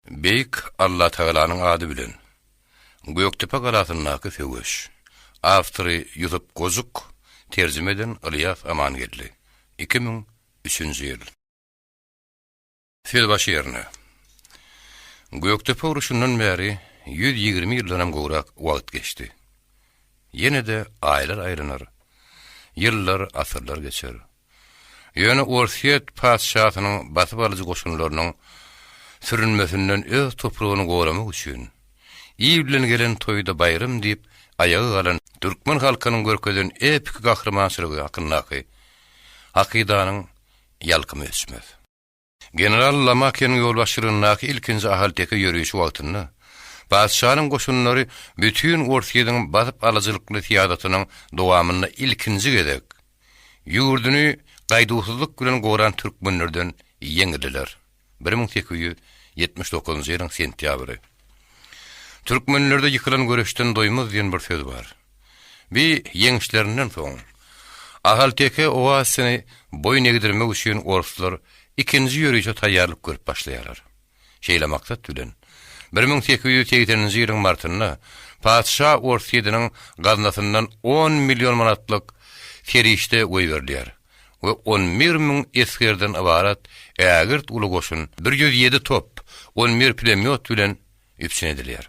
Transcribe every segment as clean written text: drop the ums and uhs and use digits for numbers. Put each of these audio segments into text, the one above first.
Beýik Allatagalanyň ady bilen. Gökdepe galasyndaky söweş. Awtory Ýusup Gojuk, terjime eden Ylýas Amangeldi. 2003-nji ýyl. Sözbaşy ýerine. Gökdepe urşundan bäri 120 ýyldanam gowrak wagt geçdi. Ýene-de aýlar aýlanar, ýyllar, asyrlar geçer. Ýöne Orsýet patyşasynyň basyp alyjy goşunlarynyň sürünmesinden öz topragyny goramak üçin, il bilen gelen toýda baýram diýip aýaga galan türkmen halkynyň görkezen epiki gahrymançylygy hakyndaky hakydanyň ýalkymy öçmez. General Lomakiniň ýolbaşçylygyndaky ilkinji Ahalteke ýörişi wagtynda patyşanyň goşunlary bütin Orsýetiň basyp alyjylykly syýasatynyň dowamynda ilkinji gezek ýurduny gaýduwsyzlyk bilen goran türkmenlerden ýeňildiler. 1879-njy ýylyň sentýabry. Türkmenlerde ýykylan göreşden doýmaz diýen bir söz bar. Bi ýeňişlerinden soň, Ahalteke oazisini boýun egdirmek üçin orslar ikinji ýörişe taýýarlyk görüp başlaýarlar. Şeýle maksat bilen, 1880-nji ýylyň martynda patyşa Orsýediniň gaznasyndan on million manatlyk serişde goýberilýär we 11 müň esgerden ybarat ägirt uly goşun 107 top, 11 pulemýot bilen üpjün edilýär.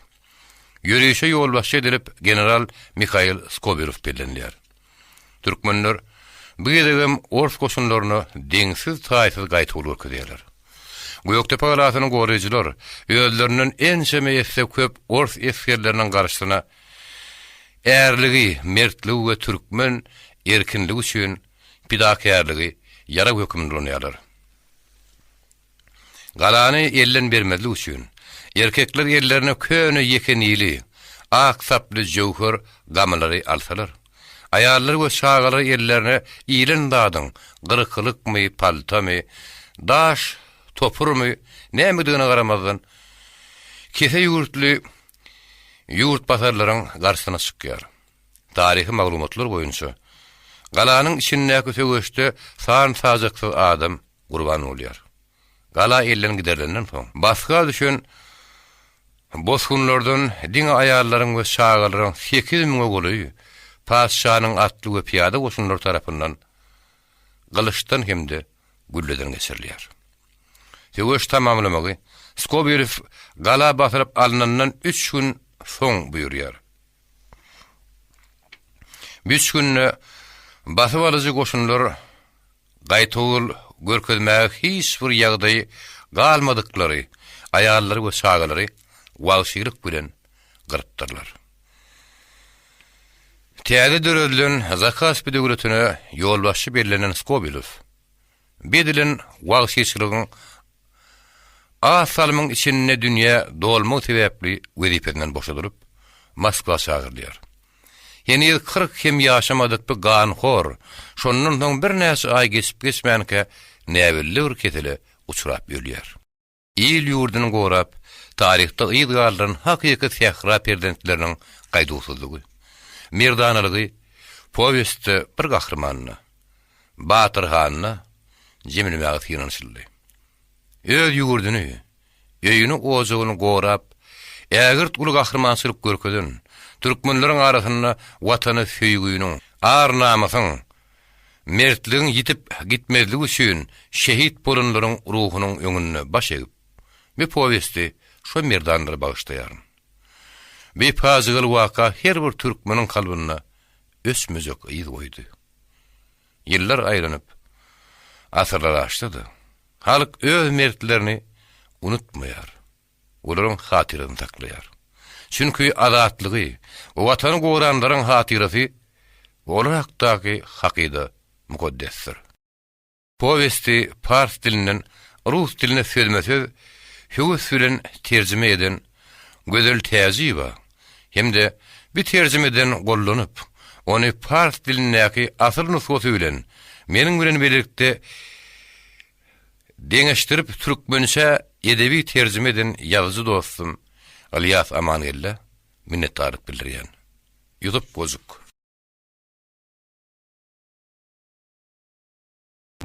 Ýörişe ýolbaşçy edilip general Mihail Skobilow bellenilýär. Türkmenler bu gezegem ors goşunlaryna deňsiz-taýsyz gaýtawul görkezýärler. Gökdepe galasyny goraýjylar özlerinden ençeme esse köp ors esgerleriniň garşysyna ärligi, mertligi we türkmen erkinligi üçin pidakärligi ýarag hökmünde ulanýarlar. Galany elden bermezlik üçin, erkekler ellerine köne ýeke nili, ak saply jöwher gamylary alsalar, aýallar we çagalar ellerine iýlen zadyň gyrkylykmy, paltamy, daş topurmy, nämedigine garamazdan, kese ýurtly ýurtbasarlaryň garşysyna çykýar. Taryhy maglumatlar boýunça, galanyň içindäki söweşde san-sajaksyz adam gurban bolýar. Gala elden giderilenden soň, basga düşen bosgunlardan diňe aýallaryň we çagalaryň sekiz müňe golaýy patyşanyň atly we pyýada goşunlary tarapyndan gylyçdan hem-de gülleden geçirilýär. Söweş tamamlamagy Skobelew gala basylyp alnandan üç gün soň buýurýar. Bu üç günde basybalyjy goşunlar Gaýtawul görkezmäge hiç bir ýagdaýy galmadyklary aýallary we çagalary wagşylyk bilen gyrypdyrlar. Täze döredilen Zakaspi döwletine ýolbaşçy bellenen Skobilow bu edilen wagşyçylygyň az salymyň içinde dünýä dolmagy sebäpli wezipesinden boşadylyp, Moskwa çagyrylýar. Heniz 40 hem ýaşamadyk bu ganhor şondan soň birnäçe aý geçip-geçmänkä näbelli bir kesele uçrap ölýär. Il-ýurduny gorap, taryhda yz galdyran hakyky sähra perzentleriniň gaýduwsyzlygy, merdanalygy powestde bir gahrymanda, Batyr handa jemlemäge synanyşyldy. Öz ýurduny, öýüni-ojagyny gorap, ägirt uly gahrymançylyk görkezen türkmenleriň arasynda Watana söýgüniň, ar-namysyň, mertligiň ýitip gitmezligi üçin şehit bolanlaryň ruhunyň öňünde baş egip, bu powesti şo merdanlara bagyşlaýaryn. Bu pajygaly waka her bir türkmeniň kalbynda öçmejek yz goýdy. Ýyllar aýlanyp, asyrlar aşsa-da, halk öz mertlerini unutmaýar, olaryň hatyrasyny saklaýar. Çünki azatlygy we Watany goranlaryň hatyrasy we olar hakdaky hakyda mukaddesdir. Powesti pars dilinden rus diline sözme-söz höwes bilen terjime eden Gözel Täjiýewa hem-de bu terjimeden gollanyp, ony pars dilindäki asyl nusgasy bilen meniň bilen birlikde deňeşdirip türkmençä edebi terjime eden ýazyjy dostum Ylýas Amangeldä minnetdarlyk bildirýän. Ýusup Gojuk.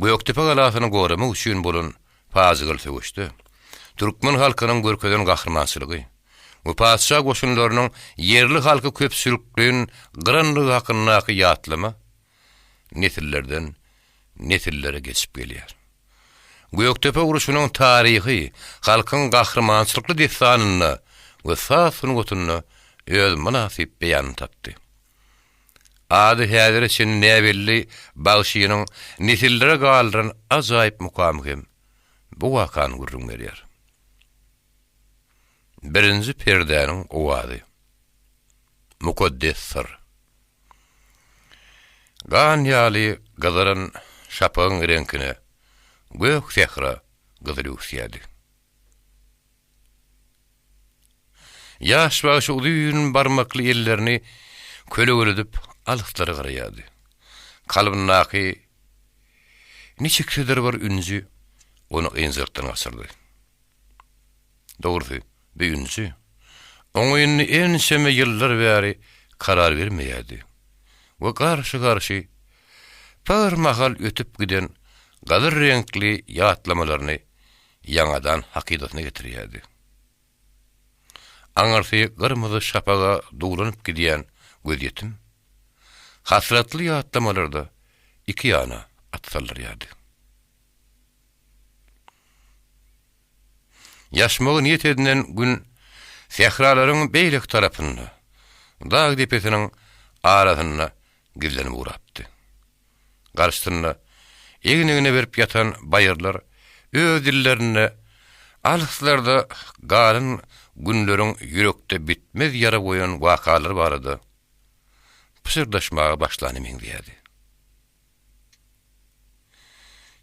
Gökdepe galasyny goramak üçin bolan pajygaly söweşde. Türkmen halkynyň görkezen gahrymançylygy we patyşa goşunlarynyň ýerli halky köpçülikleýin gyranlygy hakyndaky ýatlama nesillerden nesillere geçip gelýär. Gökdepe urşunyň taryhy halkyň gahrymançylykly dessanynda we saz sungatynda öz mynasyp beýanyny tapdy. Ady häzire çenli näbelli bagşynyň nesillere galdyran ajaýyp mukamy hem bu wakany gürrüň berýär. Birinji perdäniň owazy. Mukaddes syr. Gan ýaly gyzaran şapagyň reňkine gök sähra gyzyl öwüsýärdi. Ýaş bagşy uzyn barmakly ellerini kölegeledip alyslara garaýardy. Kalbyndaky niçiksidir bir ünji ony ynjalykdan gaçyrdy. Dogrusy, bu ünji oňa indi ençeme ýyllar bäri karar bermeýärdi we garşy-garşy bir mahal ötüp giden gazyr reňkli ýatlamalaryny ýaňadan hakydasyna getirýärdi. Aňyrsy gyrmyzy şapaga duwlanyp gidýän gözýetim hasratly ýatlamalarda iki ýana at saldyrýardy. Ýaşmagy niýet edinen Gün sähralaryň beýleki tarapynda, dag depesiniň arasynda gizlenip ugrapdy. Garşysynda egin-egne berip ýatan baýyrlar öz dillerinde alyslarda galan günleriň ýürekde bitmez ýara goýan wakalary barada pyşyrdaşmaga başlana meňzeýärdi.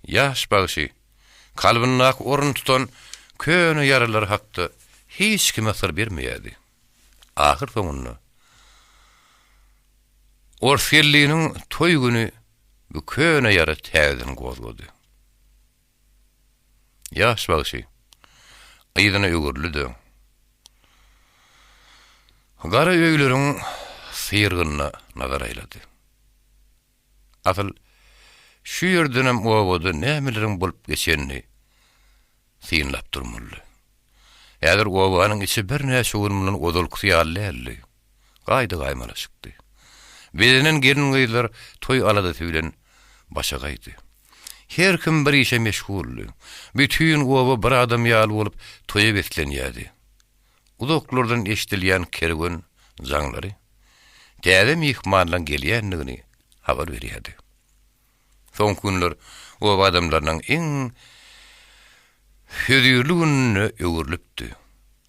Ýaş bagşy kalbyndaky orun tutan köne ýaralar hakda hiç kime syr bermeýärdi. Ahyrsoňunda, Orsgelliniň toý güni bu köne ýara täzeden gozgady. Ýaş bagşy yzyna öwrüldi-de, gara öýleriň syrgynyna nazar aýlady. Asyl, şu ýerdenem obada nämeleriň bolup geçenini synlap durmalydy. Häzir obanyň içi birnäçe gün mundan ozalkysy ýaly däldi. Gaýda-gaýmalaşykdy. Bezenen gelin-gyzlar toý aladasy bilen başagaýdy. Her kim bir işe meşguldy. Bütin oba bir adam ýaly bolup toýa beslenýärdi. Uzaklardan eşidilýän kerwen jaňlary täze myhmanlaryň gelýändigini habar berýärdi. Soňky günler oba adamlarynyň iň hözirli gününe öwrülipdi.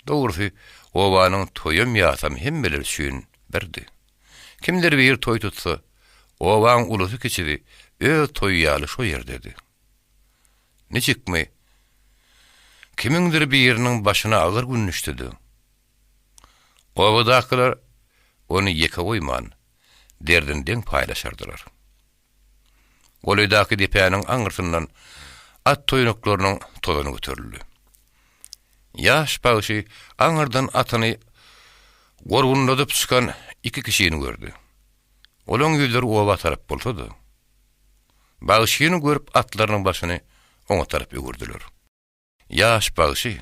Dogrusy, obanyň toýam-ýasam hemmeler üçin birdi. Kimdir biri toý tutsa, obaň ulusy-kiçisi öz toýy ýaly şo ýerdedi. Niçikmi, kimiňdir biriniň başyna agyr gün düşdi-de, obadakylar ony ýeke goýman, derdini deň paýlaşardylar. Golaýdaky depäniň aňyrsyndan at toýnaklarynyň tozany göterildi. Ýaş bagşy aňyrdan atyny gorgunladyp çykan iki kişini gördi. Olaň ýüzleri oba tarap bolsa-da, Bagşyny görüp atlarynyň başyny oňa tarap öwürdiler. Ýaş bagşy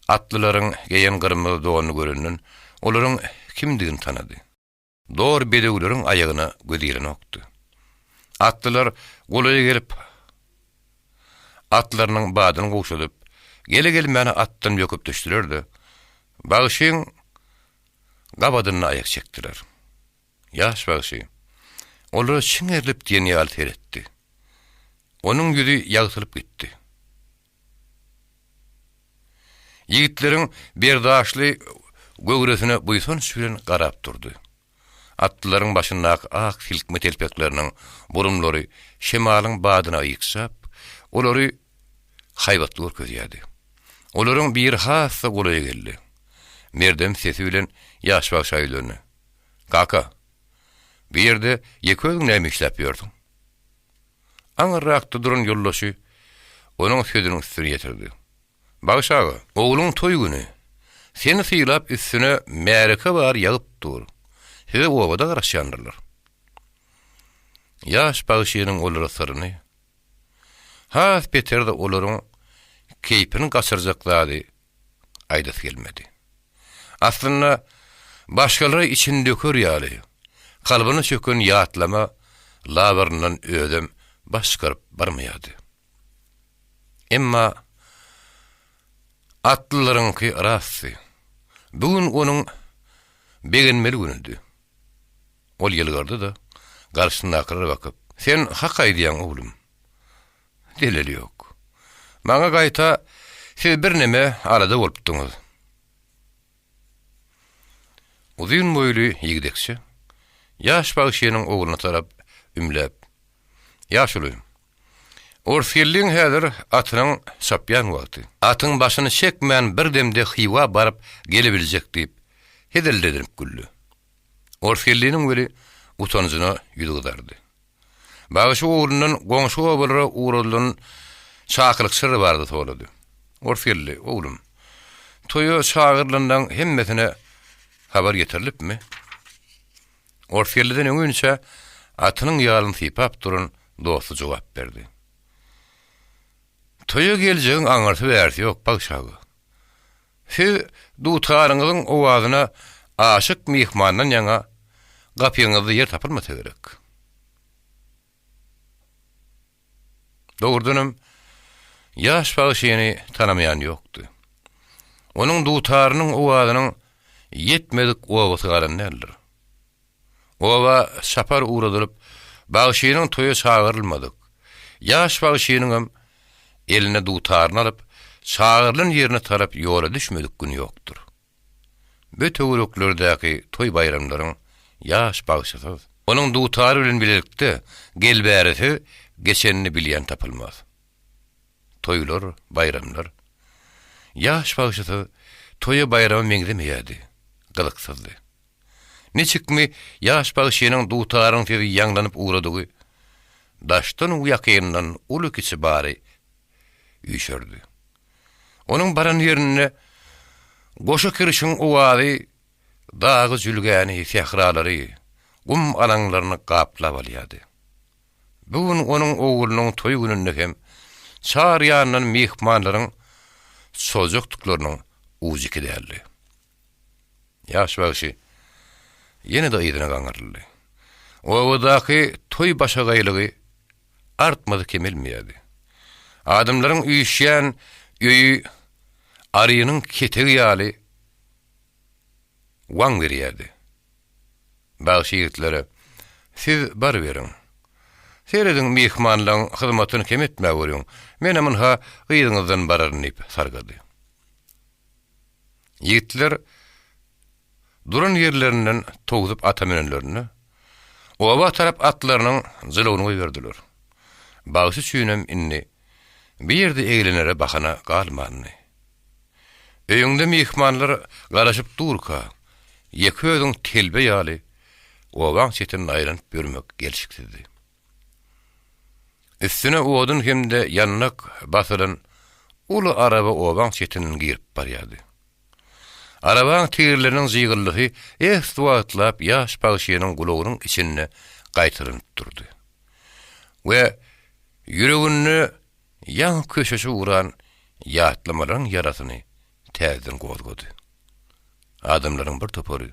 atlylaryň geýen gyrmyzy donuny görenden olaryň kimdigini tanady. Dor bedewleriň aýagyna göz ilenokdy. Atlylar golaýa gelip, atlarynyň badyny gowşadyp, gele-gelmäne atdan böküp düşdüler-de, bagşyň gabadynda aýak çekdiler. Ýaş bagşy olara çiňerilip diýen ýaly seretdi. Onuň ýüzi ýagtylyp gitdi. Ýigitleriň berdaşly göwresine buýsanç bilen garap durdy. Atlylaryň başyndaky ak silkme telpekleriniň burumlary şemalyň badyna ýykjap, olary haýbatly görkezýärdi. Olaryň biri has-da golaýa geldi. Merdem sesi bilen ýaş bagşa ýüzlendi. Kaka, bu ýerde ýeke özüň näme işläp ýörsüň? Aňyrrakda duran ýoldaşy onuň sözüniň üstüni ýetirdi. Bagşy aga, ogluň toý güni. Seni sylap üstüne märeke bary ýagyp dur. Size obada garaşýandyrlar. Ýaş bagşynyň olara syryny, has beter-de olaryň keýpini gaçyrjak zady. aýdasy gelmedi. Aslynda, başgalara içini döker ýaly, kalbyna çöken ýatlama labyryndan özem baş çykaryp barmaýardy. Emma atlylaryňky rastdy. Bu gün onuň begenmeli günüdi. Ol ýylgyrdy-da, garşysyndakylara bakyp, Sen hak aýdýaň, oglum. Zeleli ýok. Maňa gaýta siz birneme alada bolupdyňyz. Uzyn boýly ýigdekçe ýaş bagşynyň ogluna tarap ümläp, Ýaşuly, Orsgeldiň häzir atynyň çapýan wagty. Atyň başyny çekmän bir demde Hywa baryp gelebiljek diýip, hezilledinip güldi. Orsgeldiniň weli utanjyna ýüzi gyzardy. Bagşy oglundan goňşy obalara ugradylan çakylykçylar barada sorady. Orsgeldi, oglum, toýa çagyrylanlaň hemmesine habar ýetirilipmi? Orsgeldiden öňinçä atynyň ýalyny sypap duran dosty jogap berdi. Toýa geljegiň aňyrsy-bärsi ýok, bagşy aga. Siz dutaryňyzyň owazyna aşyk myhmandan ýaňa gapyňyzda ýer tapylmasa gerek. Dogrudanam, ýaş bagşyny tanamaýan ýokdy. Onuň dutarynyň owazynyň ýetmedik obasy galan däldir. Oba çapar ugradylyp, bagşynyň toýa çagyrylmadyk. Ýaş bagşynyňam eline dutaryny alyp, çagyrylan ýerine tarap ýola düşmedik güni ýokdur. Bu töwereklerdäki toý-baýramlaryň ýaş bagşysyz, onuň dutary bilen bilelikde gelbärisiz geçenini bilýän tapylmaz. Toýlar, baýramlar. Ýaş bagşysyz toýa-baýrama meňzemeýärdi, gyzyksyzdy. Niçikmi ýaş bagşynyň dutaryň sesi ýaňlanyp ugradygy, daşdan-u ýakyndan uly-kiçi bary üýşerdi. Onuň baran ýerinde goşa kirşiň owazy dagy-jülgäni, sähralary, gum alaňlaryny gaplap alýardy. Bu gün onuň oglunyň toý gününde hem çar ýandan myhmanlaryň çojakdyklarynyň ujy iki däldi. Ýaş bagşy ýene-de yzyna gaňryldy. Obadaky toý başagaýlygy artmady kemelmeýärdi. Adamlaryň üýşýän öýi arynyň ketegi ýaly waň berýärdi. Bagşy ýigitlere, Siz baryberiň. Serediň, myhmanlaň hyzmatyny kem etmäweriň, menem ynha yzyňyzdan bararyn diýip sargady. Ýigitler duran ýerlerinden towsup ata münenlerinde, oba tarap atlarynyň jylawyny goýberdiler. Bagşy üçinem indi bu ýerde eglenere bahana galmandy. Öýüňde myhmanlar garaşyp durka, ýeke özüň telbe ýaly obaň çetinde aýlanyp ýörmek gelşiksizdi. Üstüne odun hem-de ýandak basylan uly araba obaň çetinden girip barýardy. Arabaň tigirleriniň jygyldysy esli wagtlap ýaş bagşynyň gulagynyň içinde gaýtalanyp durdy we ýüreginde ýaňy köşeşip ugran ýatlamalaryň ýarasyny täzeden gozgady. Adamlaryň bir topary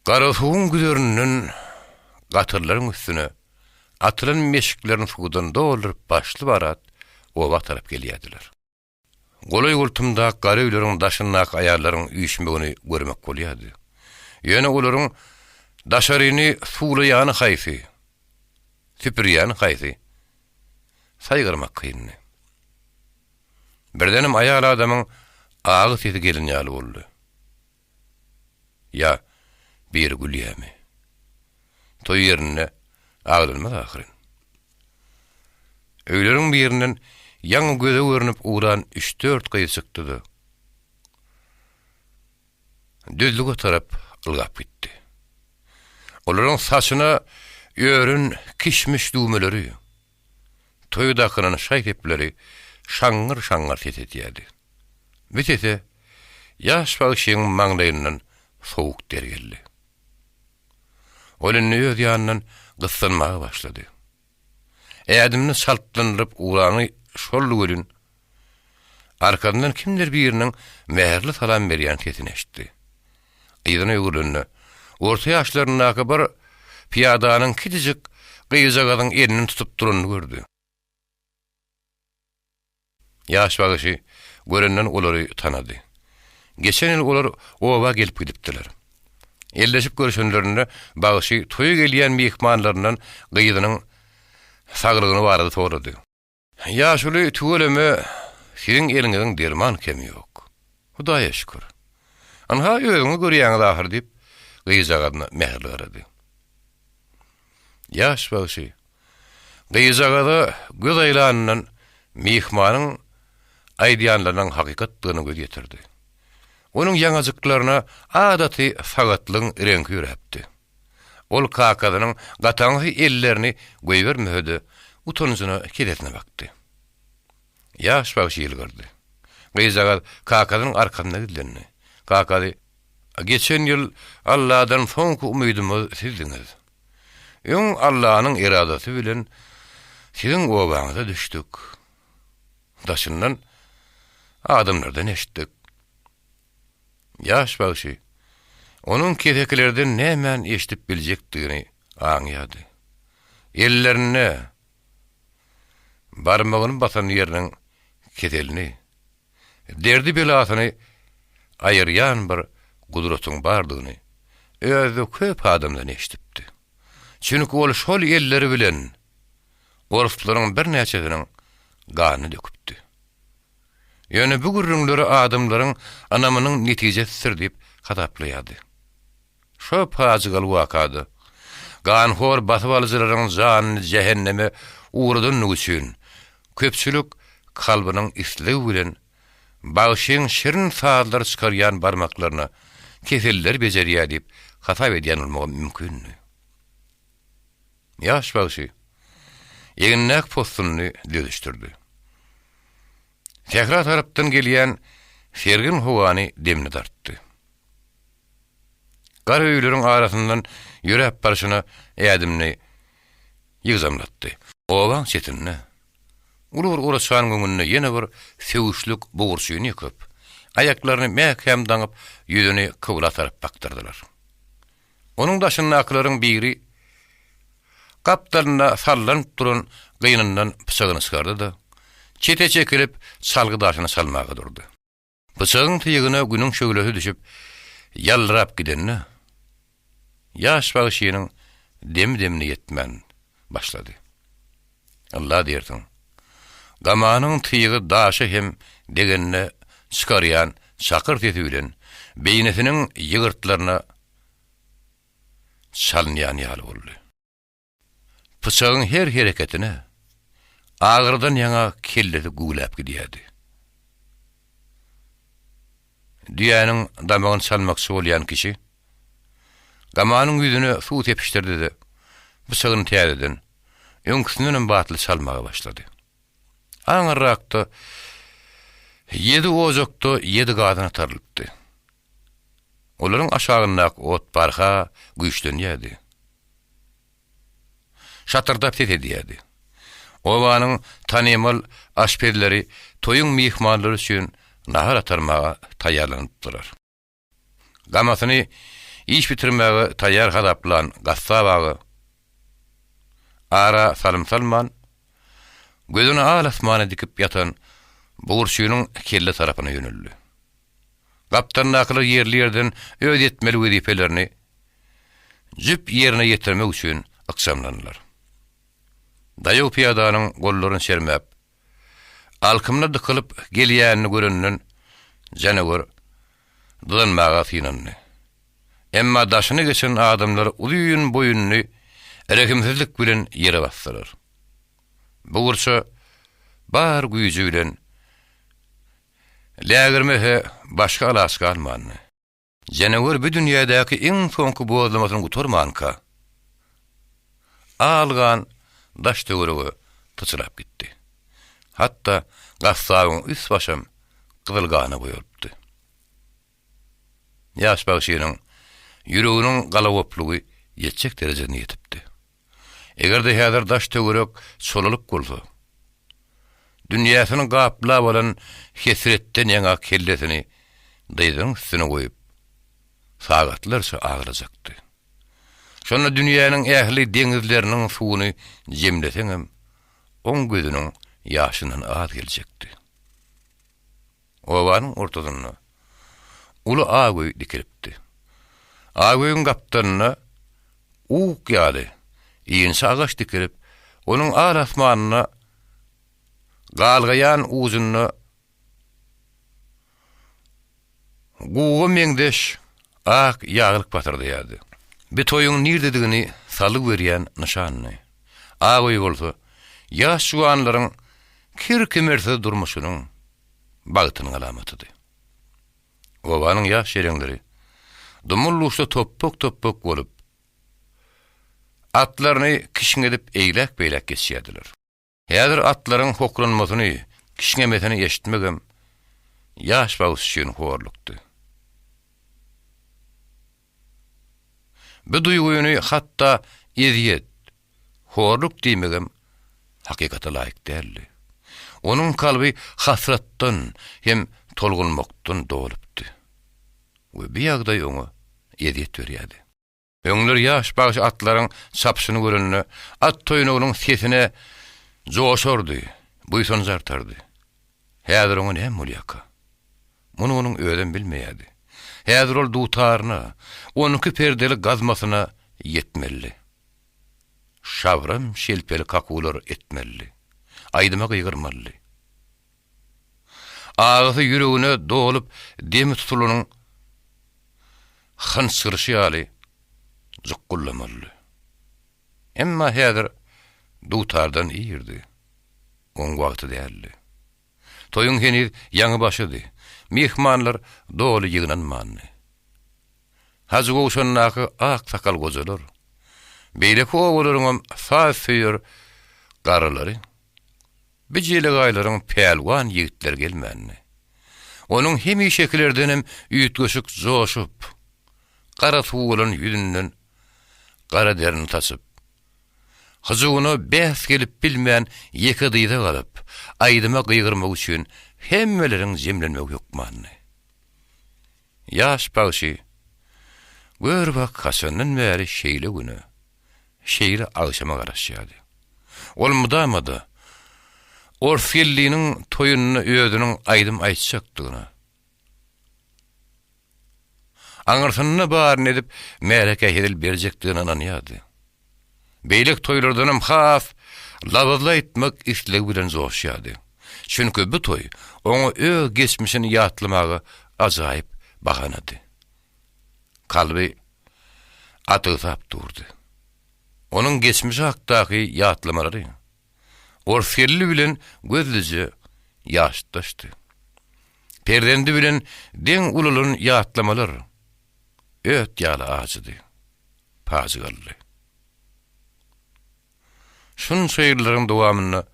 Garasuwuň güzerinden gatyrlaryň üstüne atylan meşiklerini suwdan dolduryp başly-barat oba tarap gelýärdiler. Golaý-goltumdaky gara öýleriň daşyndaky aýallaryň üýşmegini görmek bolýardy. Ýöne olaryň daşaryny suwlaýany haýsy, süpürýäni haýsy, saýgarmak kyndy. Birdenem aýal adamyň agy sesi gelen ýaly boldy. Ýa biri gülýämi? Toý ýerinde aglanmaz ahyryn. Öýleriň birinden ýaňy göze görnüp ugran üç-dört gyz çykdy-da, düzlüge tarap ylgap gitdi. Olaryň saçyna ören kişmiş düwmeleri, Toýa dakylan şaý-sepleri şaňňyr-şaňňyr ses edýärdi. Bu sese ýaş bagşyň maňlaýyndan sowuk der geldi. Ol indi öz ýanyndan gyssanmaga başlady. Ädimini çaltlandyryp ugrany şoldy welin, Arkasyndan kimdir biriniň mähirli salam berýän sesini eşitdi. Yzyna öwrülende, orta ýaşlaryndaky bir pyýadanyň kiçijik gyzjagazyň elinden tutup duranyny gördi. Ýaş bagşy görenden olary tanady. Geçen ýyl olar oba gelip gidipdiler. Elleşip görşenlerinde bagşy toýa gelýän myhmanlaryndan gyzynyň saglygyny barada sorady. Ýaşuly tüweleme siziň eliňiziň derman kemi ýok. Hudaýa şükür. Ynha özüňiz görýäňiz ahyr diýip, gyzjagazyna mähirli garady. Ýaş bagşy gyzjagaza göz aýlanyndan myhmanyň aýdýanlarynyň hakykatdygyna göz ýetirdi. Onuň ýaňajyklaryna adaty sagatlygyň reňki ýöräpdi. Ol kakasynyň gataňsy ellerini goýbermese-de, utanjyna kellesine bakdy. Ýaş bagşy ýylgyrdy. Gyzjagaz kakasynyň arkasynda gizlendi. Kakasy, Geçen ýyl Alladan soňky umydymyz sizdiňiz. Öň Allanyň eradasy bilen siziň obaňyza düşdük. Daşyndan adamlardan eşitdik. Ýaş bagşy onuň kesekilerden nämäni eşidip biljekdigini aňýardy. Ellerinde barmagyny basan ýeriniň keselini, derdi-belasyny aýyrýan bir gudratyň bardygyny özi-de köp adamdan eşidipdi. Çünki ol şol elleri bilen orslaryň birnäçesiniň ganyny döküpdi. Ýöne bu gürrüňleri adamlaryň ynamynyň netijesidir diýip hasaplaýardy. Şo pajygaly wakada ganhor basybalyjylaryň janyny jähenneme ugradandygy üçin köpçülik kalbynyň islegi bilen bagşyň şirin sazlar çykarýan barmaklaryna keselleri bejerýär diýip hasap edýän bolmagy mümkindi. Ýaş bagşy egnindäki possunyny düzüşdirdi. Sähra tarapdan gelýän sergin howany demine dartdy. Gara öýleriň arasyndan ýöräp barşyna ädimini ýygjamlatdy. Obaň çetinde, uly bir oraçanyň öňünde ýene bir söwüşlik bugurçyny ýykyp, aýaklaryny mäkäm daňyp, ýüzüni kybla tarap bakdyrdylar. Onuň daşyndakylaryň biri gapdalynda sallanyp duran gynyndan pyçagyny çykardy-da, çete çekilip, çalgy daşyny çalmaga durdy. Pyçagyň tygyna günüň şöhlesi düşüp, ýaldyrap gidende, ýaş bagşynyň demi-demine ýetmän başlady. Ylla diýersiň, gamanyň tygy daşa hem degende çykarýan şakyr sesi bilen beýnisiniň ýygyrtlaryna çalynýan ýaly boldy. Pyçagyň her hereketine agyrydan ýaňa kellesi güwläp gidýärdi. Düýäniň damagyny çalmakçy bolýan kişi gamanyň ýüzüne suw sepişdirdi-de, pyçagyny täzeden, öňküsindenem batly çalmaga başlady. Aňyrrakda ýedi ojakda ýedi gazan atarylypdy. Olaryň aşagyndaky ot barha güýçlenýärdi. Şatyrdap ses edýärdi. Obanyň tanymal aşpezleri toýuň myhmanlary üçin nahar atarmaga taýýarlanypdylar. Gamasyny iş bitirmäge taýýar hasaplan gassap aga ara salym salman, gözüni al-asmana dikip ýatan bugurçynyň kelle tarapyna ýöneldi. Gapdalyndakylar ýerli-ýerden öz etmeli wezipelerini jüp ýerine ýetirmek üçin ykjamlandylar. Daýaw pyýadanyň gollaryny çermäp, alkymyna dykylyp gelýänini görenden janawer dyzanmaga synandy. Emma daşyny geçen adamlar uzyn boýnuny rehimsizlik bilen ýere basdylar. Bugurça bar güýji bilen Lägirmese başga alaç galmandy. Janawer bu dünýädäki iň soňky bozlamasyny gutarmanka, al gan daş-töwerege syçrap gitdi. Hatda gassabyň üst-başam gyzyl gana boýalypdy. Ýaş bagşynyň ýüreginiň galagoplugy ýetjek derejesine ýetipdi. Eger-de häzir daş-töwerek çolalyk bolsa. Dünýäsini gaplap alan hesretden ýaňa kellesini dyzynyň üstüne goýup, sagatlarça aglajakdy. Şonda dünýäniň ähli deňizleriniň suwuny jemleseňem, oň gözüniň ýaşyndan az geljekdi. Obanyň ortasynda uly ak öý dikilipdi. Ak öýüň gapdalynda uk ýaly inçe agaç dikilip, onuň al asmanda galgaýan ujunda guga meňzeş ak ýaglyk pasyrdaýardy. Bi toýuň nirdedigini salgy berýän nyşandy. Ak öý bolsa, ýaş juwanlaryň kir-kimersiz durmuşynyň, bagtynyň alamatydy. Obanyň ýaş ýeleňleri dumul-duşda topbak-topbak bolup, atlaryny kişňedip eýläk-beýläk geçýärdiler. Häzir atlaryň hokranmasyny, kişňemesini eşitmegem ýaş bagşy üçin horlukdy. Bu duýgyny hatda ezýet, horluk diýmegem hakykata laýyk däldi. Onuň kalby hasratdan hem tolgunmakdan dolupdy we bu ýagdaý oňa ezýet berýärdi. Öňler ýaş bagşy atlaryň çapyşyny görende, at toýnagynyň sesine joşardy, buýsanjy artardy. Häzir oňa näme bolýarka? Muny onuň özem bilmeýärdi. Häzir ol dutaryna, onki perdeli gazmasyna ýetmelidi. Şabram şelpeli kakuwlar etmelidi. Aýdyma gygyrmalydy. Agysy ýüregine dolup, demi tutulanyň hynçgyryşy ýaly jukgullamalydy. Emma häzir dutardan irdi. Oň wagty däldi. Toýuň heniz ýaňy başydy. Myhmanlar doly ýygnanmandy. Hajygowşandaky ak sakal gojalar, beýleki obalaryňam saz söýer garrylary, bi jelegaýlaryň pälwan ýigitleri gelmändi. Onuň hemişekilerdenem üýtgeşik joşup, gara suw bolan ýüzünden gara derini saçyp, hyjuwyna bäs gelip bilmän ýeke dyza galyp, aýdyma gygyrmak üçin hemmeleriň jemlenmegi hökmandy. Ýaş bagşy, gör-bak haçandan bäri şeýle güne, şeýle agşama garaşýardy. Ol mydama-da Orsgelliniň toýunda özüniň aýdym aýtjakdygyna, aňyrsynda baryny edip märekä hezil berjekdigine ynanýardy. Beýleki toýlardanam has labyzly aýtmak islegi bilen joşýardy. Çünki bu toý oňa öz geçmişini ýatlamaga ajaýyp bahanady. Kalby atygsap durdy. Onuň geçmişi hakdaky ýatlamalary Orsgelli bilen gözlüje ýaşdaşdy. Perzendi bilen deň ulalan ýatlamalar öt ýaly ajydy, pajygalydy. Şunça ýyllaryň dowamynda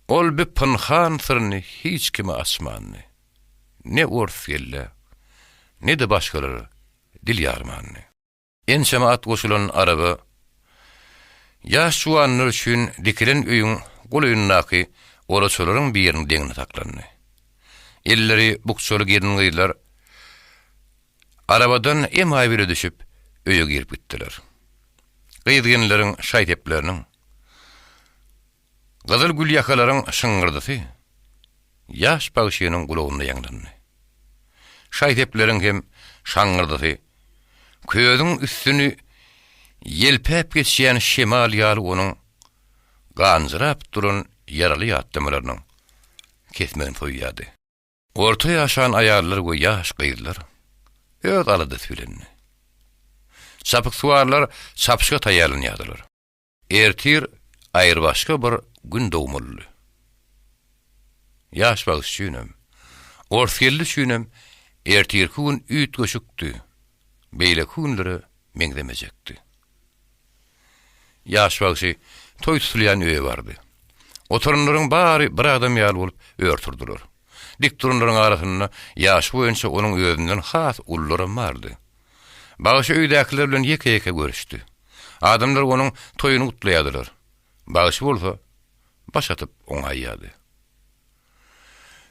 ol bi pynhan syryny hiç kime açmandy. Ne Orsgellä, ne-de başgalara dil ýarmandy. Ençeme at goşulan araba ýaş juwanlar üçin dikilen öýüň golaýyndaky oraçalaryň biriniň deňinde saklandy. Elleri bukjaly gelin-gyzlar arabadan emaý bile düşüp, öýe girip gitdiler. Gyz-gelinleriň şaý-sepleriniň, Gyzyl gülýakalaryň şyňňyrdysy ýaş bagşynyň gulagynda ýaňlandy. Şaý-sepleriň hem şaňňyrdysy közüň üstüni ýelpäp geçýän şemal ýaly onuň ganjyrap duran ýaraly ýatlamalarynyň kesmegini soýýardy. Orta ýaşan aýallar we ýaş gyzlar öz aladasy bilendi. Çapyksuwarlar çapyşyga taýýarlanýardylar. Ertir aýrybaşga bir gün dogmalydy. Ýaş bagşy üçinem, orsgeldi üçinem ertirki gün üýtgeşikdi, beýleki günlere meňzemejekdi. Ýaş bagşy toý tutulýan öýe bardy. Oturanlaryň bary bir adam ýaly bolup ör turdular. Dik duranlaryň arasynda ýaşy boýunça onuň özünden has ulularam bardy. Bagşy öýdäkiler bilen ýeke-ýeke görüşdi. Adamlar onuň toýuny gutlaýardylar. Bagşy bolsa baş atyp oňaýýardy.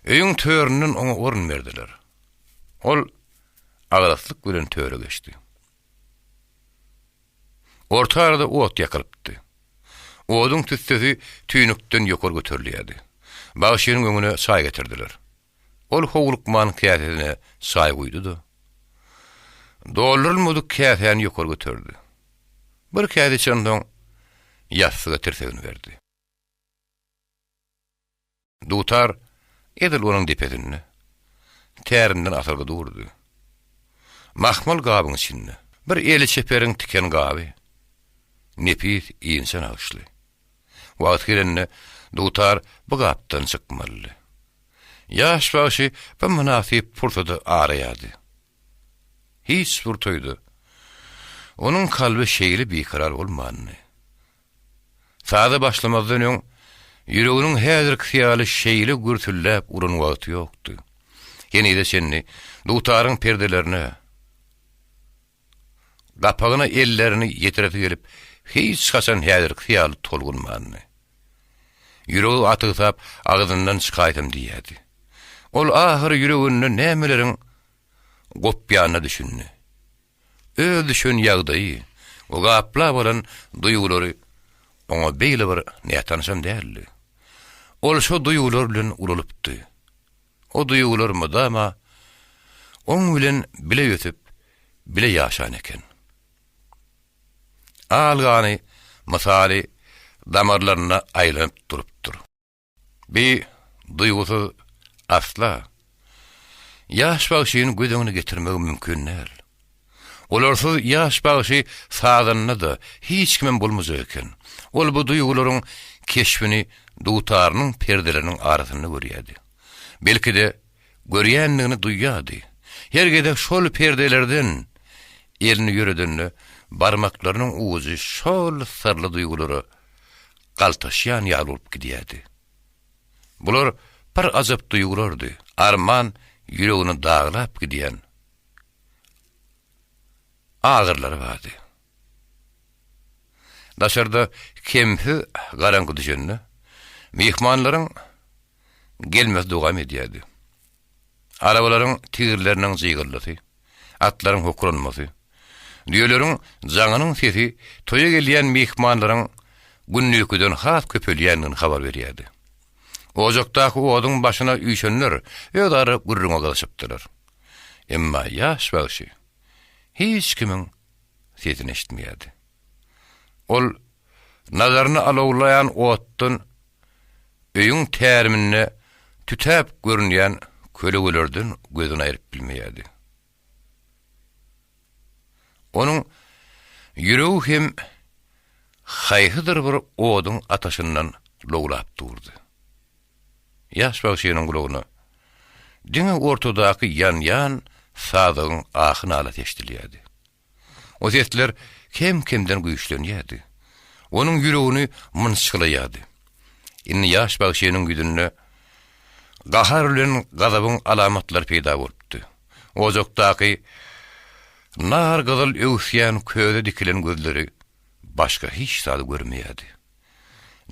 Öýüň töründen oňa orun berdiler. Ol agraslyk bilen töre geçdi. Orta arada ot ýakylypdy. Oduň tüssesi tüýnükden ýokary göterilýärdi. Bagşynyň öňüne çaý getirdiler. Ol howlukman käsesine çaý guýdy-da, doldurylmadyk käsäni ýokary göterdi. Bir käse içensoň, ýassyga tirsegini berdi. Dutar edil onuň depesinde, tärimden asylgy durdy. Mahmal gabyň içinde, bir eli çeperiň tiken gaby, nepis inçe nagyşly. Wagty gelende dutar bu gapdan çykmalydy. Ýaş bagşy bu mynasyp pursady araýardy. Hiç bir toýda onuň kalby şeýle bikarar bolmandy. Saza başlamazdan öň ýüreginiň häzirkisi ýaly şeýle gürsüldäp uran wagty ýokdy. Henize çenli dutaryň perdelerine, gapagyna ellerini ýetiresi gelip, hiç haçan häzirkisi ýaly tolgunmandy. Ýüregi atygsap agzyndan çykaýsam diýýärdi. Ol ahyry ýüreginde nämeleriň gopýanyna düşündi. Öz düşen ýagdaýy we gaplap alan duýgulary oňa beýle bir nätanyşam däldi. Ol şo duýgular bilen ulalypdy. O duýgular mydama oň bilen bile ösüp, bile ýaşan eken. Al gany mysaly damarlarynda aýlanyp durupdyr. Bi duýgusyz asla ýaş bagşyny göz öňüne getirmegi mümkin däl. Olarsyz ýaş bagşy sazanda-da hiç kimem bolmajak eken. Ol bu duýgularyň keşbini dutarynyň perdeleriniň arasynda görýärdi. Belki-de, görýändigini duýýardy. Her gezek şol perdelerden elini ýöredende barmaklarynyň ujy şol syrly duýgulara galtaşýan ýaly bolup gidýärdi. Bular bir ajap duýgulardy, arman ýüregini daglap gidýän agyrlary bardy. Daşarda kemsiz garaňky düşende, myhmanlaryň gelmesi dowam edýärdi. Arabalaryň tigirleriniň jygyldysy, atlaryň hokranmasy, düýeleriň jaňynyň sesi toýa gelýän myhmanlaryň gündizkiden has köpelýändigini habar berýärdi. Ojakdaky oduň başyna üýşenler özara gürrüňe gyzyşypdylar. Emma ýaş bagşy hiç kimiň sesini eşitmeýärdi. Ol nazaryny alawlaýan otdan öýüň täriminde tütäp görünýän kölegelerden gözüni aýryp bilmeýärdi. Onuň ýüregi hem haýsydyr bir oduň ataşyndan lowlap durdy. Ýaş bagşynyň gulagyna diňe ortadaky ýanýan sazagyň ahy-nalasy eşidilýärdi. O sesler kem-kemden güýçlenýärdi. Onuň ýüregini mynçgylaýardy. Indi ýaş bagşynyň ýüzünde gahar bilen gazabyň alamatlary peýda bolupdy. Ojakdaky nar gyzyl öwüsýän köze dikilen gözleri başga hiç zady görmeýärdi.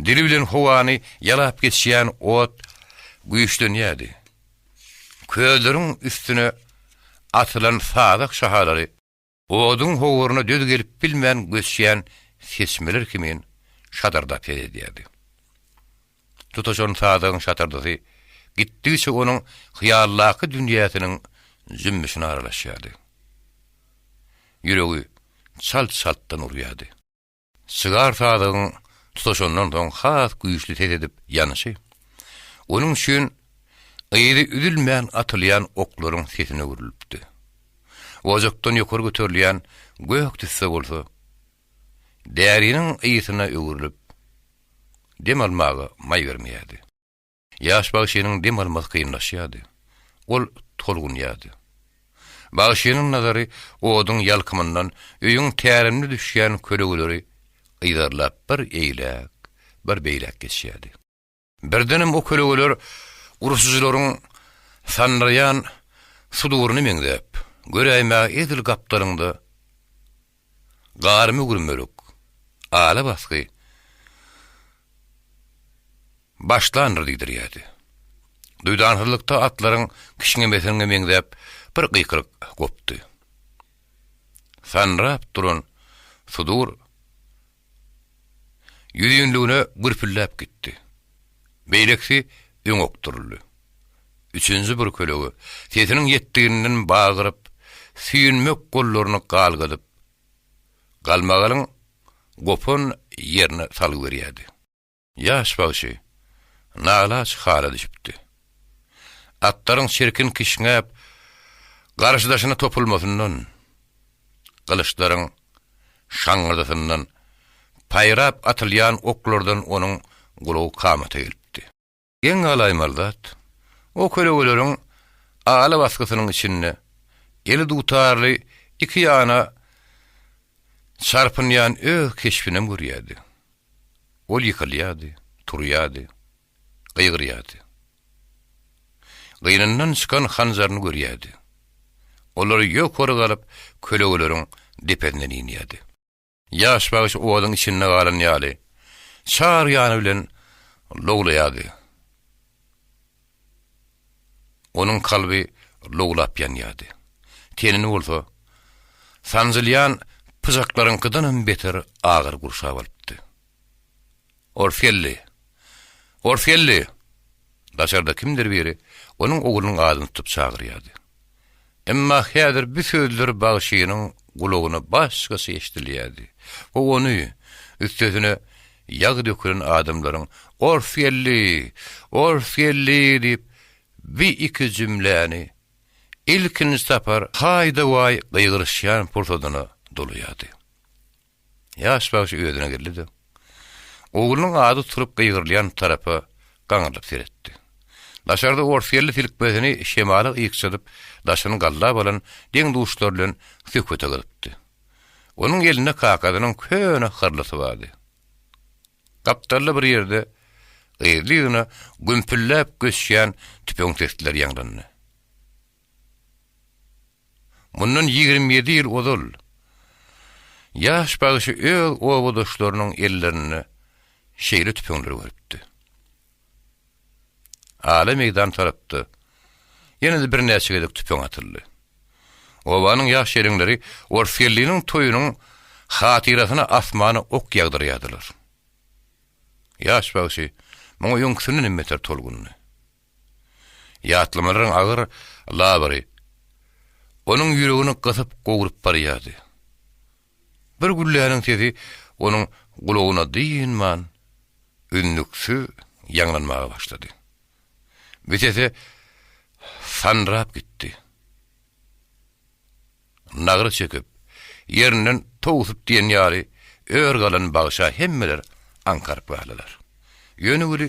Dili bilen howany ýalap geçýän ot güýçlenýärdi. Közleriň üstüne atylan sazak şahalary oduň howuryna döz gelip bilmän göçýän seçmeler kimin şadyrdap ses edýärdi. Tutaşan sazagyň şatyrdysy gitdigiçe onuň hyýaldaky dünýäsiniň jümmüşine aralaşýardy. Ýüregi çalt-çaltdan urýardy. Sigar sazagyň tutaşandan soň has güýçli ses edip ýanyşy, onuň üçin yzy üzülmän atylýan oklaryň sesine öwrülipdi. Ojakdan ýokary göterilýän gök tüsse bolsa, däriniň ysyna öwrülip, dem almaga maý bermeýärdi. Ýaş bagşynyň dem almasy kynlaşýardy. Ol tolgunýardy. Bagşynyň nazary oduň ýalkymyndan öýüň tärimine düşýän kölegeleri yzarlap bir eýläk, bir beýläk geçýärdi. Birdenem o kölegeler urşujylaryň sandyraýan suduryna meňzäp, göräýmäge edil gapdalyňda garymy gürmelik, ala basgy başlandyr diýdirýärdi. Duýdansyzlykda atlaryň kişňemesine meňzäp bir gykylyk gopdy. Sanrap duran sudur ýüzinligine gürpüldäp gitdi. Beýlekisi öňe okduryldy. Üçünji bir kölege sesiniň ýetdiginden bagyryp, süýnmek gollaryny galgadyp, galmagalyň gopan ýerine salgy berýärdi. Ýaş bagşy nalaç hala düşüpdi. Atlaryň çirkin kişňäp, garşydaşyna topulmasyndan, gylyçlaryň şaňňyrdysyndan, paýrap atylýan oklardan onuň gulagy kamata gelipdi. Geň galaýmaly zat, o kölegeleriň ala basgysynyň içinde eli dutarly iki ýana çarpynýan öz keşbinem görýärdi. Ol ýykylýardy, turýardy, gygyrýardy. Gynyndan çykan hanjaryny görýärdi. Olar ýokary galyp, kölegeleriň depesinden inýärdi. Ýaş bagşy oduň içinde galan ýaly, çar ýany bilen lowlaýardy. Onuň kalby lowlap ýanýardy. Tenini bolsa, sanjylýan pyçaklaryňkydanam beter agyr gurşap alypdy. Ors geldi! Ors geldi! Daşarda kimdir biri onuň oglunyň adyny tutup çagyrýardy. Emma häzir bu sözler bagşynyň gulagyna başgaça eşidilýärdi we ony, üstesine ýag dökülen adamlaryň Ors geldi! Ors geldi! diýip, bi iki jümläni ilkinji sapar haý-da-waý gygyryşýan pursadyna dolaýardy. Ýaş bagşy özüne geldi-de, oglunyň ady tutulyp gygyrylýan tarapa gaňrylyp seretdi. Daşarda orsýerli silkmesini şemala ykjadyp, daşyny gallap alan deň-duşlary bilen söhbete gyzypdy. Onuň elinde kakasynyň köne hyrlysy bardy. Gapdalda bir ýerde yzly-yzyna gümpülläp göçýän tüpeň sesleri ýaňlandy. Mundan 27 ýyl ozal ýaş bagşy öz obadaşlarynyň ellerinde şeýle tüpeňleri görüpdi. Ala meýdan tarapda ýene-de birnäçe gezek tüpeň atyldy. Obanyň ýaş ýeleňleri Orsgelliniň toýunyň hatyrasyna asmana ok ýagdyrýardylar. Ýaş bagşy muňa öňküsinden hem beter tolgundy. Ýatlamalaryň agyr labyry onuň ýüregini gysyp gowrup barýardy. Bir gülläniň sesi onuň gulagyna dynman, üznüksiz ýaňlanmaga başlady. Bu sese sanrap gitdi. Nagra çekip, ýerinden towsup diýen ýaly ör galan bagşa hemmeler aňkaryp galdylar. Ýöne weli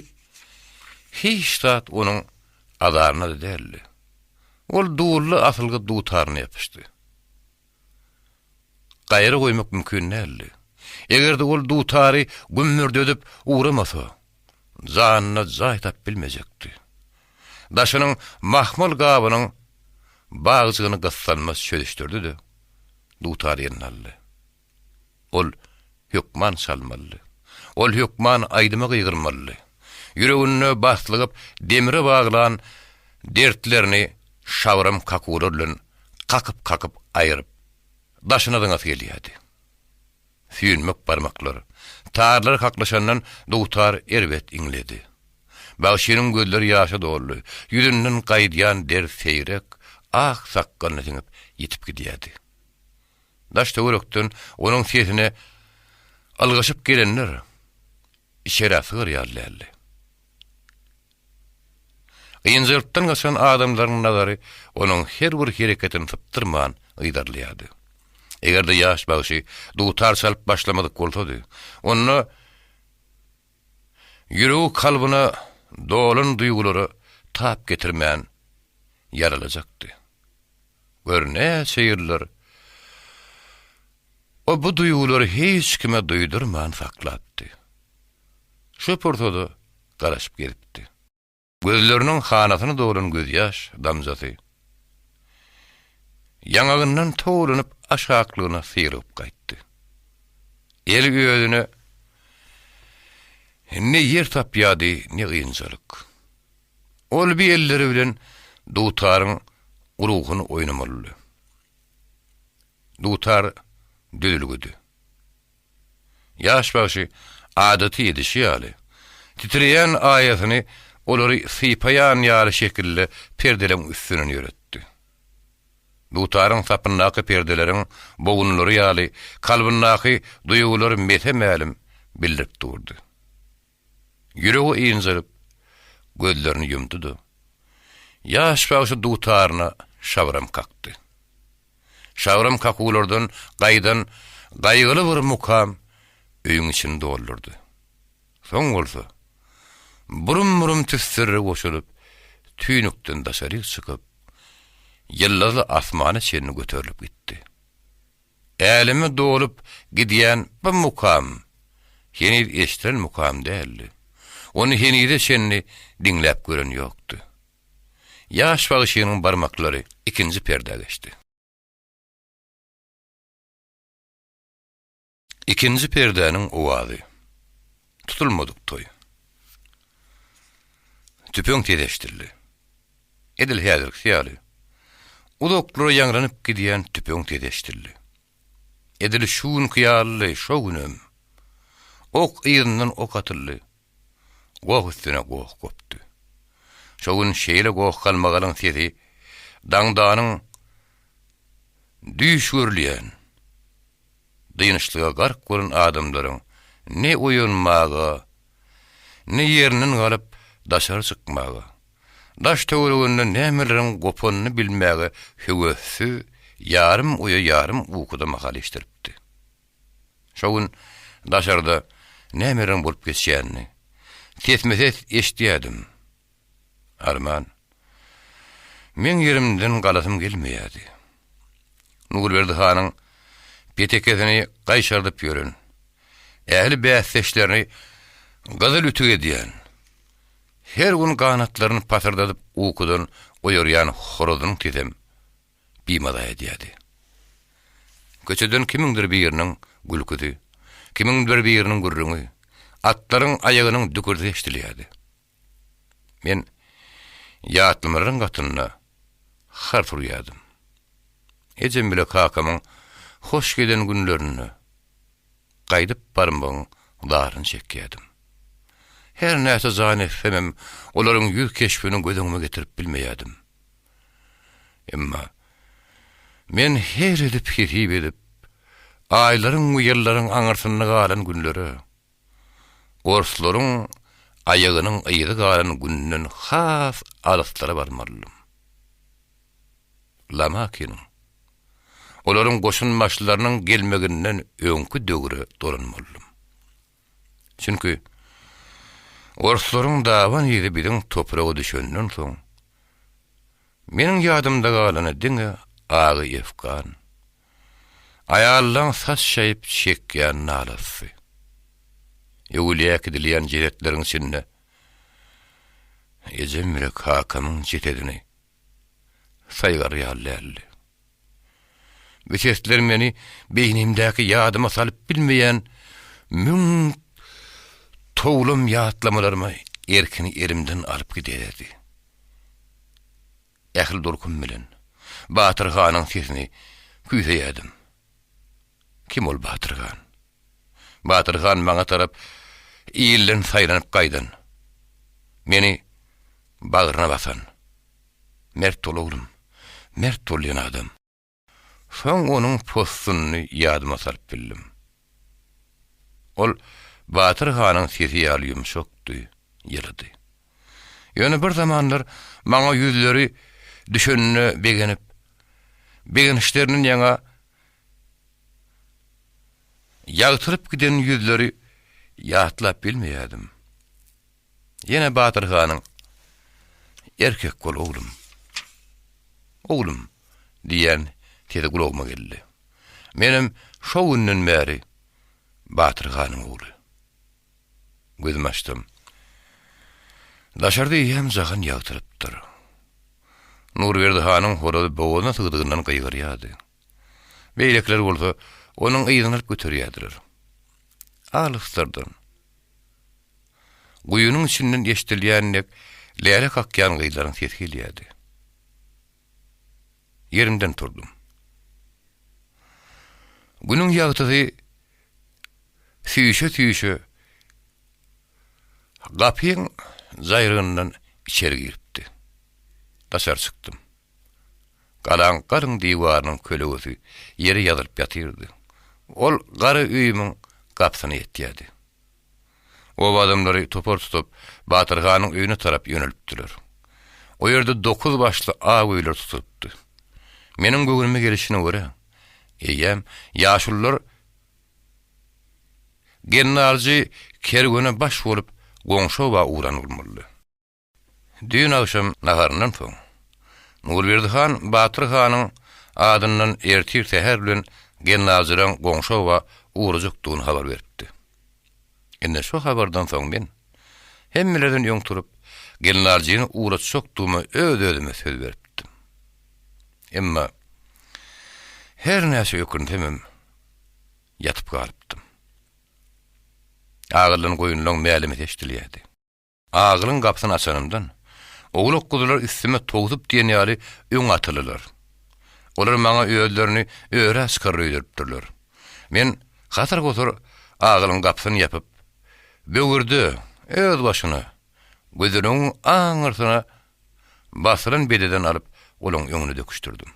hiç zat onuň azaryna-da däldi. Ol dully asylgy dutaryna ýapyşdy. Gaýra goýmak mümkin däldi. Eger-de ol dutary gümmürdedip ugramasa, janyna jaý tapyp bilmejekdi. Daşynyň mahmal gabynyň bagjygyny gyssanmaç çözüşdirdi-de, dutary eline aldy. Ol hökman çalmalydy. Ol hökman aýdyma gygyrmalydy. Ýüreginde baslygyp demire baglan dertlerini şabram kakuwlar bilen kakyp-kakyp aýryp, daşyna zyňasy gelýärdi. Süýnmek barmaklar, tarlar kaklyşandan dutar erbet iňledi. Bagşynyň gözleri ýaşa doldy, ýüzünden gaýdýan der seýrek, ak sakgalyna siňip ýitip gidýärdi. Daş-töwerekden onuň sesine ylgaşyp gelenler içerä sygar ýaly däldi. Ynjalykdan gaçan adamlaryň nazary onuň her bir hereketini sypdyrman yzarlaýardy. Eger-de ýaş bagşy dutar çalyp başlamadyk bolsady, onda ýüregi kalbyna dolan duýgulara tap getirmän ýaralajakdy. Gör näçe ýyllar o bu duýgulary hiç kime duýdurman saklapdy. Şu pursada garaşyp gezipdi. Gözleriniň hanasyna dolan gözýaş damjasy ýaňagyndan towlanyp aşaklygyna syrygyp gaýtdy. Eli özüne ne ýer tapýardy, ne ynjalyk. Ol bir elleri bilen dutaryň ruhuny oýnamalydy. Dutar düzülgidi. Ýaş bagşy adaty edişi ýaly, titreýän aýasyny olary sypaýan ýaly şekilde perdeleň üstünden ýöretdi. Dutaryň sapyndaky perdeleriň bogunlary ýaly kalbyndaky duýgulary mese-mälim bildirip durdy. Ýüregi ynjalyp, gözlerini ýumdy-da, ýaş bagşy dutaryna şabram kakdy. Şabram kakuwlardan gaýdan gaýgyly bir mukam öýüň içini doldurdy. Soň bolsa, burum-burum tüsselere goşulyp, tüýnükden daşaryk çykyp, ýyldyzly asmana çenli göterilip gitdi. Äleme dolup gidýän bu mukam heniz eşdilen mukam däldi. Ony henize çenli diňläp gören ýokdy. Ýaş bagşynyň barmaklary ikinji perdä geçdi. Ikinji perdäniň owazy. Tutulmadyk toý. Tüpeň sesi eşidildi. Edil häzirkisi ýaly, uzaklara ýaňlanyp gidýän tüpeň sesi eşidildi. Edil şu günki ýaly şo günem. Ok yzyndan ok atyldy. Goh üstüne goh gopdy. Şo gün şeýle goh-galmagalyň sesi daňdanyň düýş görülýän, dynçlyga gark bolan adamlaryň ne oýanmaga, ne ýerinden galyp daşary çykmaga, daş-töwereginde nämeleriň gopanyny bilmäge höwessiz ýarym oýa ýarym ukuda mahal eşdiripdi. Şo gün daşarda nämeleriň bolup geçýänini sesme-ses eşidýärdim. Arman, meň ýerimden galasym gelmeýärdi. Nurberdi hanyň petekesini gaýşardyp ýören, ähli bäsdeşlerini gyzyl ütük edýän, her gün ganatlaryny pasyrdadyp ukudan oýarýan horazynyň sesem bimaza edýärdi. Köçeden kimiňdir biriniň gülküsi, kimiňdir biriniň gürrüňi, atlaryň aýagynyň dükürdisi eşidilýärdi. Men ýatlamalaryň gatynda hars urýardym. Ejem bile kakamyň hoş gelen günlerine gaýdyp barmagyň zaryny çekýärdim. Her näçe jan etsemem, olaryň ýüz keşbini göz öňüme getirip bilmeýärdim. Emma men her edip hesip edip, aýlaryň we ýyllaryň aňyrsynda galan günlere, Orslaryň aýagynyň yzy galan günden has alyslara barmalydym. Lamakiniň, olaryň goşunbaşylarynyň gelmeginden öňki döwre dolanmalydym. Çünki orslaryň daban yzy biziň topraga düşenden soň, meniň ýadymda galany diňe agy efgan, Aýallaň saç çaýyp çekýän nalasy. Öwülýä äkidilýän jesetleriň içinde ejem bile kakamyň jesedini saýgar ýaly däldi. Bu sesler meni beýnimdäki ýadyma salyp bilmeýän müň towlam ýatlamalaryma erkini elimden alyp giderdi. Ähli durkum bilen Batyr hanyň sesini küýseýärdim. Kim ol Batyr han? Batyr han maňa tarap ilden saýlanyp gaýdan, meni bagryna basan, Mert bol oglum, mert bol diýen adam. Soň onuň possunyny ýadyma salyp bildim. Ol Batyr hanyň sesi ýaly ýumşakdy, ýylydy. Ýöne bir zamanlar maňa ýüzleri düşenine begenip, begençlerinden ýaňa ýagtylyp giden ýüzleri ýatlap bilmeýärdim. Ýene Batyr hanyň, Erkek bol, oglum! Oglum! diýýän sesi gulagyma geldi. Menem şo günden bäri Batyr hanyň ogly. Gözümi açdym. Daşarda eýýäm jahan ýagtylypdyr. Nurberdi hanyň horazy bogazyna sygdygyndan gygyrýardy. Beýlekiler bolsa onuň yzyny alyp göterýärdiler. Alyslardan, Guýynyň içinden eşidilýän dek. Läle kakýan gyzlaryň sesi gelýärdi. Ýerimden turdum. Günüň ýagtysy süýşe-süýşe gapyň jaýrygyndan içeri giripdi. Daşary çykdym. Galaň galyň diwarynyň kölegesi ýere ýazylyp ýatyrdy. Ol gara öýümiň gapysyna ýetýärdi. Oba adamlary topar tutup, Batyr hanyň öýüne tarap ýönelipdiler. O ýerde dokuz başly aw öýler tutulypdy. Meniň göwnüme gelşine görä, eýýäm ýaşulular gelnaljy kerwene baş bolup goňşy oba ugran bolmalydy. Düýn agşam naharyndan soň, Nurberdi han Batyr hanyň adyndan ertir säher bilen gelnaljylaň goňşy oba ugrajakdygyny habar beripdi. Indi şo habardan soň men hemmelerden öň turup, gelnaljyny ugratjakdygyma öz-özüme söz beripdim. Emma her näçe ökünsemem, ýatyp galypdym. Agyldan goýunlaň mälemesi eşidilýärdi. Agylyň gapysyny açanymdan, owlak-guzular üstüme towsup diýen ýaly öňe atylylar. Olar maňa özlerini örä çykarar öýderipdirler. Men hasyr-husur agylyň gapysyny ýapyp, böwürde, özbaşyna, gözüniň aňyrsyna basylan bededen alyp, olaň öňüne döküşdirdim.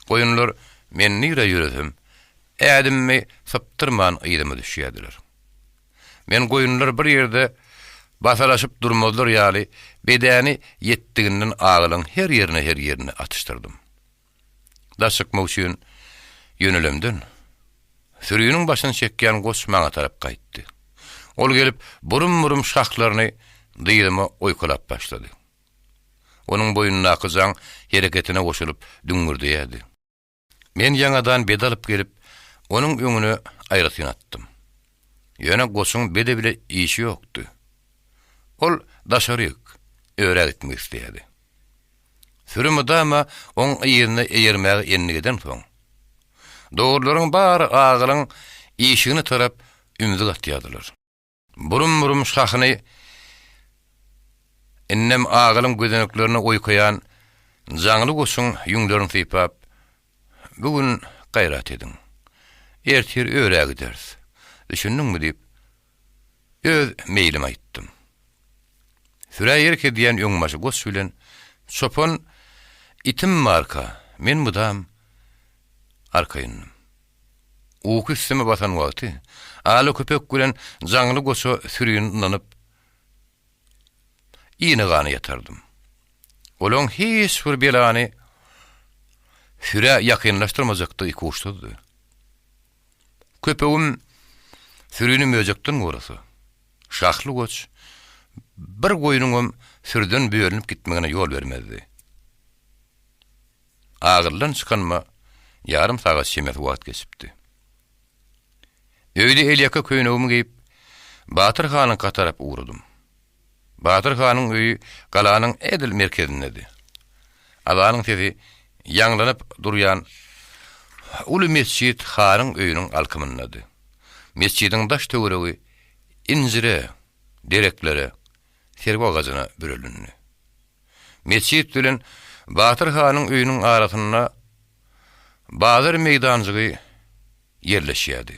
Goýunlar men nirä ýöresem, ädimimi sypdyrman yzyma düşýärdiler. Men goýunlar bir ýerde basalaşyp durmazlar ýaly bedäni ýetdiginden agylyň her ýerine-her ýerine atyşdyrdym. Daş çykmak üçin ýönelemden, süriniň başyny çekýän goç maňa tarap gaýtdy. Ol gelip burum-burum şahlaryny dyzyma oýkalap başlady. Onuň boýnundaky jaň hereketine goşulyp düňňürdeýärdi. Men ýaňadan bede alyp gelip, onuň öňüne aýratyn atdym. Ýöne goçuň bede bile işi ýokdy. Ol daşaryk, örä gitmek isleýärdi. Süri mydama oň yzyna eýermäge endik edensoň, dogrularyň bary agylyň işigine tarap ümzük atýardylar. Burum-burum şahyny indem agylyň gözeneklerine oýkaýan jaňly goçuň ýüňlerini sypap, Bu gün gaýrat ediň. Ertir örä gideris. Düşündiňmi diýip, öz meýlimi aýtdym. Sürä erk edýän öňbaşy goç bilen çopan itim barka, men mydam arkaýyndym. Uky üstüme basan wagty, ala köpek bilen jaňly goça sürini ynanyp, ine-gana ýatardym. Olaň hiç bir belany sürä ýakynlaşdyrmajakdygy ikuçsuzdy. Köpegim sürini möjekden gorasa, şahly goç bir goýnuňam sürüden bölünip gitmegine ýol bermezdi. Agyldan çykanyma ýarym sagat çemesi wagt geçipdi. Öýde elýaka köýnegimi geýip, Batyr hanyňka tarap ugradym. Batyr hanyň öýi galanyň edil merkezindedi. Azanyň sesi ýaňlanyp durýan uly metjit hanyň öýüniň alkymyndady. Metjidiň daş-töweregi injire, dereklere, serwi agajyna bürelindi. Metjit bilen Batyr hanyň öýüniň arasynda bazar meýdanjygy ýerleşýärdi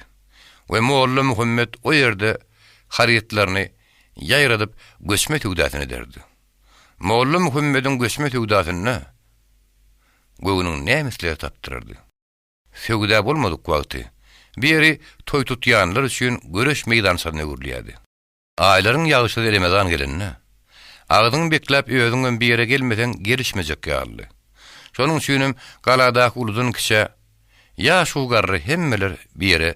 we molla Muhammet o ýerde harytlaryny ýaýradyp göçme söwdasyny ederdi. Molla Muhammediň göçme söwdasynda göwnüň näme islese tapdyrardy. Söwda bolmadyk wagty bu ýeri toý tutýanlar üçin göreş meýdançasyna öwrülýärdi. Aýlaryň ýagyşsyz Remezan gelende, agzyňy bekläp özüňem bir ýere gelmeseň gelişmejek ýalydy. Şonuň üçinem galadaky uludan kiçä, ýaş-u-garry hemmeler bir ýere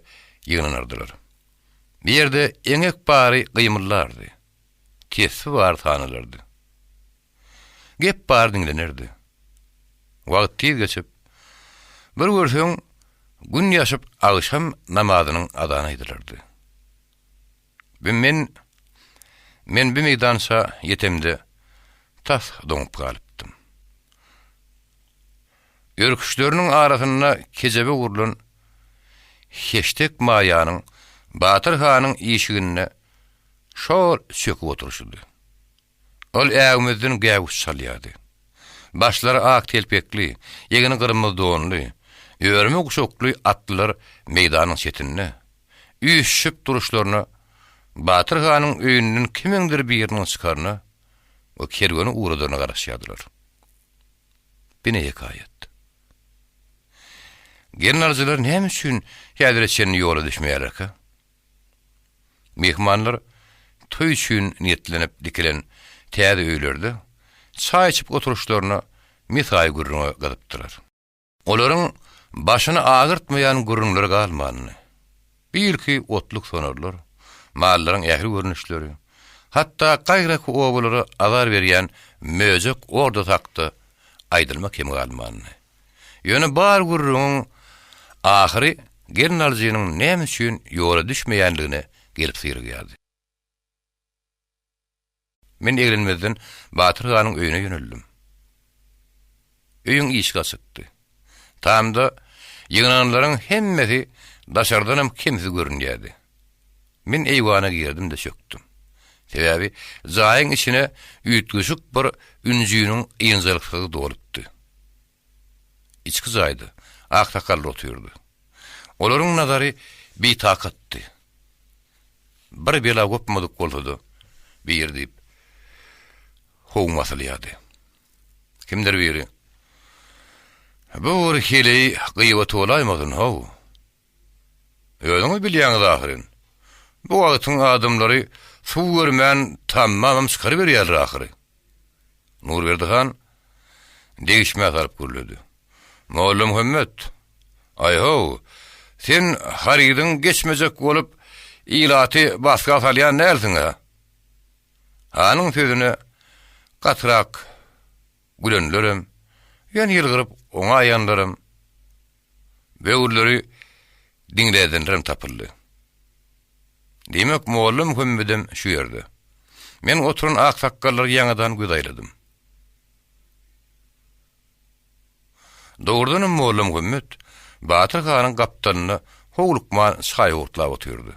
ýygnanardylar. Bir ýerde eňek bary gymyldardy, tesbi bary sanalardy. Gep bary diňlenerdi. Wagt tiz geçip, bir görseň, Gün ýaşyp agşam namazynyň azany aýdylardy. Bi men Men bi meýdança ýetemde tas doňup galypdym. Örküçleriniň arasynda kejebe gurlan heşdek maýanyň Batyr hanyň işiginde şol çöküp oturyşydy. Ol äwmezden gäwüş çalýardy. Başlary ak telpekli, egni gyrmyzy donly, örme guşakly atlylar meýdanyň çetinde, üýşüşip duruşlaryna Batyr hanyň öýünden kimiňdir biriniň çykaryna we kerweni ugradaryna garaşýardylar. Bine hekaýat. Gelnalyjylar näme üçin häzire çenli ýola düşmeýärlerkä? Myhmanlar toý üçin niýetlenip dikilen täze öýlerde çaý içip oturyşlaryna mesaýy gürrüňe gyzypdylar. Olaryň başyny agyrtmaýan gürrüňleri galmandy. Birki otluk sonarlar, mallaryň ähli görnüşleri, hatda gaýraky obalara azar berýän möjek ordasy hakda aýdylma kem galmandy. Ýöne bar gürrüňiň ahyry gelnalyjynyň näme üçin ýola düşmeýänligine gelip syrygýardy. Men eglenmezden Batyr hanyň öýüne ýöneldim. Öýüň işigi açykdy. Tamda ýygnananlaryň hemmesi daşardanam kemsiz görünýärdi. Men eýwana girdim-de çökdüm. Sebäbi jaýyň içine üýtgeşik bir ünjüniň ynjalyksyzlygy dolupdy. Içki jaýda aksakally otyrdy. Olaryň nazary bitakatdy. Bir bela gopmadyk bolsa-da, bir diýip, howuň basylýardy. Kimdir biri, Bu bir heleý gyýbaty bolaýmasyn, how? Özüňiz bilýäňiz ahyryn. Bu wagtyň adamlary suw görmän tammamam çykaryberýärler ahyry. Nurberdi han degişmä salyp gürledi. Mollamuhammet, aý-how, sen harydyň geçmejek bolup, ilaty basga salýan dälsiň-ä? Hanyň sözüne gatyrak gülenlerem, ýöne ýylgyryp oňaýanlaram, böwürleri diňlädenlerem tapyldy. Diýmek, molla Muhammedem şu ýerde. Men oturan aksakgallara ýaňadan göz aýladym. Dogrudanam molla Muhammet Batyr hanyň gapdalynda howlukman çaý owurtlap otyrdy.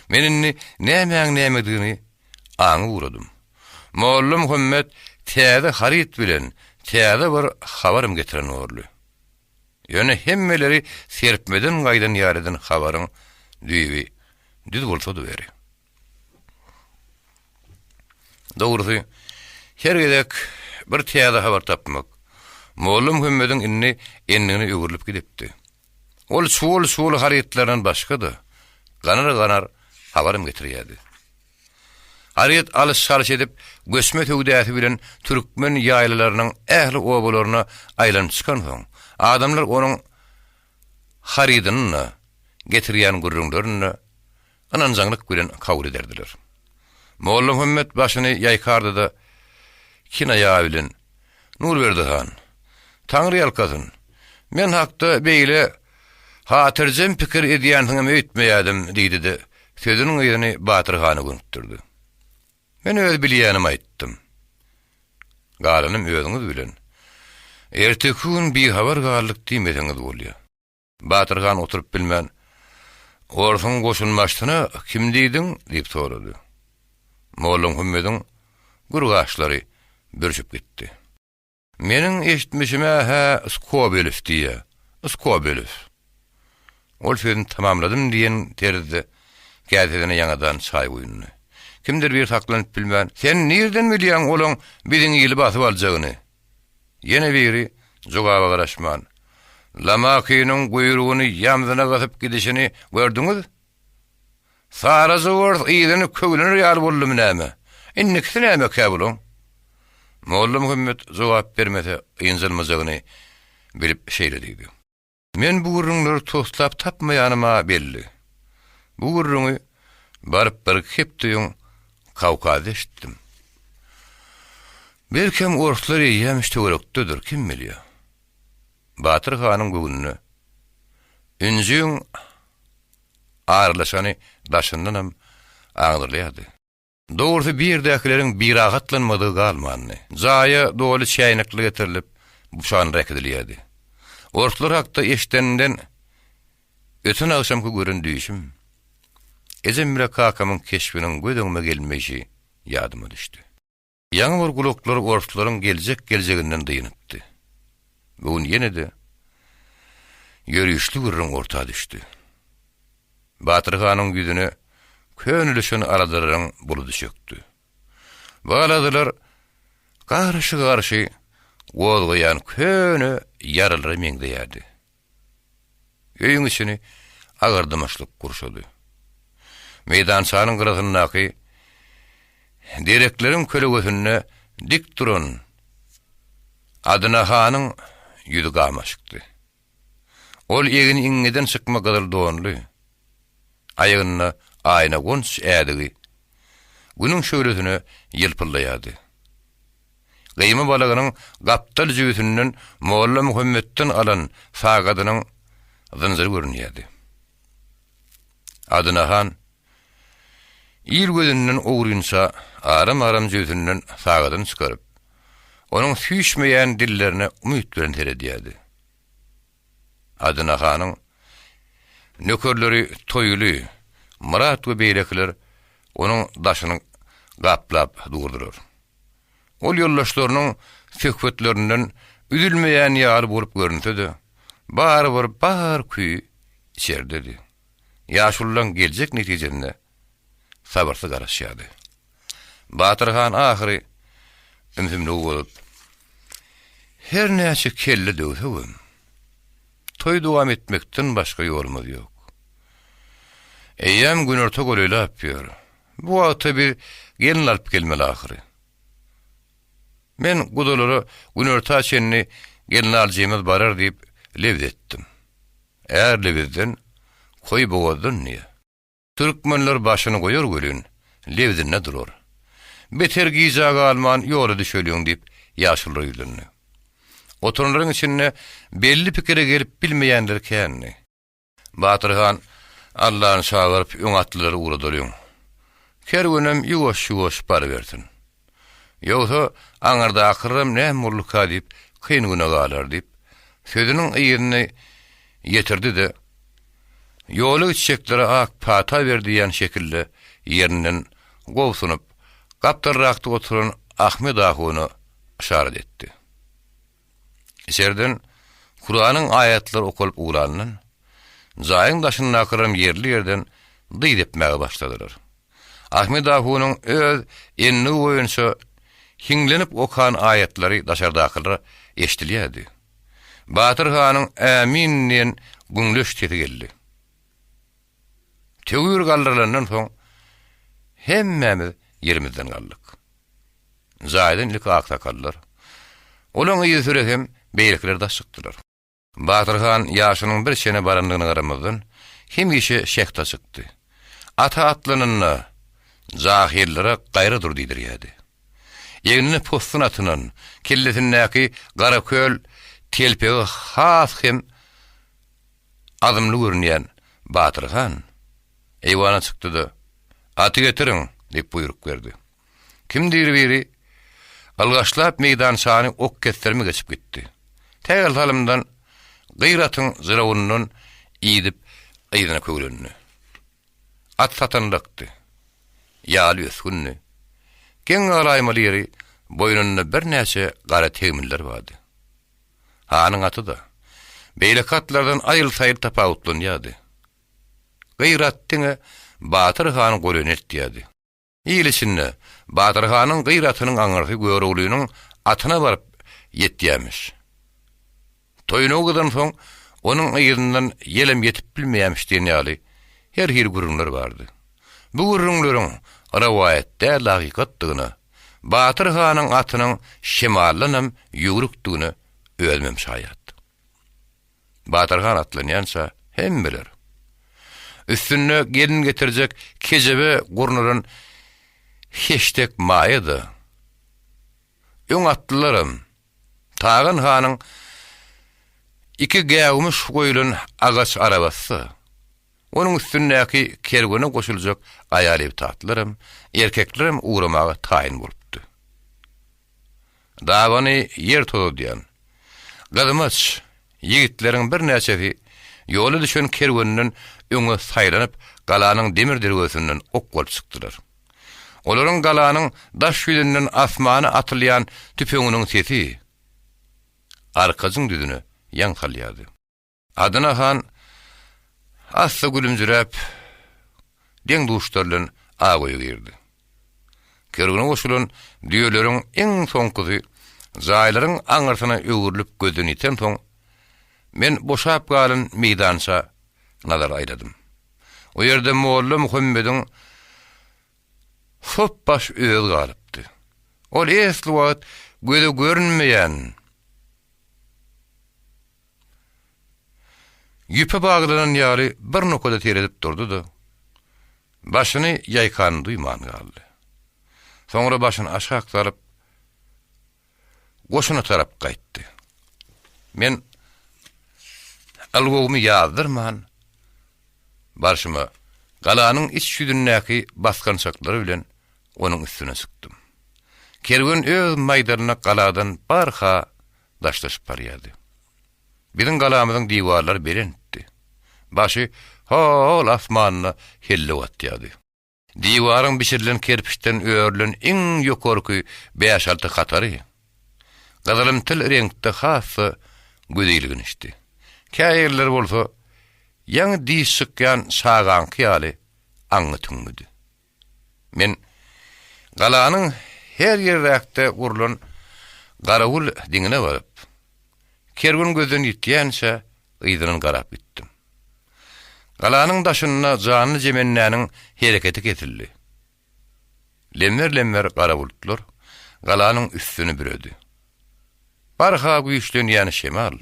Men indi nämäň nämedigini aňyp ugradym. Molla Muhammet täze haryt bilen täze bir habaram getiren borly. Ýöne hemmeleri serpmeden gaýdan ýaly eden habaryň düýbi düz bolsady beri. Dogrusy, her gezek bir täze habar tapmak, Molla Muhammediň indi endigine öwrülip gidipdi. Ol çuwal-çuwal harytlardan başga-da, ganar-ganar habaram getirýärdi. Haryt alyş-çalyş edip, göçme söwdasy bilen türkmen ýaýlalarynyň ähli obalaryna aýlanyp çykansoň, adamlar onuň harydyny-da, getirýän gürrüňlerini-de ynanjaňlyk bilen kabul ederdiler. Mollamuhammet başyny ýaýkardy-da, kinaýa bilen, Nurberdi han, Taňry ýalkasyn, men hakda beýle hatyrjem pikir edýänsiňem öýtmeýädim diýdi-de, sözüniň yzyny Batyr hana gönükdirdi. Men öz bilýänimi aýtdym. Galanym özüňiz bilen. Erteki gün bihabar galdyk diýmeseňiz bolýa. Batyr han oturyp bilmän, Orsuň goşunbaşysyna kim diýdiň? diýip sorady. Mollamuhammediň gür gaşlary bürşüp gitdi. Meniň eşitmişim-ä-hä Skobelew diýýä. Skobelew. Ol sözüni tamamladym diýen terzde käsesine ýaňadan çaý guýundy. Kimdir biri saklanyp bilmän, Sen nirden bilýäň olaň biziň ili basyp aljagyny? Ýene biri jogaba garaşman, Lamakynyň guýrugyny ýamzyna gysyp gidişini gördüňiz? Saraja ors yzyny köwlener ýaly boldumy näme? Indikisi nämekä bulaň? Mollamuhammet jogap bermese ynjalmajagyny bilip şeýle diýdi. Men bu gürrüňleri toslap tapmaýanym-a belli. Bu gürrüňi baryp birki hepde öň Kawkazda eşitdim. Belkem orslar eýýäm şu töwerekdedir, kim bilýär. Batyr hanyň göwnüne ünjüň aralaşany daşyndanam aňdyrylýardy. Dogrusy bu ýerdäkileriň birahatlanmadygy galmandy. Jaýa doly çäýnekli getirilip, buşanlar äkidilýärdi. Orslar hakda eşideninden öten agşamky gören düýşüm, ejem bile kakamyň keşbiniň göz öňüme gelmeýşi ýadyma düşdi. Ýaňy bir gulaklar orslaryň geljek-geljeginden dynypdy. Bu gün ýene-de ýörişli gürrüň orta düşdi. Batyr hanyň ýüzüne könelişen aladalaryň buludy çökdi. Bu aladalar garşy-garşy gozgaýan köne ýaralara meňzeýärdi. Öýüň içini agyr dymyşlyk gurşady. Meýdançanyň gyrasyndaky derekleriň kölegesinde dik duran Adyna hanyň ýüzi gamaşykdy. Ol egni iňňeden çykma gyzyl donly, aýagynda aýna gonç ädigi Günüň şöhlesine ýylpyldaýardy. Gyýma balagynyň gapdal jübüsinden molla Muhammetden alan sagadynyň zynjyry görünýärdi. Adyna han il gözünden ogrynça aram-aram jübüsinden sagadyny çykaryp, onuň süýşmeýän dillerine umyt bilen seredýärdi. Adyna hanyň nökerleri Toýly, Myrat we beýlekiler onuň daşyny gaplap durdular. Ol ýoldaşlarynyň söhbetlerinden üzülmeýän ýaly bolup görünse-de, barybir bar küýi içeridedi. Ýaşululaň geljek netijesine sabyrsyz garaşýardy. Batyr han ahyry ümsümligi bozup, Her näçe kelle döwsegem, toý dowam etmekden başga ýolumyz ýok. Eýýäm günorta golaýlap ýör. Bu wagta biz gelin alyp gelmeli ahyry. Men gudalara günorta çenli gelinaljymyz barar diýip lebz etdim. Är lebizden, koý bogazdan diýýä. Türkmenler başyny goýar welin, lebzinde durar. Beter gijä galman ýola düşeliň diýip, ýaşululara ýüzlendi. Oturanlaryň içinde belli pikire gelip bilmeýänler kändi. Batyr han, Allany çagyryp öň atlylary ugradalyň. Kerwenem ýuwaş-ýuwaş barybersin. Ýogsa aňyrdakylaram näme bolduka diýip kyn güne galar diýip, sözüniň yzyny ýetirdi-de, ýola gitjeklere ak pata ber diýýän şekilde ýerinden gobsunyp, gapdalrakda oturan Ahmet ahuna yşarat etdi. Içerden Kuranyň aýatlary okalyp ugrandan, jaýyň daşyndakylaram ýerli-ýerden dyz epmäge başladylar. Ahmet ahunyň öz endigi boýunça hiňlenip okan aýatlary daşardakylara eşidilýärdi. Batyr hanyň Ämin diýen güňleç sesi geldi. Töwir galdyrylandan soň hemmämiz ýerimizden galdyk. Jaýdan ilki aksakallar, olaň yzysüre hem beýlekiler daş çykdylar. Batyr han ýaşynyň bir çene barandygyna garamazdan, hemişe şähdi açykdy. Ata atlananda, jahylllara gaýra dur diýdirýärdi. Egnine possun atynan, kellesindäki garaköl telpegi has hem azmly görünýän Batyr han eýwana çykdy-da, Aty getiriň! diýip buýruk berdi. Kimdir biri ylgaşlap meýdançany ok kesdirme geçip gitdi. Sähel salymdan gyr atyň jylawyndan idip yzyna köwlendi. At satanlykdy. Ýaly ösgündi. Geň galaýmaly ýeri boýnunda birnäçe gara tegmiller bardy. Hanyň aty-da, beýleki atlardan aýyl-saýyl tapawutlanýardy. Gyr at diňe Batyr hanyň golaýyna eltýärdi. Il içinde Batyr hanyň gyr atynyň aňyrsy Göroglynyň atyna baryp ýetýämiş. Toýnagy gyzansoň, onuň yzyndan ýelem ýetip bilmeýämiş diýen ýaly her hili gürrüňler bardy. Bu gürrüňleriň rowaýat däl hakykatdygyna, Batyr hanyň atynyň şemaldanam ýüwrükdigine özümem şaýat. Batyr han atlanýança hemmeler, üstünde gelin getirjek kejebe gurnalan heşdek maýa-da, öň atlylaram, Tagan hanyň iki gäwmiş goýlan agaç arabasy-da, onuň üstündäki kerwene goşuljak aýal-ebtatlaram, erkeklerem ugramaga taýyn bolupdy. Dabany ýer tozadýan, gyzmaç ýigitleriň birnäçesi ýola düşen kerwenden öňe saýlanyp, galanyň demir derwezesinden ok bolup çykdylar. Olaryň galanyň daş ýüzünden asmana atylýan tüpeňiniň sesi Arkajyň düzüne ýaň salýardy. Adyna han assa gülümjiräp, deň-duşlar bilen ak öýe girdi. Kerwene goşulan düýeleriň iň soňkusy jaýlaryň aňyrsyna öwrülip gözden ýitensoň, men boşap galan meýdança nazar aýladym. O ýerde molla Muhammediň sopbaş özi galypdy. Ol esli wagt göze görünmeýän, Ýüpe baglanan ýaly bir nokada seredip durdy-da, başyny ýaýkanyny duýman galdy. Soňra başyny aşak salyp, goşuna tarap gaýtdy. Men ylgawymy ýazdyrman, barşyma galanyň iç ýüzündäki basgançaklary bilen onuň üstüne çykdym. Kerwen öz maýdalyna galadan barha daşlaşyp barýardy. Biziň galamyzyň diwarlary belentdi. Başy ho-ol asmanda hellek atýardy. Diwaryň bişirilen kerpiçden örülen iň ýokarky bäş-alty hatary gyzylymtyl reňkde has-da göze ilginçdi. Kä ýerleri bolsa ýaňy diş çykýan çagaňky ýaly aňňy-tüňňüdi. Men galanyň her ýerräkde gurlan garawul diňine baryp, kerwen gözden ýitýänçä yzyndan garap gitdim. Galanyň daşynda janly-jemendäniň hereketi kesildi. Lemmer-lemmer gara bulutlar galanyň üstüni büredi. Barha güýçlenýän şemal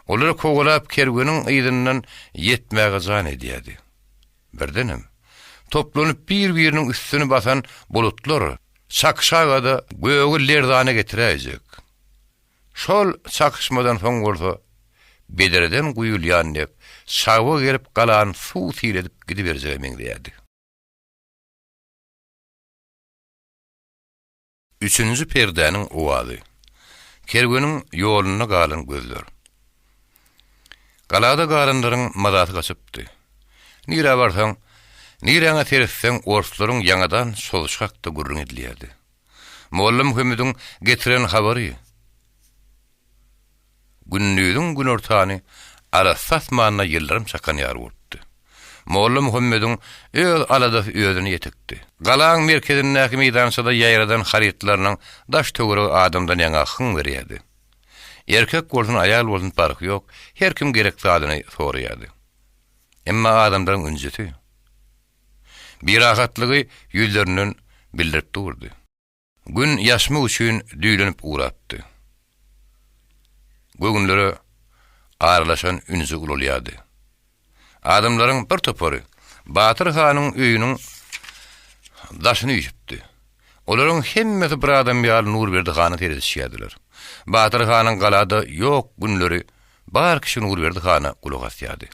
olary kowalap kerweniň yzyndan ýetmäge jan edýärdi. Birdenem, toplanyp bir-biriniň üstüni basan bulutlar çakyşaga-da gögi lerzana getiräýjek. Şol çakyşmadan soň bolsa, bedreden guýulýan dek çagba gelip galany suw sil edip gidiberjege meňzeýärdi. Üçünji perdäniň owazy. Kerweniň ýolunda galan gözler. Galada galanlaryň mazasy gaçypdy. Nirä barsaň, niräňe seretseň orslaryň ýaňadan çozuşy hakda gürrüň edilýärdi. Molla Muhammediň getiren habary Gündiziň günortany arassa asmanda ýyldyrym çakan ýaly bolupdy. Molla Muhammediň öz aladasy özüne ýetikdi. Galaň merkezindäki meýdançada ýaýradan harytlarynyň daş-töweregi adamdan ýaňa hyň berýärdi. Erkek bolsun, aýal bolsun parhy ýok, her kim gerek zadyny soraýardy. Emma adamlaryň ünjüsi, birahatlygy ýüzlerinden bildirip durdy. Gün ýaşmak üçin düýlenip ugrapdy. Göwünlere aralaşan ünji ulalýardy. Adamlaryň bir topary Batyr hanyň öýüniň daşyny üýşüpdi. Olaryň hemmesi bir adam ýaly Nurberdi hana seredişýärdiler. Batyr hanyň galada ýok günleri bar kişi Nurberdi hana gulak asýardy.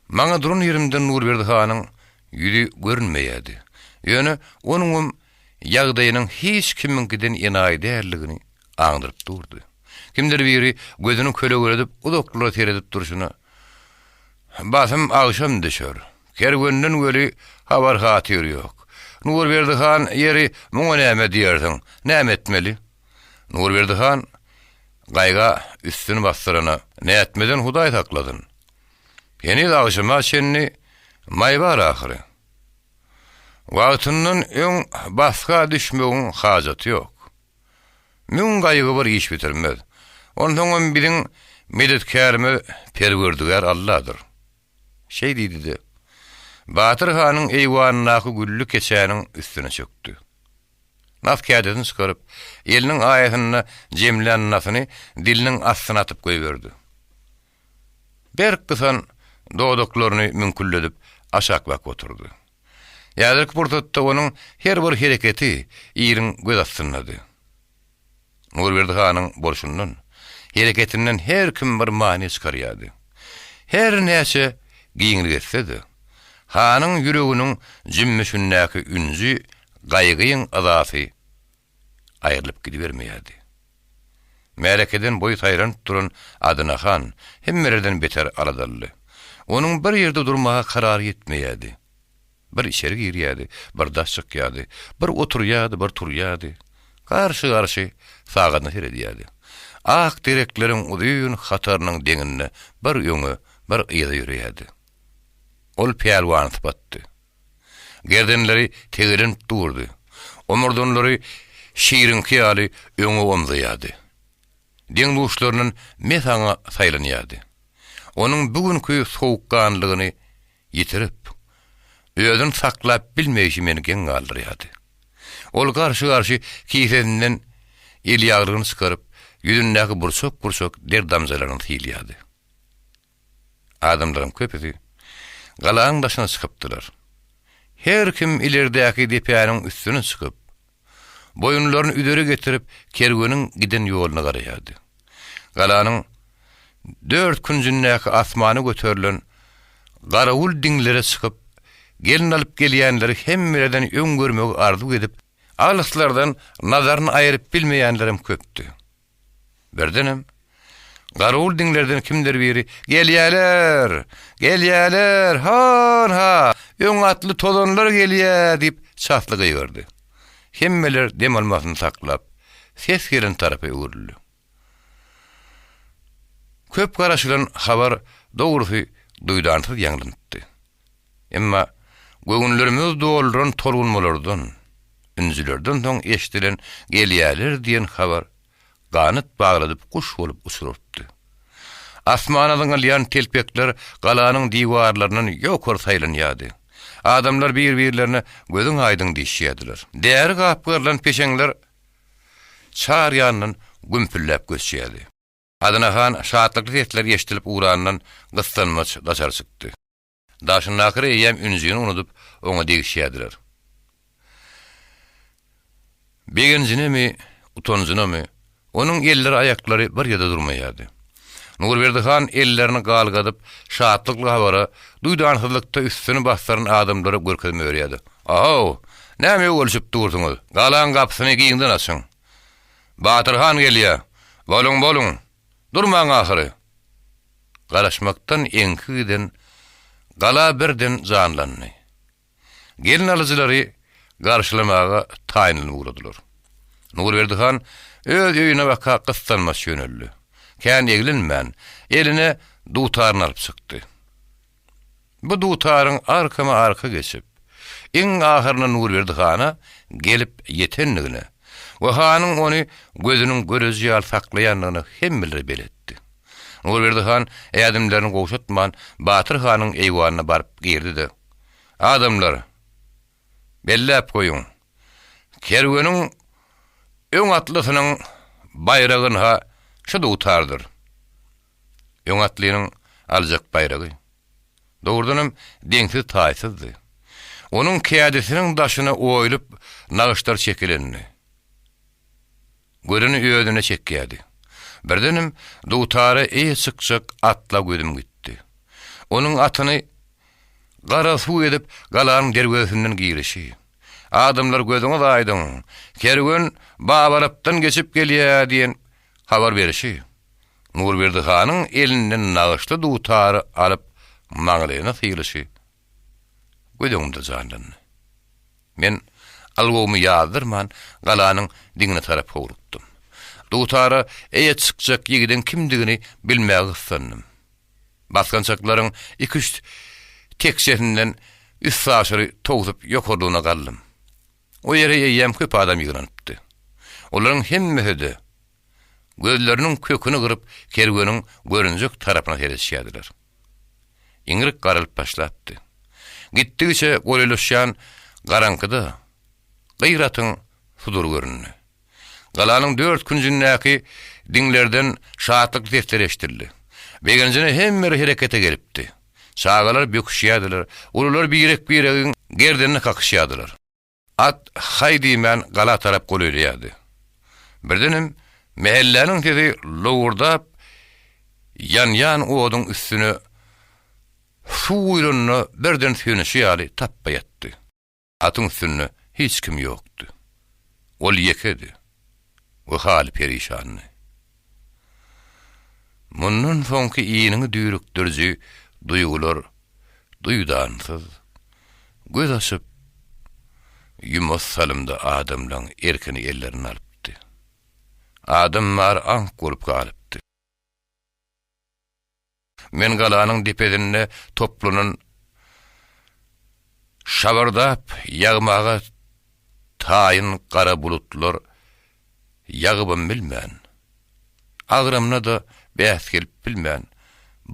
Maňa duran ýerimden Nurberdi hanyň ýüzi görünmeýärdi. Ýöne onuňam ýagdaýynyň hiç kimiňkiden enaýy däldigini aňdyryp durdy. Kimdir biri gözüni kölegeledip uzaklara seredip durşuna, Basym agşam düşer. Kerwenden weli habar-hatyr ýok. Nurberdi han, ýeri, muňa näme diýersiň? Näme etmeli? Nurberdi han gaýga üstüni basdyrana, Nätmeden Hudaý saklasyn. Heniz agşama çenli maý bar ahyry. Wagtyndan öň basga düşmegiň hajaty ýok. Müň gaýgy bir iş bitirmez. Onsoňam biziň medetkärimiz Perwerdigär Alladyr. Şeý diýdi-de, Batyr hanyň eýwanyndaky gülli keçäniň üstüne çökdi. Nas kädesini çykaryp, eliniň aýasynda jemlän nasyny diliniň astyna atyp goýberdi. Berk gysan dodaklaryny müňkülledip, aşak bakyp oturdy. Häzirki pursatda onuň her bir hereketi iliň göz astyndady. Nurberdi hanyň bolşundan, hereketinden her kim bir many çykarýardy. Her näçe giňlik etse-de, hanyň ýüreginiň jümmüşindäki ünji gaýgyň yzasy aýrylyp gidibermeýärdi. Märekeden boýy saýranyp duran Adyna han hemmelerden beter aladalydy. Onuň bir ýerde durmaga karary ýetmeýärdi. Bir içeri girýärdi, bir daş çykýardy, bir oturýardy, bir turýardy. Garşy-garşy sagadyna seredýärdi. Ak derekleriň uzyn hatarynyň deňinde bir öňe, bir yza ýöreýärdi. Ol pälwan sypatdy. Gerdenleri tegelenip durdy. Omurdanlary şiriňki ýaly öňe omzaýardy. Deň-duşlaryndan mesaňa saýlanýardy. Onuň bu günki sowukganlygyny ýitirip, özüni saklap bilmeýşi meni geň galdyrýardy. Ol garşy-garşy kisesinden elýaglygyny çykaryp, ýüzündäki burçak-burçak der damjalaryny sylýardy. Adamlaryň köpüsi galanyň daşyna çykypdylar. Her kim ilerdäki depäniň üstüne çykyp, boýunlaryny üzeri getirip, kerweniň giden ýoluna garaýardy. Galanyň dört künjündäki asmana göterilen garawul diňlere çykyp, gelin alyp gelýänleri hemmelerden öň görmegi arzuw edip, alyslardan nazaryny aýryp bilmeýänlerem köpdi. Birdenem, garawul diňlerden kimdir biri, Gelýäler! Gelýäler! Han-ha! Öň atly tozanlar gelýä! diýip, çasly gygyrdy. Hemmeler dem almasyny saklap, ses gelen tarapa öwrüldi. Köp garaşylan habar dogrusy duýdansyz ýaňlanypdy. Emma göwünlerimizi dolduran tolgunmalardan, ünjülerden soň eşidilen gelýäler diýen habar ganat bagladyp guş bolup uçurypdy. Asmana zyňylýan telpekler galanyň diwarlaryndan ýokary saýlanýardy. Adamlar bir-birlerine gözüň aýdyň diýişýärdiler. Däri gapgarylan peşeňler çar ýandan gümpülläp göçýärdi. Hazyna han şatlykly sesler eşidilip ugrandan gyssanmaç daşary çykdy. Daşyndakylar eýýäm ünjini unudyp, oňa degişýärdiler. Begenjinemi, utanjynamy, onuň elleri-aýaklary bir ýerde durmaýardy. Nurberdi han ellerini galgadyp, şatlykly habara, duýdansyzlykda üstüni basdyran adamlara görkezme berýärdi. A-how, näme öwelişip dursuňyz? Galaň gapysyny giňden açyň. Batyr han gelýär. Boluň, boluň! Durmaň ahyry! Garaşmakdan eňki giden gala birden janlandy. Gelnalyjylary garşylamaga taýynlanyp ugradylar. Nurberdi han öz öýüne baka gyssanmaç ýöneldi. Kän eglenmän, eline dutaryny alyp çykdy. Bu dutaryň arkama-arka geçip, iň ahyrynda Nurberdi hana gelip ýetendigine we hanyň ony gözüniň göreji ýaly saklaýandygyna hemmelere beletdi. Nurberdi han ädimlerini gowşatman Batyr hanyň eýwanyna baryp girdi-de, Adamlar, belläp goýuň, kerweniň öň atlysynyň baýragy ynha şu dutardyr. Öň atlynyň aljak baýragy, dogrudanam, deňsiz-taýsyzdy. Onuň kädisiniň daşyna oýulyp nagyşlar çekilendi. Göreni özüne çekýärdi. Birdenem dutara eýe çykjak atla gözüm gitdi. Onuň atyny gara suw edip galanyň derwezesinden girişi, Adamlar gözüňiz aýdyň, kerwen Babarapdan geçip gelýär diýen habar berişi, Nurberdi hanyň elinden nagyşly dutary alyp maňlaýyna sylyşy göz öňümde janlandy. Men alwawymy ýazdyrman galanyň diňine tarap howlukdym. Dutara eýe çykjak ýigidiň kimdigini bilmäge gyssandym. Basgançaklaryň iküç tekjesinden üstaşyry towsup ýokarlygyna galdym. O ýere eýýäm köp adam ýygnanypdy. Olaryň hemmesi-de Gözleriniň köküni gyryp, kerweniň görünjek tarapyna seredişýärdiler. Iňrik garalyp başlapdy. Gitdigiçe golaýlaşýan garaňkyda gyr atyň sudury göründi. Galanyň dört künjündäki diňlerden şatlykly sesler eşidildi. Begenjine hemmeler herekete gelipdi. Çagalar böküşýärdiler, ulular birek-biregiň gerdenine kakyşýardylar. At haý diýmän gala tarap golaýlaýardy. Birdenem mähelläniň sesi lowurdap ýanýan oduň üstüne suw guýlanda birden sönüşi ýaly tapba ýatdy. Atyň üstünde hiç kim ýokdy. Ol ýekedi we haly perişandy. Mundan soňky iniňi düýrükdiriji duýgular duýdansyz. Göz açyp, ýumas salymda adamlaň erkini ellerine alypdy. Adam bary aňk bolup galypdy. Men galanyň depesinde toplanan şabyrdap ýagmaga taýyn gara bulutlar ýagybam bilmän, agramyna-da bäs gelip bilmän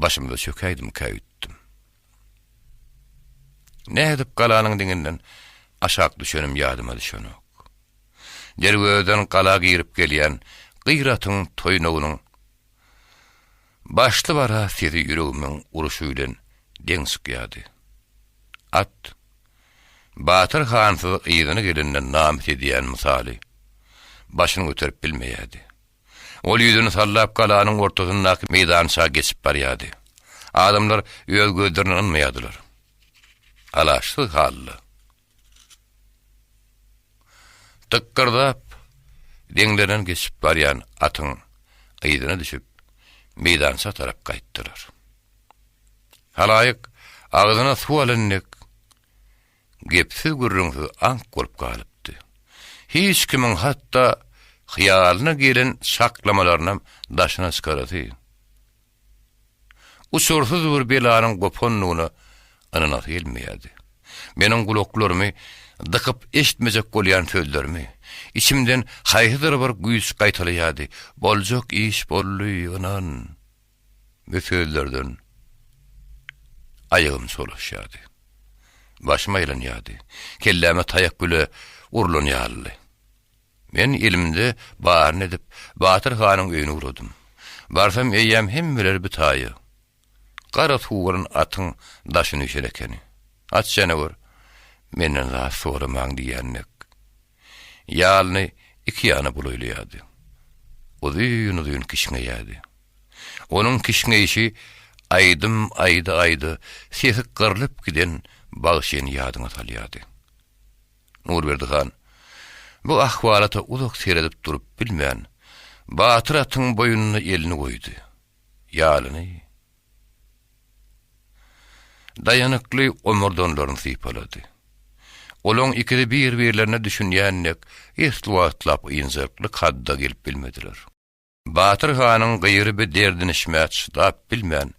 başymyza çökäýdimkä öýtdüm. Nädip galanyň diňinden aşak düşenim ýadyma düşenok. Derwezeden gala girip gelýän gyr atyň toýnagynyň başly-bara sesi ýüregimiň uruşy bilen deň çykýardy. At, Batyr hansyz yzyna gelende namys edýän mysaly, başyny göterip bilmeýärdi. Ol ýüzüni sallap galanyň ortasyndaky meýdança geçip barýardy. Adamlar öz gözlerine ynanmaýardylar. Alaçsyz halda. Tykgyrdap, deňlerinden geçip barýan atyň yzyna düşüp, meýdança tarap gaýtdylar. Halaýyk agzyna suw alan dek, gepsiz-gürrüňsiz aňk bolup galypdy. Hiç kimiň hatda hyýalyna gelen çaklamalarynam daşyna çykarasy, uçursyz bir belanyň gopandygyna ynanasy gelmeýärdi. Meniň gulaklarymy dykyp eşitmejek bolýan sözlerimi, içimden haýsydyr bir güýç gaýtalaýardy, Boljak iş boldy, ynan! Bu sözlerden aýagym çolaşýardy. Başym aýlanýardy. Kelläme taýak bile urlan ýalydy. Men elimde baryny edip, Batyr hanyň öýüne ugradym. Barsam eýýäm hemmeler bir taýa. Gara suwaran atyň daşyny üýşen ekeni. At janawer, menden zat soramaň diýýän dek. Ýalyny iki ýana bulaýlaýardy. Uzyn-uzyn kişňeýärdi. Onuň kişňeýşi aýdym aýda-aýda sesi gyrlyp giden bagşyny ýadyňa salýardy. Nurberdi han bu ahwalata uzak seredip durup bilmän, batyr atyň boýnuna elini goýdy. Ýalyny Daýanykly omurdanlaryny sypalady. Olaň ikisi bir-birlerine düşünýän dek esli wagtlap ynjalykly kadda gelip bilmediler. Batyr hanyň gyry bi derdinişmä çydap bilmän,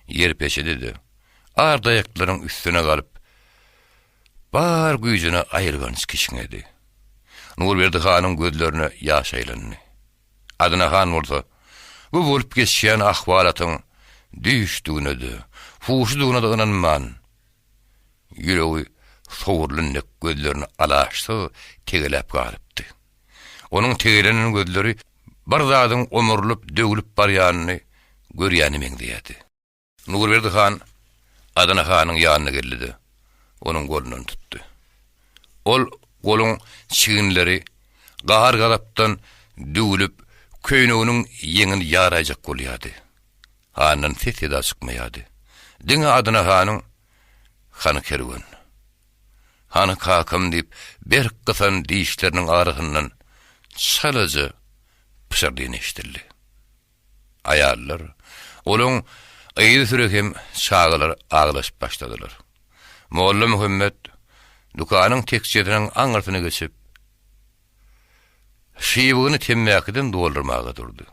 ýer peşedi-de, ar daýaklaryň üstüne galyp, bar güýjüne aýylganç kişňedi. Nurberdi hanyň gözlerine ýaş aýlandy. Adyna han bolsa, bu bolup geçýän ahwalatyň düýşdügine-de, huşudygyna-da ynanman, ýüregi sowrulan dek gözlerini alaçsyz tegeläp galypdy. Onuň tegelenen gözleri bir zadyň omurlyp, döwlüp barýanyny görýäne meňzeýärdi. Nurberdi han Adana hanyň ýanyna geldi-de, onuň golundan tutdy. Ol goluň çiginleri gahar-gazapdan düwlüp, köýneginiň ýeňini ýaraýjak bolýardy. Handan ses-seda çykmaýardy. Diňe Adana hanyň Hany kerwen? Hany kakam diýip, berk gysan dişleriniň arasyndan çalaja pyşyrdyny eşidildi. Aýallar, olaň yzysüre hem çagalar aglaşyp başladylar. Molla Muhammet dükanyň tekjesiniň aňyrsyna geçip, şybygyny temmäkiden doldurmaga durdy.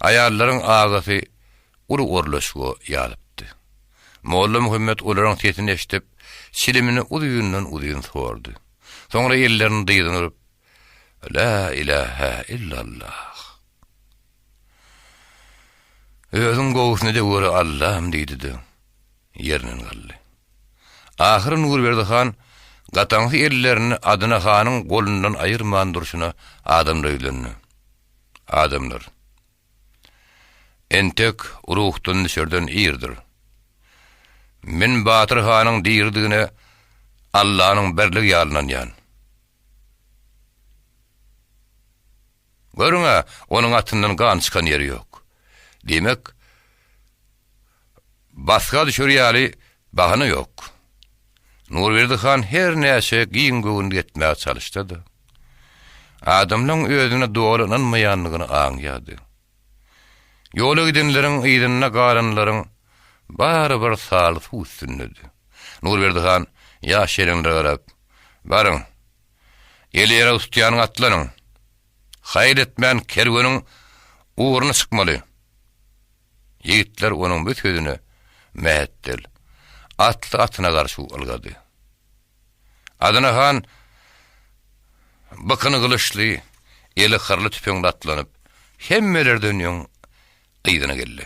Aýallaryň agasy uly orlaşga ýazypdy. Molla Muhammet olaryň sesini eşidip, çilimini uzyndan-uzyn sordy. Soňra ellerini dyzyna urup, Lä ilähä illallah! Özüň gowusyny de gör Allam diýdi-de, ýerinden galdy. Ahyry Nurberdi han gataňsy ellerini Adyna hanyň golundan aýyrman durşuna adamlara ýüzlendi. Adamlar, entek ruhdan düşerden irdir. Men Batyr hanyň diridigine Allanyň birligi ýaly ynanýan. Görüň-ä, onuň atyndan gan çykan ýeri ýok. Diýmek, basga düşer ýaly bahana ýok. Nurberdi han her näçe giň göwünlik etmäge çalyşsa-da, adamlaň özüne doly ynanmaýandygyny aňýardy. Ýola gidenleriň yzynda galanlaryň bary bir saly suw üstündedi. Nurberdi han. Ýaş ýeleňlere garap, Baryň, eli ýarag tutýanyň atlanyň. Haýal etmän kerweniň ugruna çykmaly. Ýigitler onuň bu sözüne mähetdel, atly atyna garşy ylgady. Adyna han bykyny gylyçly, eli hyrly tüpeňli atlanyp, hemmelerden öň yzyna geldi.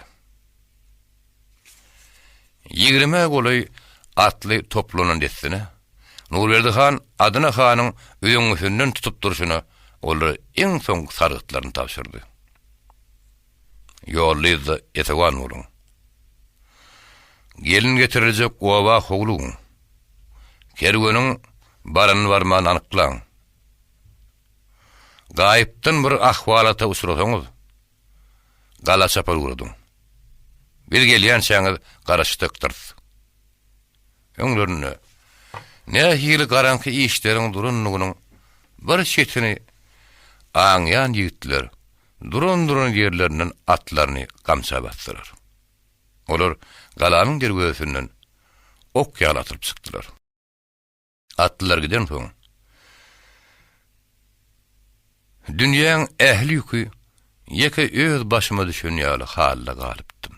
Ýigrimä golaý atly toplanan dessine, Nurberdi han Adyna hanyň üzeňňisinden tutup durşuna olara iň soňky sargytlaryny tabşyrdy. Ýolda-yzda esewan boluň. Gelin getiriljek oba howlugyň. Kerweniň baranyny-barmanyny anyklaň. Gaýypdan bir ahwalata uçrasaňyz, gala çapar ugradyň. Biz gelýänçäňiz garaşjakdyrys. Öňlerinde nähili garaňky işleriň durandygynyň bir çetini aňýan ýigitler duran-duran ýerlerinden atlaryny gamça basdylar. Olar galanyň derwezesinden ok ýaly atylyp çykdylar. Atlylar gidensoň, dünýäň ähli ýüki ýeke öz başyma düşen ýaly halda galypdym.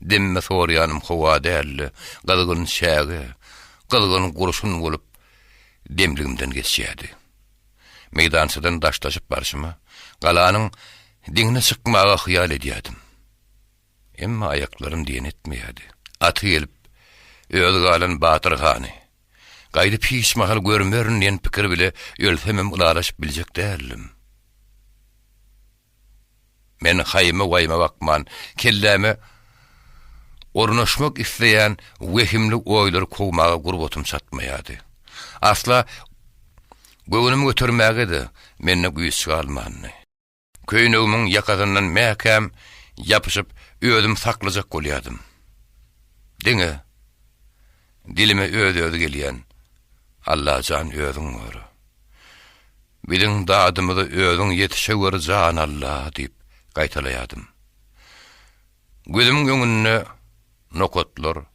Demme sorýanym howa däl-de, gyzgyn çäge, gyzgyn gurşun bolup demligimden geçýärdi. Meýdançadan daşlaşyp barşyma, galanyň diňine çykmaga hyýal edýärdim. Emma aýaklarym diýen etmeýärdi. Aty gelip, özi galan Batyr hany, gaýdyp hiç mahal görmerin diýen pikir bile ölsemem ylalaşyp biljek däldim. Men haýyma-waýyma bakman, kelläme ornaşmak isleýän wehimli oýlary kowmaga gurbatym çatmaýardy. Asla göwnümi götermäge-de mende güýç galmandy. Köýnegimiň ýakasyndan mäkäm ýapyşyp özüm saklajak bolýardym. Diňe dilime öz-özi gelýän, Allajan özüň gora. Biziň dadymyza özüň ýetişewer jan Alla diýip gaýtalaýardym. Gözümiň öňünde nokatlar,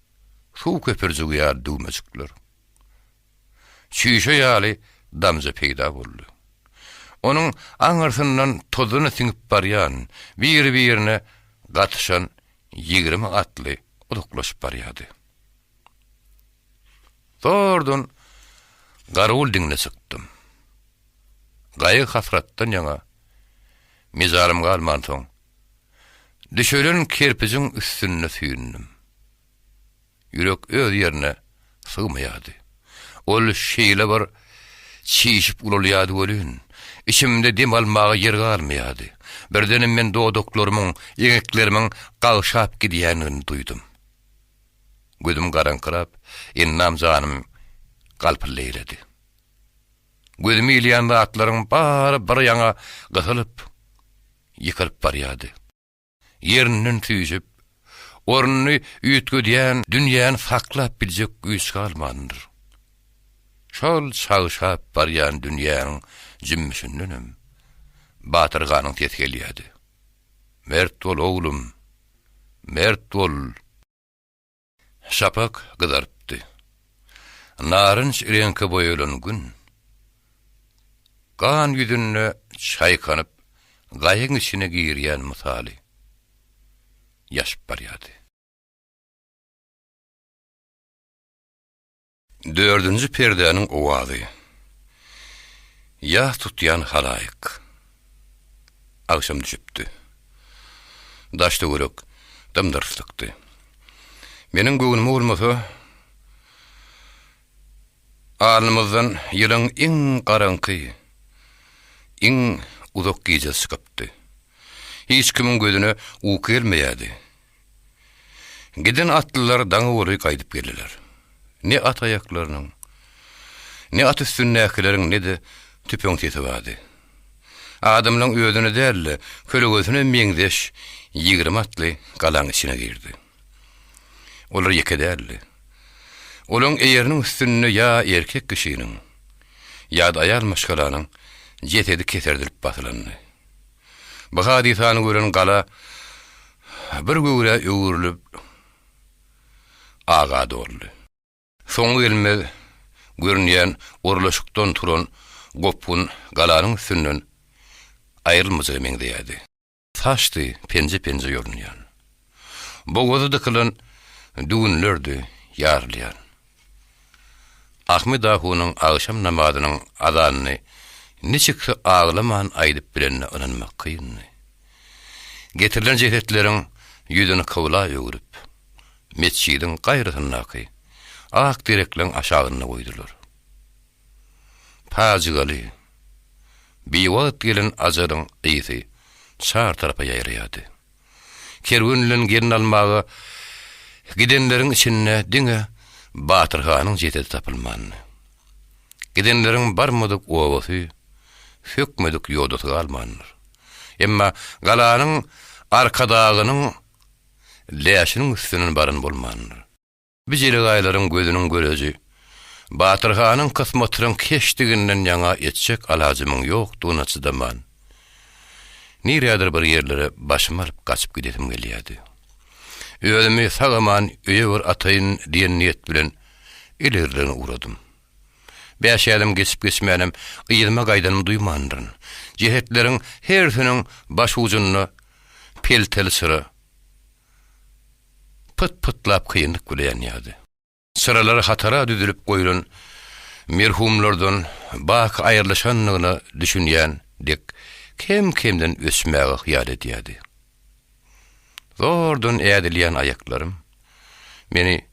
suw köpürjigi ýaly düwmejikler. Çüýşe ýaly damja peýda boldy. Onuň aňyrsyndan tozana siňip barýan, biri-birine gatyşan 20 atly uzaklaşyp barýardy. Zordan garawul diňine çykdym. Gaýgy-hasratdan ýaňa mejalym galmansoň, düşelen kerpijiň üstünde süýndüm. Ýürek öz ýerine sygmaýardy. Ol şeýle bir çişip ulalýardy welin, içimde dem almaga ýer galmaýardy. Birdenem men dodaklarymyň, eňeklerimiň gagşap gidýändigini duýdum. Gözüm garaňkyrap, endam-janym galpyldy eýledi. Gözüme ilýän zatlaryň bary bir ýaňa gysylyp, ýykylyp barýardy. Ýerinden süýşüp, ornuny üýtgedýän dünýäni saklap biljek güýç galmandyr. Şol çagşap barýan dünýäniň jümmüşindenem Batyr hanyň sesi gelýärdi. Mert bol, oglum, mert bol! Şapak gyzarypdy. Narynç reňke boýalan gün gan ýüzünde çaýkanyp gaýygyň içine girýän mysaly ýaşyp barýardy. Dördünji perdäniň owazy. Ýas tutýan halaýyk. Agşam düşüpdi. Daş-töwerek dym-dyrslykdy. Meniň göwnüme bolmasa, alnymyzdan ýylyň iň garaňky, iň uzak gijesi çykypdy. Hiç kimiň gözüne uky gelmeýärdi. Giden atlylar daňa golaý gaýdyp geldiler. Ne at aýaklarynyň, ne at üstündäkileriň, ne-de tüpeň sesi bardy. Adamlaň özüne däl-de, kölegesine meňzeş 20 atly galaň içine girdi. Olar ýeke däldi. Olaň eýeriniň üstünde ýa erkek kişiniň, ýa-da aýal maşgalanyň jesedi keserdilip basylandy. Bu hadysany gören gala bir göwrä öwrülip, aga doldy. Soňy gelmez görünýän orlaşykdan turan gopgun galanyň üstünden aýrylmajaga meňzeýärdi. Saçdy penje-penje ýolunýan. Bogazy dykylan düwünlerdi ýarylýan. Ahmet ahunyň agşam namazynyň azanyny niçiksi aglaman aýdyp bilenine ynanmak kyndy. Getirilen jesetleriň ýüzüni kybla öwrüp, metjidiň gaýrasyndaky ak derekleň aşagynda goýdular. Pajygaly, biwagt gelen ajalyň ysy çar tarapa ýaýraýardy. Kerwen bilen gelin almaga gidenleriň içinde diňe Batyr hanyň jesedi tapylmandy. Gidenleriň barmadyk obasy, sökmedik ýodasy galmandyr. Emma galanyň Arkadagynyň läşiniň üstünden baran bolmandyr. Bi jelegaýlaryň gözüniň göreji, Batyr hanyň kysmatynyň keçdiginden ýaňa etjek alajymyň ýokdugyna çydaman, nirädir bir ýerlere başymy alyp gaçyp gidesim gelýärdi. Özümi sag-aman öýe bir ataýyn diýen niýet bilen ilerligine ugradym. Bäş ädim geçip-geçmänem yzyma gaýdanymy duýmandyryn. Jesetleriň hersiniň baş ujunda pelteli çyra Pyt-pytlap kynlyk bile ýanýardy. Çyralar hatara düzülip goýlan merhumlardan baky aýrylyşandygyna düşünýän dek kem-kemden öçmäge hyýal edýärdi. Zordan ädilýän aýaklarym meni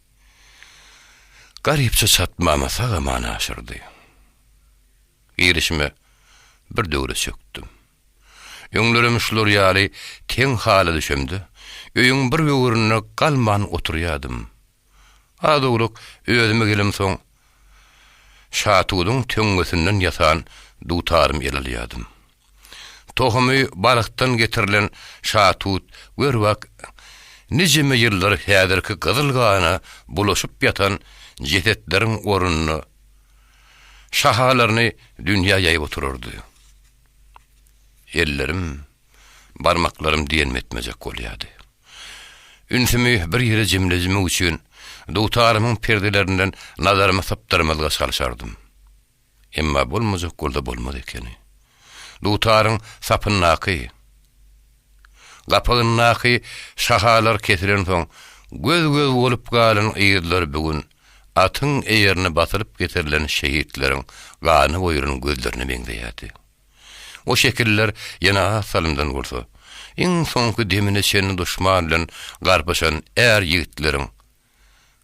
garypja çatmama sag-aman aşyrdy. Girişime bir döwre çökdüm. Öňlerem şular ýaly teň hala düşemde, öýüň bir böwründe galman oturýadym. Az-owlak özüme gelemsoň, şatuduň töňňesinden ýasan dutarymy ele alýadym. Tohumy balykdan getirilen şatut gör-bak nijeme ýyllar häzirki gyzyl gana bulaşyp ýatan jesetleriň ornunda şahalaryny dünýä ýaýyp oturardy. Ellerim, barmaklarym diýenimi etmejek bolýardy. Ünsümi bir ýere jemlemek üçin dutarymyň perdelerinden nazarymy sypdyrmazga çalşardym. Emma bolmajak bolsa bolmaz ekeni. Dutaryň sapyndaky, gapagyndaky şahalar kesilensoň, göz-göz bolup galan yzlar bu gün atyň eýerine basylyp getirilen şehitleriň gana boýalan gözlerine meňzeýärdi. O şekiller ýene az salymdan bolsa, iň soňky demine çenli duşman bilen garpyşan är ýigitleriň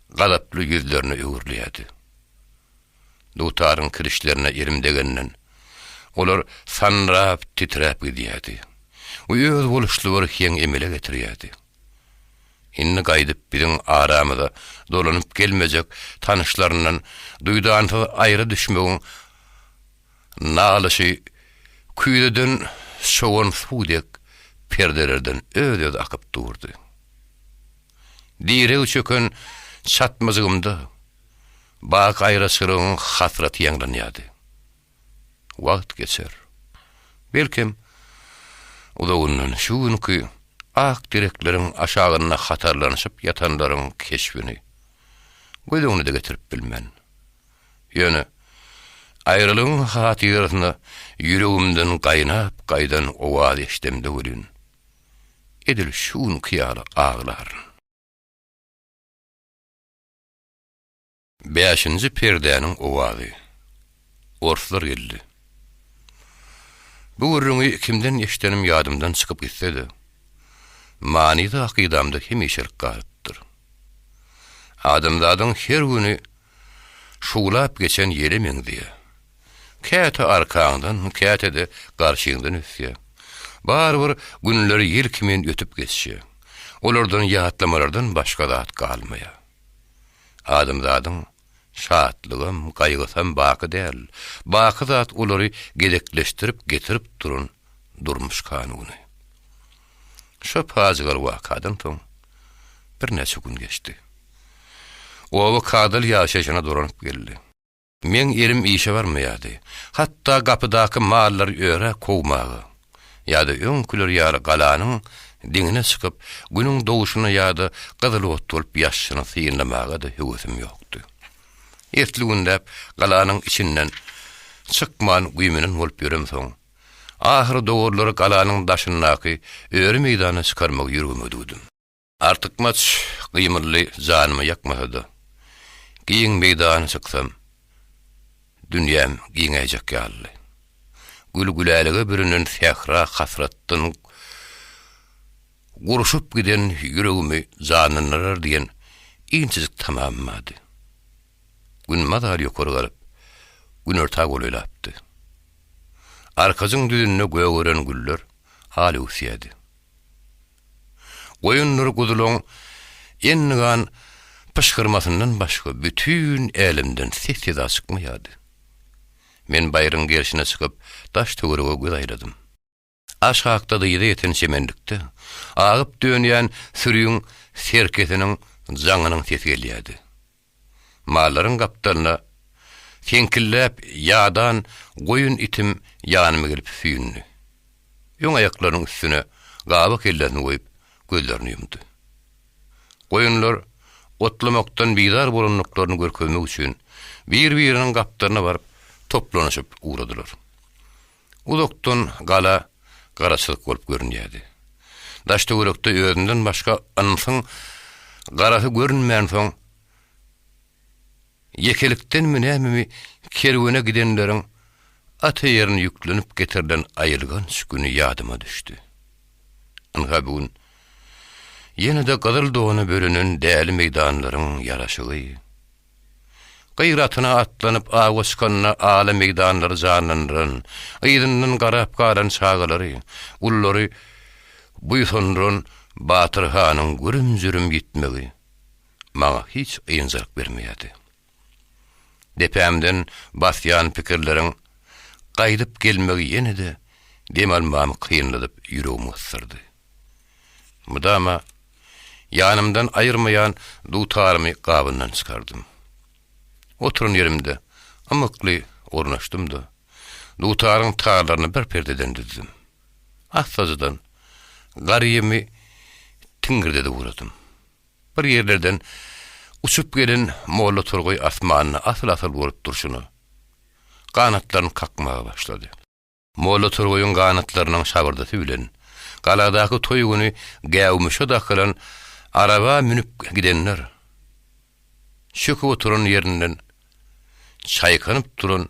gazaply ýüzlerine öwrülýärdi. Dutaryň kirişlerine elim degenden, olar sandyrap, titräp gidýärdi we özboluşly bir heň emele getirýärdi. Indi gaýdyp biziň aramyza dolanyp gelmejek tanyşlaryndan duýdansyz aýra düşmegiň nalyşy küýzeden çogan suw dek perdelerden öz-özi akyp durdy. Diregi çöken çatmajygymda baky aýraçylygyň hasraty ýaňlanýardy. Wagt geçer. Belkem, uzagyndan şu günki ak derekleriň aşagynda hatarlanyşyp ýatanlaryň keşbini göz öňüne-de getirip bilmen. Ýöne, aýralygyň hatyrasyna ýüregimden gaýnap gaýdan owaz eşidemde welin, edil şu günki ýaly aglaryn. Bäşinji perdäniň owazy. Orslar geldi. Bu gürrüňi kimden eşidenim ýadymdan çykyp gitse-de, manysy hakydamda hemişelik galypdyr. Adamzadyň her güni şuwlap geçen ýele meňzeýär. Käte arkaňdan, käte-de garşyňdan ösýär. Barybir günler ýel kimin ötüp geçýär. Olardan ýatlamalardan başga zat galmaýar. Adamzadyň şatlygam, gaýgysam baky däl. Baky zat olary gezekleşdirip getirip duran durmuş kanuny. Şo pajygaly wakadan soň birnäçe gün geçdi. Oba kadaly ýaşaýşyna dolanyp geldi. Meň elim işe barmaýardy. Hatda gapydaky mallary örä kowmaga ýa-da öňküler ýaly galanyň diňine çykyp, günüň doguşyna ýa-da gyzyl ot bolup ýaşyny synlamaga-da höwesim ýokdy. Esli günläp galanyň içinden çykman güýmenen bolup ýöremsoň, ahyry dowarlary galanyň daşyndaky öri meýdana çykarmagy ýüregime düwdüm. Artykmaç gymyldy janyma ýakmasa-da, giň meýdana çyksam, dünýäm giňäýjek ýalydy. Gül-gülälege bürenen sähra hasratdan gurşup giden ýüregimi janlandyrar diýen inçejik tamam bardy. Gün mazaly ýokary galyp, günorta golaýlapdy. Arkajyň düzünde gögeren güller al öwüsýärdi. Goýundyr guzulaň endigan pyşgyrmasyndan başga bütin älemden ses-seda çykmaýardy. Men baýryň gerşine çykyp, daş-töwerege göz aýladym. Aşakda dyza ýeten çemenlikde agyp-dönýän süriň serkesiniň jaňynyň sesi gelýärdi. Mallaryň gapdalyna seňkilläp ýadan goýun itim ýanyma gelip süýndi. Öň aýaklarynyň üstüne gaba kellesini goýup, gözlerini ýumdy. Goýunlar otlamakdan bizar bolandyklaryny görkezmek üçin bir-biriniň gapdalyna baryp toplanyşyp ugradylar. Uzakdan gala gara çyzyk bolup görünýärdi. Daş-töwerekde özünden başga ynsyň garasy görünmänsoň, ýekelikdenmi nämemi kerwene gidenleriň at eýerine ýüklenip getirilen aýylganç güni ýadyma düşdi. Ynha bu gün ýene-de gyzyl dona bürenen däli meýdanlaryň ýaraşygy. Gyratyna atlanyp awa çykanda ala meýdanlary janlandyran, yzyndan garap galan çagalary, ululary buýsandyran Batyr hanyň gürüm-jürüm ýitmegi maňa hiç ynjalyk bermeýärdi. Depämden basýan pikirleriň gaýdyp gelmegi ýene-de dem almamy kynladyp ýüregimi gysdyrdy. Mydama ýanymdan aýyrmaýan dutarymy gabyndan çykardym. Oturan ýerimde ymykly ornaşdym-da, dutaryň tarlaryny bir perdeden düzdüm. Assajydan garymy tiňňirdedip ugradym. Bir ýerlerden uçup gelen Molla Torgaý asmanda asyl-asyl bolup durşuna, ganatlaryny kakmaga başlady. Molla Torgaýyň ganatlarynyň şabyrdysy bilen, galadaky toý güni gäwmişe dakylan araba münüp gidenler, çöküp oturan ýerinden çaýkanyp duran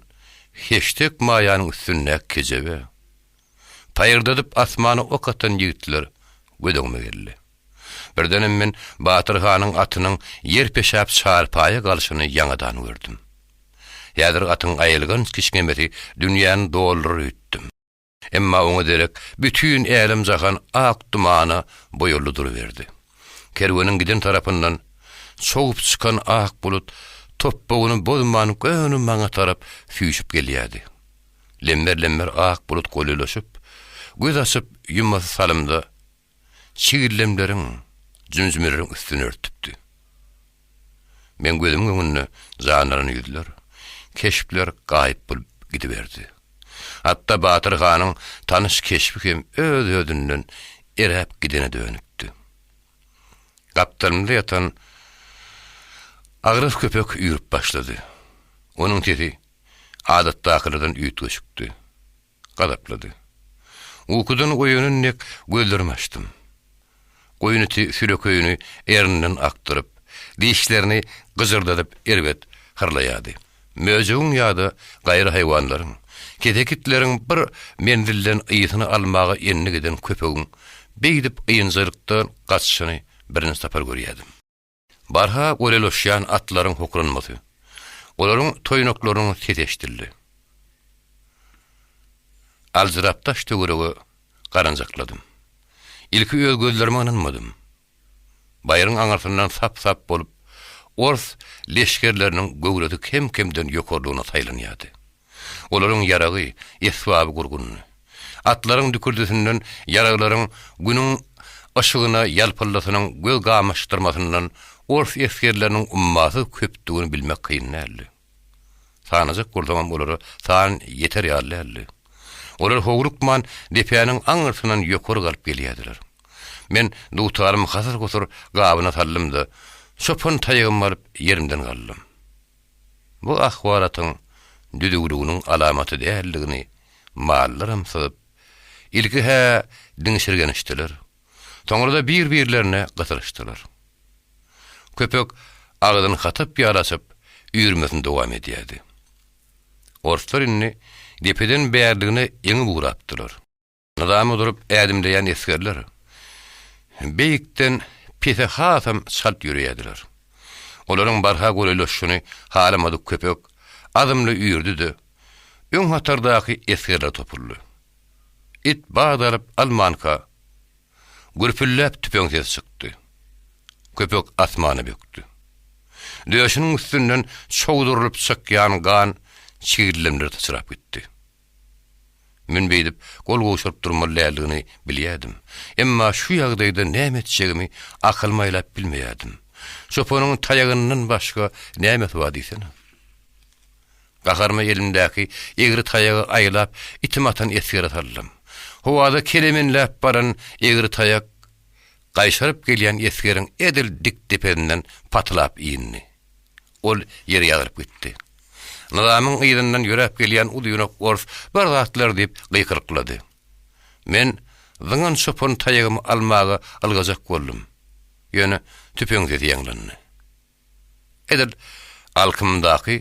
heşdek maýanyň üstündäki kejebe, paýyrdadyp asmana ok atan ýigitler göz öňüme geldi. Birdenem men Batyr hanyň atynyň ýer peşäp çarpaýa galşyny ýaňadan gördüm. Häzir atyň aýylganç kişňemesi dünýäni doldurar öýtdüm. Emma oňa derek bütin älem-jahan ak dumana boýaldy duruberdi. Kerweniň giden tarapyndan çogup çykan ak bulut topbagyny bozman göni maňa tarap süýşüp gelýärdi. Lemmer-lemmer ak bulut golaýlaşyp, göz açyp ýumasy salymda çigildemleriň, jümjümeleriň üstüni örtüpdi. Meň gözümiň öňünde janlanan ýüzler, keşpler gaýyp bolup gidiberdi. Hatda Batyr hanyň tanyş keşbi hem öz-özünden eräp gidene dönüpdi. Gapdalymda ýatan agras köpek üýrüp başlady. Onuň sesi adatdakylardan üýtgeşikdi. Gazaplady. Ukudan oýanan dek gözlerimi açdym. Goýun iti sülekeýini erninden akdyryp, dişlerini gyjyrdadyp erbet hyrlaýardy. Möjegiň ýa-da gaýry haýwanlaryň, keseki itleriň bir menzilden ysyny almaga endik eden köpegiň beýdip ynjalykdan gaçyşyny birinji sapar görýärdim. Barha golaýlaşýan atlaryň hokranmasy, olaryň toýnaklarynyň sesi eşidildi. Aljyrap daş-töwerege garanjakladym. Ilki öz gözlerime ynanmadym. Baýryň aňyrsyndan sap-sap bolup, ors leşgerleriniň göwresi kem-kemden ýokarlygyna saýlanýardy. Olaryň ýaragy, esbaby gurgundy. Atlaryň dükürdisinden, ýaraglaryň Günüň yşygyna ýalpyldysynyň göz gamaşdyrmasyndan ors esgerleriniň ummasyz köpdügini bilmek kyn däldi. Sanajak bolsaňam olara san ýeter ýaly däldi. Olar howlukman depäniň aňyrsyndan ýokary galyp gelýärdiler. Men dutarymy hasyr-husur gabyna saldym-da, çopan taýagymy alyp ýerimden galdym. Bu ahwalatyň düzüwliginiň alamaty däldigini mallaram syzyp, ilki-hä diňşirgenişdiler. Soňra-da bir-birlerine gysylyşdylar. Köpek agzyny hatap ýaly açyp, üýrmesini dowam edýärdi. Orslar indi depeden bärligine eňip ugrapdylar. Nyzama durup ädimleýän esgerler beýikden pese hasam çalt ýöreýärdiler. Olaryň barha golaýlaşyşyny halamadyk köpek azmly üýrdi-de, öň hatardaky esgerlere topuldy. It bat alyp almanka, gürpülläp tüpeň sesi çykdy. Köpek asmana bökdi. Döşüniň üstünden çogdurylyp çykýan gan çigildemleri syçrap gitdi. Men beýdip gol gowşuryp durmaly däldigini bilýärdim. Emma şu ýagdaýda näme etjegimi akylyma aýlap bilmeýärdim. Çopanyň taýagyndan başga nämesi bar diýsene. Gaharyma elimdäki egri taýagy aýlap itim atan esgere saldym. Howada kelemenläp baran egri taýak gaýşaryp gelýän esgeriň edil dik depesinden patylap indi. Ol ýere ýazylyp gitdi. Nyzamyň yzyndan ýöräp gelýän uzynak ors bir zatlar diýip gykylyklady. Men zyňan çopan taýagymy almaga ylgajak boldum. Ýöne tüpeň sesi ýaňlandy. Edil alkymdaky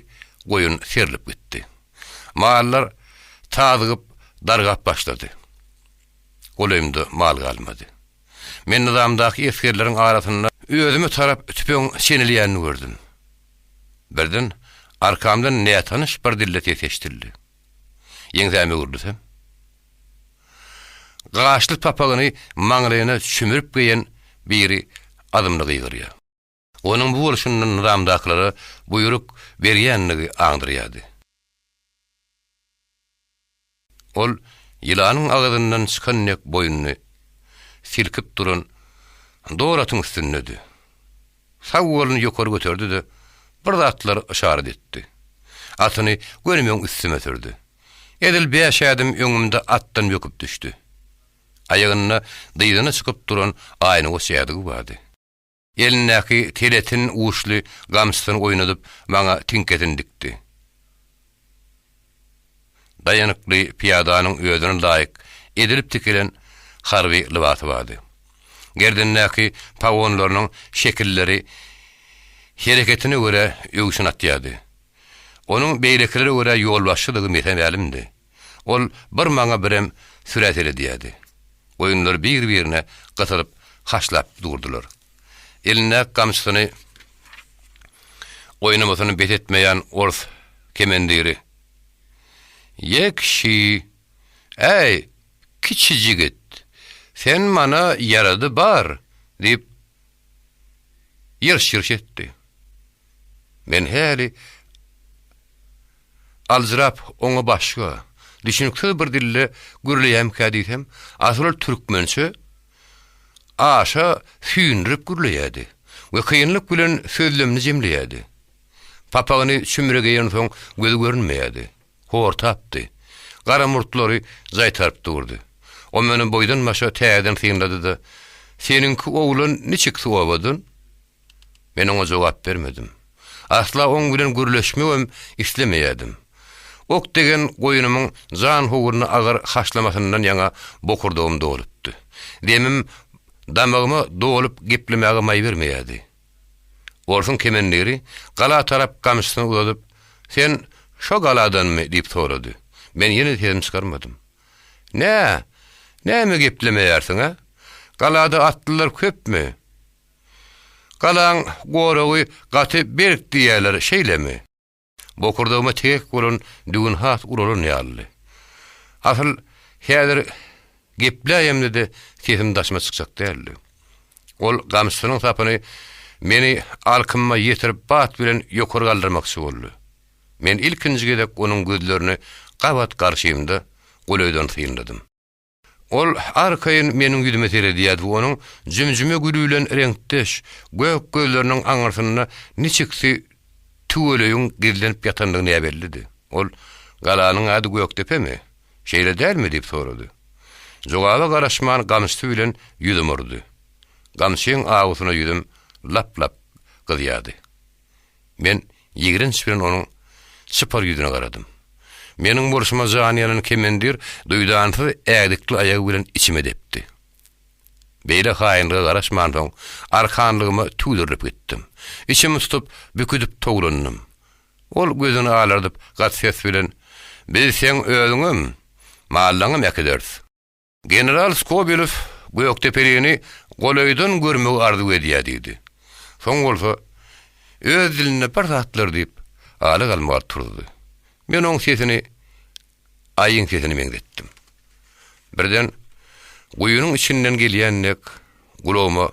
goýun serlip gitdi. Mallar tazygyp, dargap başlady. Golaýymda mal galmady. Men nyzamdaky esgerleriň arasynda özüme tarap tüpeň çenelýänini gördüm. Birden arkamdan nätanyş bir dilde ses eşidildi. Ýeňsäme öwrülsem, gaşly papagyny maňlaýyna çümürip geýen biri azmly gygyrýar. Onuň bu bolşundan nyzamdakylara buýruk berýändigi aňdyrýardy. Ol ýylanyň agzyndan çykan dek boýnuny silkip duran dor atyň üstündedi. Sag goluny ýokary göterdi-de, bir zatlar yşarat etdi. Atyny göni meň üstüme sürdi. Edil bäş ädim öňümde atdan böküp düşdi. Aýagynda dyzyna çykyp duran aýnagoç ädigi bardy. Elindäki teletin uçly gamçysyny oýnadyp, maňa tiňkesini dikdi. Daýanykly pyýadanyň özüne laýyk edilip tikilen harby lybasy bardy. Gerdenindäki pagonlarynyň şekilleri hereketine görä öwşün atýardy. Onuň beýlekilere görä ýolbaşçydygy mese-mälimdi. Ol bir maňa birem sürä seredýärdi. Goýunlar bir-birine gysylyp haşlap durdular. Elindäki gamçysyny oýnamasyny bes etmeýän ors kemendiri, Ýekşi! Äý, kiçi jigit, sen mana ýarady bar! diýip, ýyrş-ýyrş etdi. Men häli aljyrap oňa başga, düşüniksiz bir dilde gürleýämkä diýsem, asyl ol türkmençe aşa süýndürip gürleýärdi we kynlyk bilen sözlemini jemleýärdi. Papagyny çümre geýensoň gözi görünmeýärdi. Hortapdy. Gara murtlary jaýtaryp durdy. O meni boýdan-başa täzeden synlady-da, Seniňki oglan niçiksi owadan? Men oňa jogap bermedim. Asla oň bilen gürleşmegem islemeýärdim. Ok degen goýunymyň jan howruna agyr haşlamasyndan ýaňa bokurdagym dolupdy. Demim damagyma dolup geplemäge maý bermeýärdi. Orsuň kemendiri gala tarap gamçysyny uzadyp, Sen şo galadanmy? diýip sorady. Men ýene sesimi çykarmadym. Nä, näme geplemeýärsiň-ä? Galada atlylar köpmi? Galaň goragy gaty berk diýýärler, şeýlemi? Bokurdagyma tegek bolan düwün has ulalan ýalydy. Asyl, häzir gepläýemde-de sesim daşyma çykjak däldi. Ol gamçysynyň sapyny meni alkymyma ýetirip bat bilen ýokary galdyrmakçy boldy. Men ilkinji gezek onuň gözlerini gabat garşymda golaýdan synladym. Ol arkaýyn meniň ýüzüme seredýärdi we onuň jümjüme güli bilen reňkdeş gök gözleriniň aňyrsynda niçiksi tüweleýiň gizlenip ýatandygy näbellidi. Ol, Galanyň ady Gökdepemi? Şeýle dälmi? diýip sorady. Jogaba garaşman gamçysy bilen ýüzüme urdy. Gamçyň awusyna ýüzüm lap-lap gyzýardy. Men ýigrenç bilen onuň. çypar ýüzüne garadym. Meniň bolşuma jany ýanan kemendir duýdansyz ädikli aýagy bilen içime depdi. Beýle haýynlyga garaşmansoň, arkanlygyma tüwdürilip gitdim. Içimi tutup, büküdip towlandym. Ol gözüni alardyp, gaty ses bilen, Biz seň özüňem, mallaňam äkideris. General Skobelew Gökdepelini golaýdan görmegi arzuw edýär diýdi. Soň bolsa, öz dilinde bir zatlar diýip, ala-galmagal turdy. Men oň sesini aýyň sesine meňzetdim. Birden guýynyň içinden gelýän dek gulagyma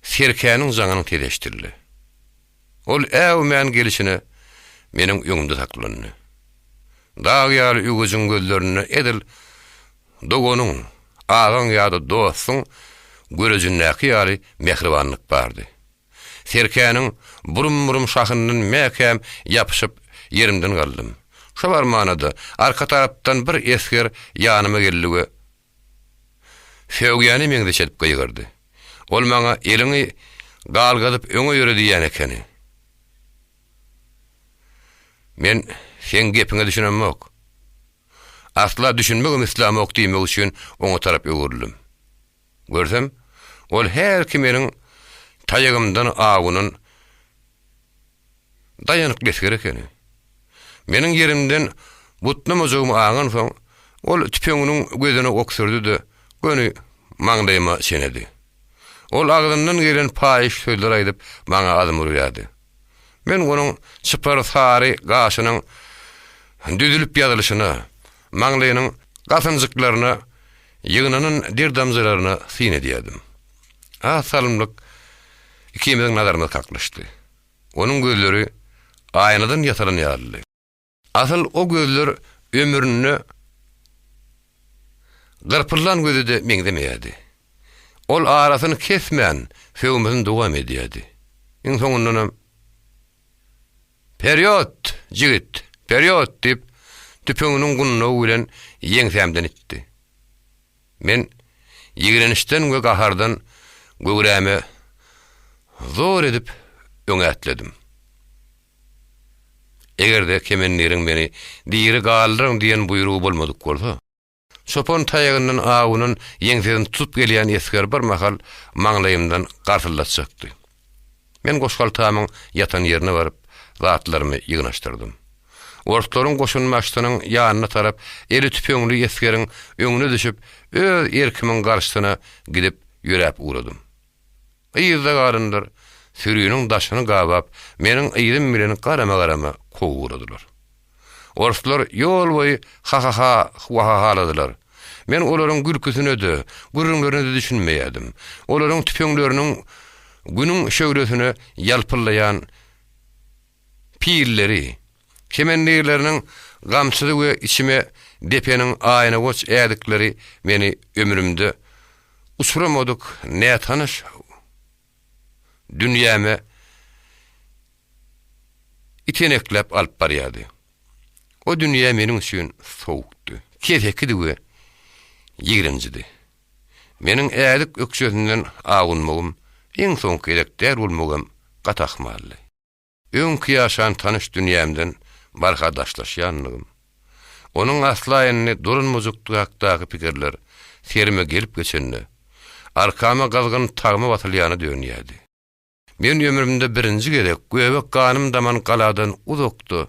serkäniň jaňynyň sesi eşidildi. Ol äwmän gelşine meniň öňümde saklandy. Dag ýaly üwejiň gözlerinde edil doganyň, agaň ýa-da dostuň görejindäki ýaly mähribanlyk bardy. Serkäniň burum-burum şahyndan mäkäm ýapyşyp ýerimden galdym. Şo barmana-da arka tarapdan bir esger ýanyma geldi we sögýäne meňzeş edip gygyrdy. Ol maňa eliňi galgadyp öňe ýöre diýýän ekeni. Men seň gepiňe düşünemok. Asla düşünmegem islämok diýmek üçin oňa tarap öwrüldim. Görsem, ol hälki meniň taýagymdan awunan daýanykly esger ekeni. Meniň ýerimden butnamajagymy aňansoň, ol tüpeňiniň gözüne ok sürdi-de, göni maňlaýyma çenedi. Ol agzyndan gelen paýyş sözleri aýdyp, maňa azm urýardy. Men onuň çypar sary gaşynyň düzülip ýazylyşyna, maňlaýynyň gasynjyklaryna ýygnanan der damjalaryna syn edýärdim. Az salymlyk ikimiziň nazarymyz kaklyşdy. Onuň gözleri aýnadan ýasalan ýalydy. Asyl o gözler ömründe gyrpylan göze-de meňzemeýärdi. Ol arasyny kesmän, sögmesini dowam edýärdi. Iň soňundanam, Perýot, jigit, perýot! diýip, tüpeňiniň gundagy bilen ýeňsämden itdi. Men ýigrenişden we gahardan göwräme zor edip öňe ätledim. Eger-de kemendiriň meni diri galdyryň diýen buýrugy bolmadyk bolsa, çopan taýagyndan awunan ýeňsesini tutup gelýän esger bir mahal maňlaýymdan garsyldatjakdy. Men goşhaltamyň ýatan ýerine baryp, zatlarymy ýygnaşdyrdym. Orslaryň goşunbaşysynyň ýanyna tarap eli tüpeňli esgeriň öňüne düşüp, öz erkimiň garşysyna gidip ýöräp ugradym. Yzda galanlar süriniň daşyny gabap, meniň yzym bilen garama-garama kowup ugradylar. Orslar ýol boýy ha-ha-ha, hwa-ha-haladylar. Men olaryň gülküsine-de, gürrüňlerine-de düşünmeýärdim. Olaryň tüpeňleriniň Günüň şöhlesine ýalpyllaýan pilleri, kemendirleriniň gamçysy we içime depeniň aýnagoç ädikleri meni ömrümde uçramadyk nätanyş dünýäme itenekläp alyp barýardy. O dünýä meniň üçin sowukdy, kesekidi we ýigrenjidi. Meniň ädik ökjesinden awunmagym iň soňky gezek däl bolmagam gaty ahmaldy. Öňki ýaşan tanyş dünýämden barha daşlaşýanlygym, onuň asla indi dolanmajakdygy hakdaky pikirler serime gelip geçende, arkama gyzgyn tagma basylýana dönýärdi. Men ömrümde birinji gezek göbek ganym daman galadan uzakda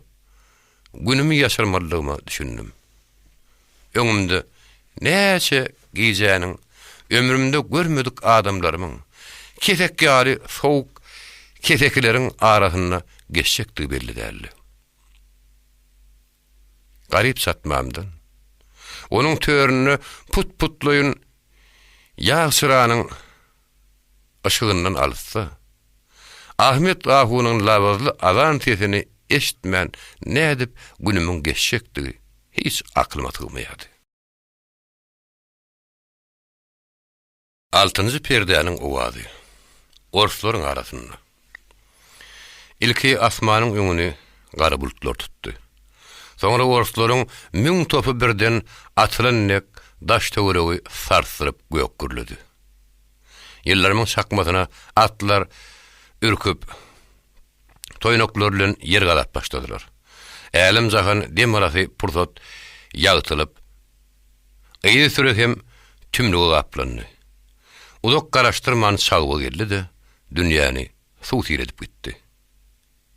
günümi ýaşyrmalydygyma düşündim. Öňümde näçe gijäniň ömrümde görmedik adamlarymyň, kesek ýaly sowuk kesekileriň arasynda geçjekdigi belli däldi. Garyp çatmamdan, onuň töründe put-putlaýyn ýag çyranyň yşygyndan alysda, Ahmet ahunyň labyzly azan sesini eşitmän nädip günümiň geçjekdigi hiç akylyma sygmaýardy. Altynjy perdäniň owazy. Orslaryň arasynda. Ilki asmanyň öňüni gara bulutlar tutdy. Soňra orslaryň müň topy birden atylan dek daş-töweregi sarsdyryp gök gürledi. Ýyldyrymyň çakmasyna atlar ürküp, toýnaklary bilen ýer gazap başladylar. Älem-jahan dem alasy pursat ýagtylyp, yzysüre hem tümlüge gaplandy. Uzak garaşdyrman çagba geldi-de, dünýäni suw-sil edip gitdi.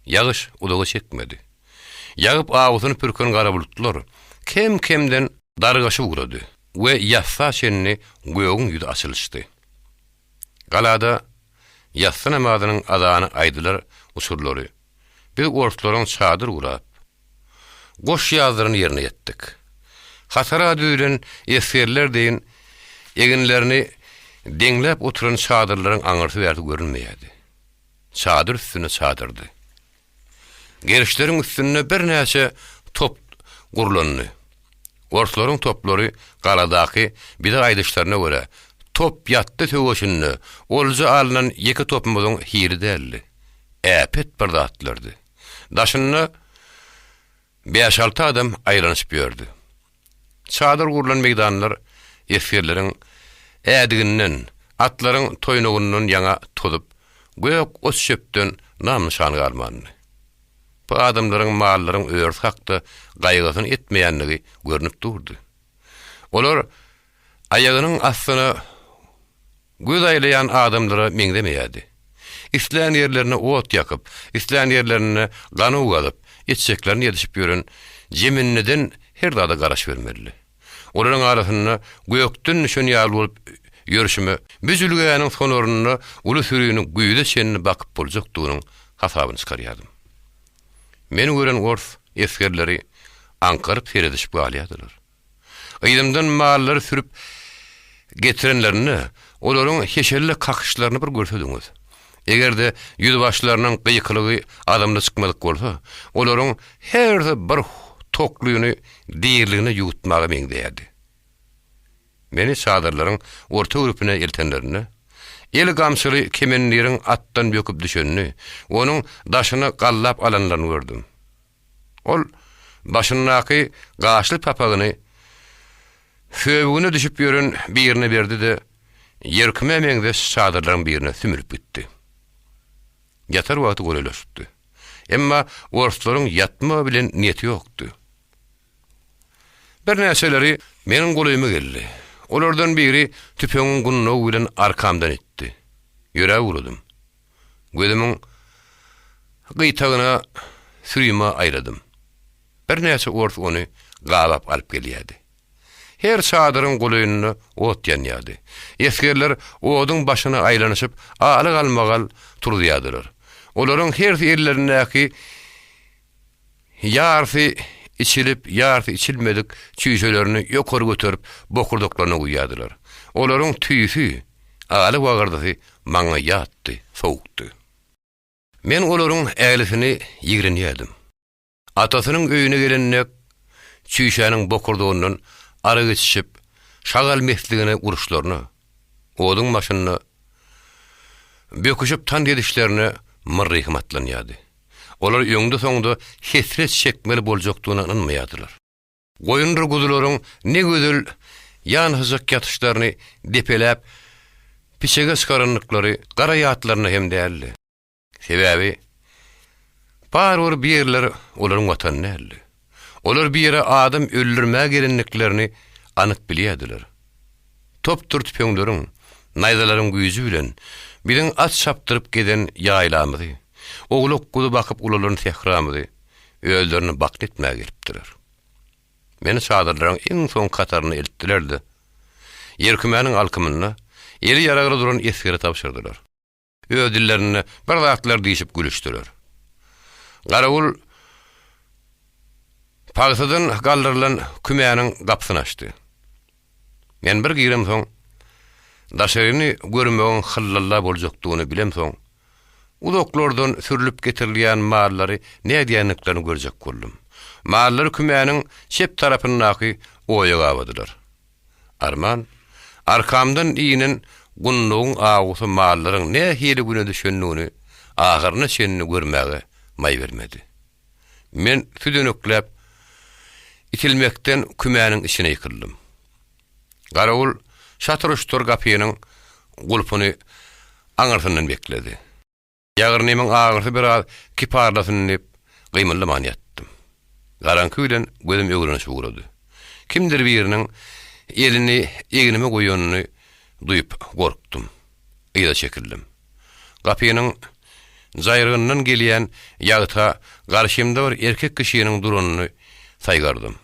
Ýagyş uzaga çekmedi. Ýagyp awusyny pürken gara bulutlar kem-kemden dargaşyp ugrady we ýassa çenli gögüň ýüzi açylyşdy. Galada ýassy namazynyň azany aýdylar uçurlary biz orslaryň çadyr gurap, goş ýazdyran ýerine ýetdik. Hatara düzülen esgerler deýin eginlerini deňläp oturan çadyrlaryň aňyrsy-bärsi görünmeýärdi. Çadyr üstüne çadyrdy. Gerişleriň üstünde birnäçe top gurlandy. Orslaryň toplary galadaky bize aýdyşlaryna görä, top ýatdy söweşinde olja alnan ýeke topumyzyň hili däldi. Äpet bir zatlardy. Daşynda bäş-alty adam aýlanyşyp ýördi. Çadyr gurlan meýdanlar esgerleriň ädiginden, atlaryň toýnagyndan ýaňa tozup, gök ot-çöpden nam-nyşan galmandy. Bu adamlaryň mallaryň örüsi hakda gaýgysyny etmeýändigi görnüp durdy. Olar aýagynyň astyna Göz aýlaýan adamlara meňzemeýärdi. Islän ýerlerine ot ýakyp, islän ýerlerinde ganow gazyp, etjeklerini edişip ýören Jemendeden her zada garaşybermelidi. Olaryň arasynda gökden düşen ýaly bolup ýörşüme bu jülgäniň sonarynda uly sürini güýze çenli bakyp boljakdygynyň hasabyny çykarýardym. Meni gören ors esgerleri aňkaryp seredişip galýardylar. Yzymdan mallary sürüp getirenlerinde, olaryň heşelle kakyşlaryny bir görsediňiz. Eger-de ýüzbaşylarynyň gykylygy azamly çykmadyk bolsa, olaryň hersi bir toklyny diriligine ýuwutmaga meňzeýärdi. Meni çadyrlaryň orta gürpüne eltenlerinde, eli gamçyly kemendiriň atdan böküp düşenini, onuň daşyna gallap alanlaryny gördüm. Ol başyndaky gaşly papagyny söbügine düşüp ýören birine berdi-de, ýerkümä meňzeş çadyrlaryň birine sümülip gitdi. Ýatar wagty golaýlaşypdy. Emma orslaryň ýatma bilen niýeti ýokdy. Birnäçeleri meniň golaýyma geldi. Olardan biri tüpeňiň gundagy bilen arkamdan itdi. Ýöräp ugradym. Gözümiň gyýtagyna sürime aýladym. Birnäçe ors ony gabap alyp gelýärdi. Her çadyryň golaýynda ot ýanýardy. Esgerler oduň başyna aýlanyşyp, aly-galmagal turuzýardylar. Olaryň hersi ellerindäki Ýarysy içilip, ýarysy içilmedik çüýşelerini ýokary göterip, bokurdaklaryna guýýardylar. Olaryň tüýsi, aly wagyrdysy maňa ýatdy, sowukdy. Men olaryň ählisini ýigrenýärdim. Atasynyň öýüne gelen dek, çüýşäniň bokurdagyndan arak içişip, şagal mesligine uruşlaryna, oduň başynda böküşip tans edişlerine myrryhym atlanýardy. Olar öňde-soňda hesret çekmeli boljakdygyna ynanmaýardylar. Goýundyr guzularyň ne gözel ýanhyjak ýatyşlaryny depeläp, piçege çykarandyklary gara ýatlarynda hem däldi. Sebäbi, barybir bu ýerler olaryň watany däldi. Olar bu ýere adam öldürmäge gelendiklerini anyk bilýärdiler. Topdur tüpeňleriň, naýzalaryň güýji bilen biziň at çapdyryp gezen ýaýlamyzy, owlak-guzy bakyp ulalan sähramyzy özlerine bakna etmäge gelipdiler. Meni çadyrlaryň iň soňky hataryna eltdiler-de, ýerkümäniň alkymynda eli ýaragly duran esgere tabşyrdylar. Öz dillerinde bir zatlar diýşip gülüşdiler. Garawul pagsadan galdyrylan kümäniň gapysyny açdy. Men bir giremsoň, daşaryny görmegiň hyllalla boljakdygyny bilemsoň, uzaklardan sürlüp getirilýän mallary nädýändiklerini görjek boldum. Mallary kümäniň çep tarapyndaky oýa gabadylar. Arman, arkamdan inen gundagyň awusy mallaryň nähili güne düşendigini ahyryna çenli görmäge maý bermedi. Men südenekläp, itilmekden kümäniň içine ýykyldym. Garawul şatyr-şutur gapynyň gulpuny aňyrsyndan bekledi. Ýagyrnymyň agyrysy biraz kiparlasyn diýip, gymyldaman ýatdym. Garaňky bilen gözüm öwrenişip ugrady. Kimdir biriniň elini egnime goýanyny duýup gorkdum. Yza çekildim. Gapynyň jaýrygyndan gelýän ýagta garşymda bir erkek kişiniň duranyny saýgardym.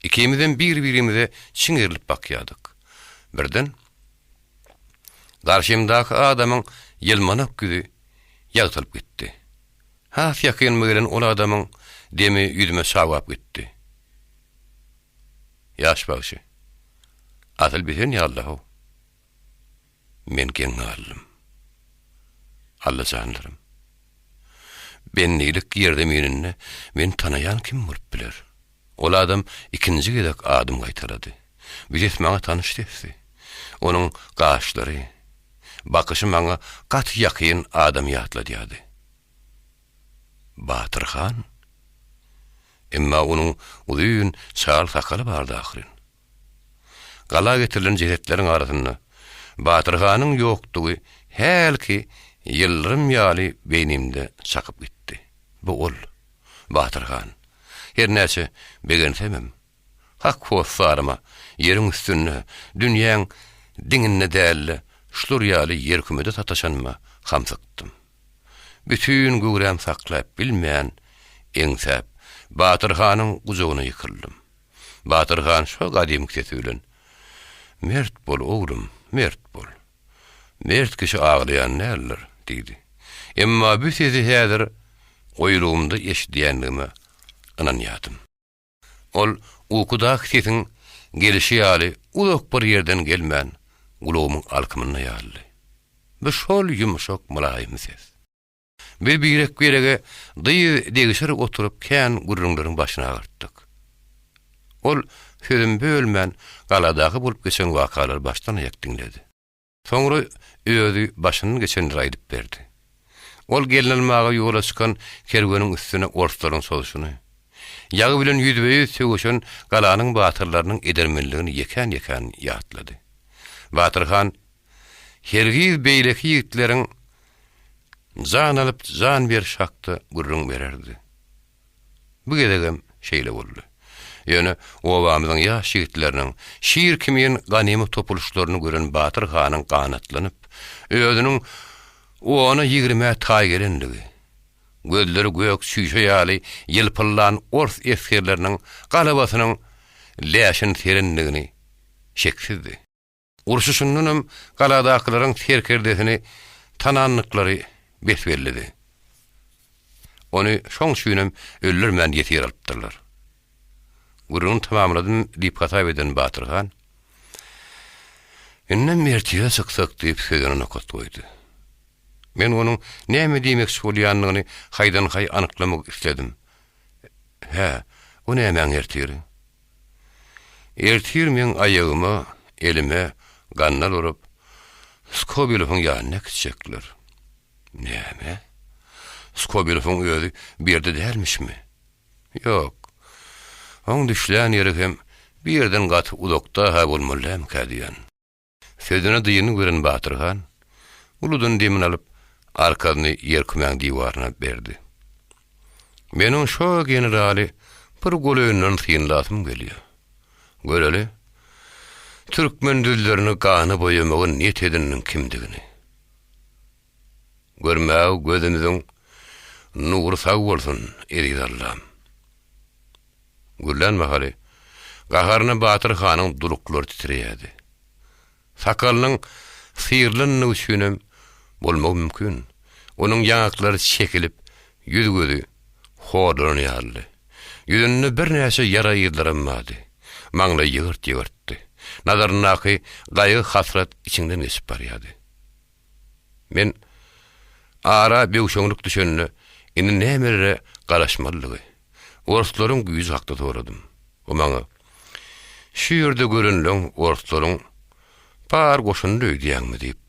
Ikimizem bir-birimize çiňerilip bakýardyk. Birden, garşymdaky adamyň ýylmanak ýüzi ýagtylyp gitdi. Has ýakynyma gelen ol adamyň demi ýüzüme çawap gitdi. Ýaş bagşy, asyl bi sen ýaly-how. Men geň galdym. Alla janlarym. Bendilik ýerzemininde meni tanaýan kim bolup biler? Ol adam ikinji gezek adym gaýtalady. Bu ses maňa tanyş sesdi. Onuň gaşlary, bakyşy maňa gaty ýakyn adamy ýatladýardy. Batyr han? Emma onuň uzyn çal sakaly bardy ahyryn. Gala getirilen jesetleriň arasynda Batyr hanyň ýokdugy hälki ýyldyrym ýaly beýnimde çakyp gitdi. Bu ol, Batyr han. Hernäçe begensemem, hak hossaryma ýeriň üstünde, dünýäň diňinde däl-de, şular ýaly ýerkümede sataşanyma hamsykdym. Bütin göwräm saklap bilmän, eňsäp, Batyr hanyň gujagyna ýykyldym. Batyr han şo gadymky sesi bilen, Mert bol, oglum, mert bol. Mert kişi aglaýan däldir, diýdi. Emma bu sesi häzir goýulygymda eşidýändigime ynanýardym. Ol ukudaky sesiň gelşi ýaly uzak bir ýerden gelmän, gulagymyň alkymynda ýalydy. Bu şol ýumşak, mylaýym ses. Biz birek-birege dyz degişer oturyp kän gürrüňleriň başyny agyrtdyk. Ol sözümi bölmän galadaky bolup geçen wakalary başdan-aýak diňledi. Soňra özi başyndan geçenleri aýdyp berdi. Ol gelin almaga ýola çykan kerweniň üstüne orslaryň çozuşyny, ýagy bilen ýüzbe-ýüz söweşen galanyň batyrlarynyň edermenligini ýekän-ýekän ýatlady. Batyr han hergiz beýleki ýigitleriň jan alyp jan berişi hakda gürrüň bererdi. Bu gezegem şeýle boldy. Ýöne obamyzyň ýaş ýigitleriniň şir kimin ganyma topulyşlaryny gören Batyr hanyň ganatlanyp, özüniň ona-ýigrimä taý gelendigi, gözleri gök çüýşe ýaly ýylpyldan ors esgerleriniň galabasynyň läşini serendigini şeksizdi. Urşuşyndanam galadakylaryň serkerdesini tanandyklary bes-bellidi. Ony şoň üçinem öldürmän ýesir alypdyrlar. Gürrüňini tamamladym diýip hasap eden Batyr han, Indem ertire çyksak diýip sözüne nokat goýdy. Men onuň näme diýmekçi bolýandygyny haýdan-haý anyklamak isledim. Hä, o nämäň ertiri? Ertir meň aýagyma, elime gandal urup, Skobelowyň ýanyna äkitjekler. Näme? Skobelowyň özi bu ýerde dälmişmi? Ýok. Oň düşlän ýeri hem bu ýerden gaty uzakda-ha bolmaly dälmikä diýýän. Sözüne dyngy beren Batyr han, uludan demini alyp, arkasyny ýerkümäň diwaryna berdi. Meniň şo generaly bir golaýyndan synlasym gelýär. Göreli, türkmen düzlerini gana boýamagy niýet edininiň kimdigini. Görmäge gözümiziň nury sag bolsun, eziz Allam. Gürlän mahaly gaharyna Batyr hanyň duluklary titreýärdi. Sakalynyň syrylandygy üçinem bolmagy mümkin, onuň ýaňaklary çekilip, ýüz-gözi horlanan ýalydy. Ýüzünde birnäçe ýara yzlaram bardy. Maňlaýy ýygyrt-ýygyrtdy. Nazaryndaky gaýgy-hasrat içiňden geçip barýardy. Men ara böwşeňlik düşende indi nämelere garaşmalydygy, orslaryň güýji hakda soradym. O maňa, Şu ýerde görenleň orslaryň bar goşunydy öýdýäňmi diýip,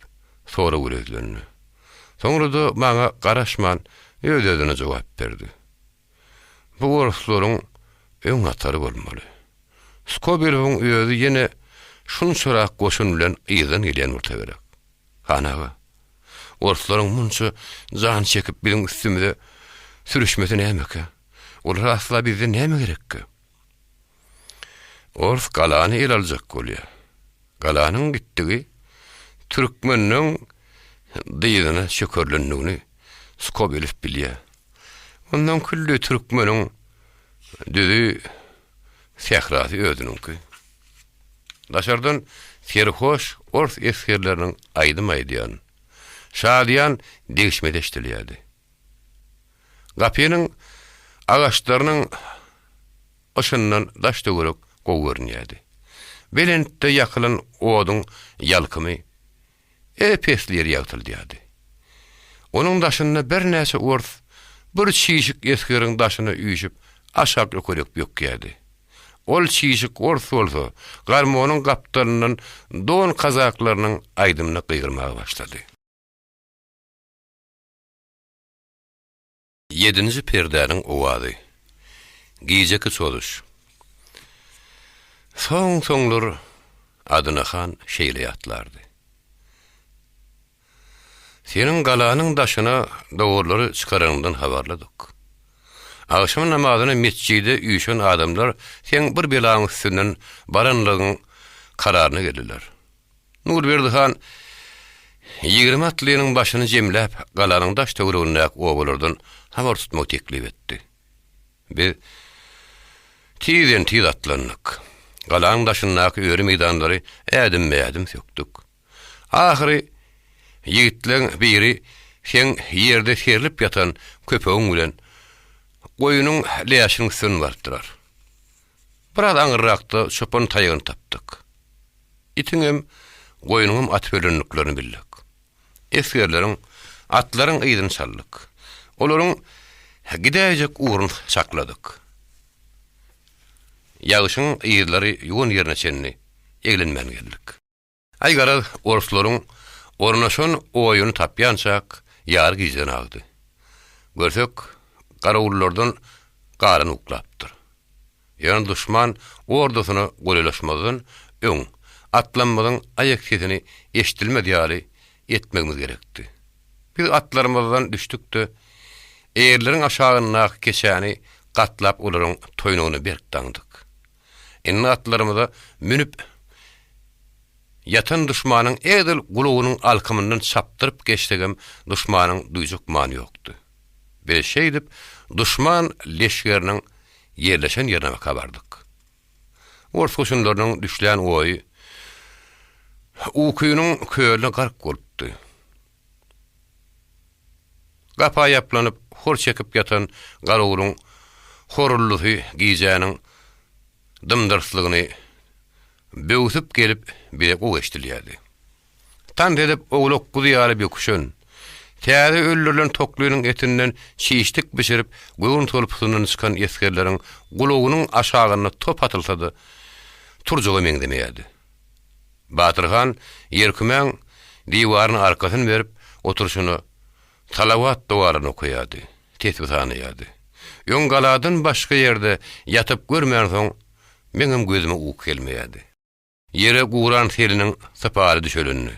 sorag bilen ýüzlendi. Soňra-da maňa garaşman öz-özüne jogap berdi. Bu orslaryň öň hatary bolmaly. Skobelewiň özi ýene şunçarak goşun bilen yzdan gelýän bolsa gerek. Han aga, orslaryň munça jan çekip biziň üstümize sürüşmesi nämekä? Olara asla bizden näme gerekkä? Ors galany ele aljak bolýar. Galanyň gitdigi türkmenleň dyzyna çökerilendigini Skobelew bilýär. Ondan külli türkmeniň düzi, sährasy özüniňki. Daşardan serhoş ors esgerleriniň aýdym aýdýan, şadyýan degişmesi eşidilýärdi. Gapynyň agaçlarynyň yşyndan daş-töwerek gowy görünýärdi. Belentde ýakylan oduň ýalkymy ep-esli ýeri ýagtyldýardy. Onuň daşynda birnäçe ors bir çişik esgeriň daşyna üýşüp aşak-ýokaryk bökýärdi. Ol çişik ors bolsa garmonyň gapdalyndan don kazaklarynyň aýdymyna gygyrmaga başlady. Ýedinji perdäniň owazy. Gijeki çozuş. Soň-soňlar Adyna han şeýle ýatlardy. Seniň galanyň daşyna dowarlary çykaranyňdan habarlydyk. Agşam namazyna metjide üýşen adamlar seň bir belaň üstünden baranlygyň kararyna geldiler. Nurberdi han 20 atlynyň başyny jemläp, galanyň daş-töweregindäki obalardan habar tutmagy teklip etdi. Biz tizden-tiz atlandyk. Galanyň daşyndaky öri meýdanlary ädimme-ädim sökdük. Ahyry ýigitleň biri seň ýerde serlip ýatan köpegiň bilen goýnuň läşiniň üstünden barypdylar. Biraz aňyrrakda çopan taýagyny tapdyk. Itiňem, goýnuňam atyp ölendiklerini bildik. Esgerleriň, atlaryň yzyny çaldyk. Olaryň gidäýjek ugruny çakladyk. Ýagyşyň yzlary ýuwan ýerine çenli eglenmän geldik. Aý garaz, orslaryň ornaşan oýuny tapýançak ýary gijeden agdy. Görsek, garawullardan galan uklapdyr. Ýöne duşman ordasyna golaýlaşmazdan öň atlanymyzyň aýak sesini eşidilmez ýaly etmegimiz gerekdi. Biz atlarymyzdan düşdük-de, eýerleriň aşagyndaky keçäni gatlap olaryň toýnagyna berk daňdyk. Indi atlarymyza münüp, ýatan duşmanyň edil gulagynyň alkymyndan çapdyryp geçsegem duşmanyň duýjak many ýokdy. Biz şeýdip duşman leşgeriniň ýerleşen ýerine baka bardyk. Ors goşunlarynyň düşlän oýy ukynyň kölüne gark bolupdy. Gapa ýaplanyp, hor çekip ýatan garawulyň horuldysy gijäniň dym-dyrslygyny böwsüp gelip bize gowy eşidilýärdi. Tans edip owlak-guzy ýaly böküşen, täze öldürilen toklynyň etinden çişlik bişirip göwün solpusyndan çykan esgerleriň gulagynyň aşagynda top atylsa-da turjaga meňzemeýärdi. Batyr han ýerkümäň diwaryna arkasyny berip oturyşyna salawat dogalaryny okaýardy, tesbi sanaýardy. Öň galadan başga ýerde ýatyp görmänsoň, meňem gözüme uky gelmeýärdi. Ýere guran seliniň sypaly düşelendi.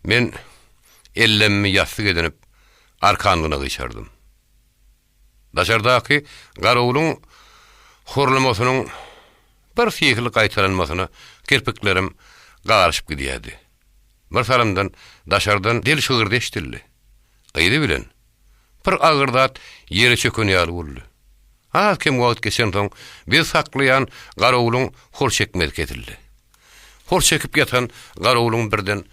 Men ellemmi ýassyk edinip, arkanlygyna gyşardym. Daşardaky garawulyň horlamasynyň bir sihirli gaýtalanmasyna kirpiklerim garyşyp gidýärdi. Bir salymdan daşardan del şygyrdy eşidildi. Yzy bilen, bir agyr zat ýere çöken ýaly boldy. Az-kem wagt geçensoň, biz saklaýan garawulyň hor çekmesi kesildi. Hor çekip ýatan garawulyň birden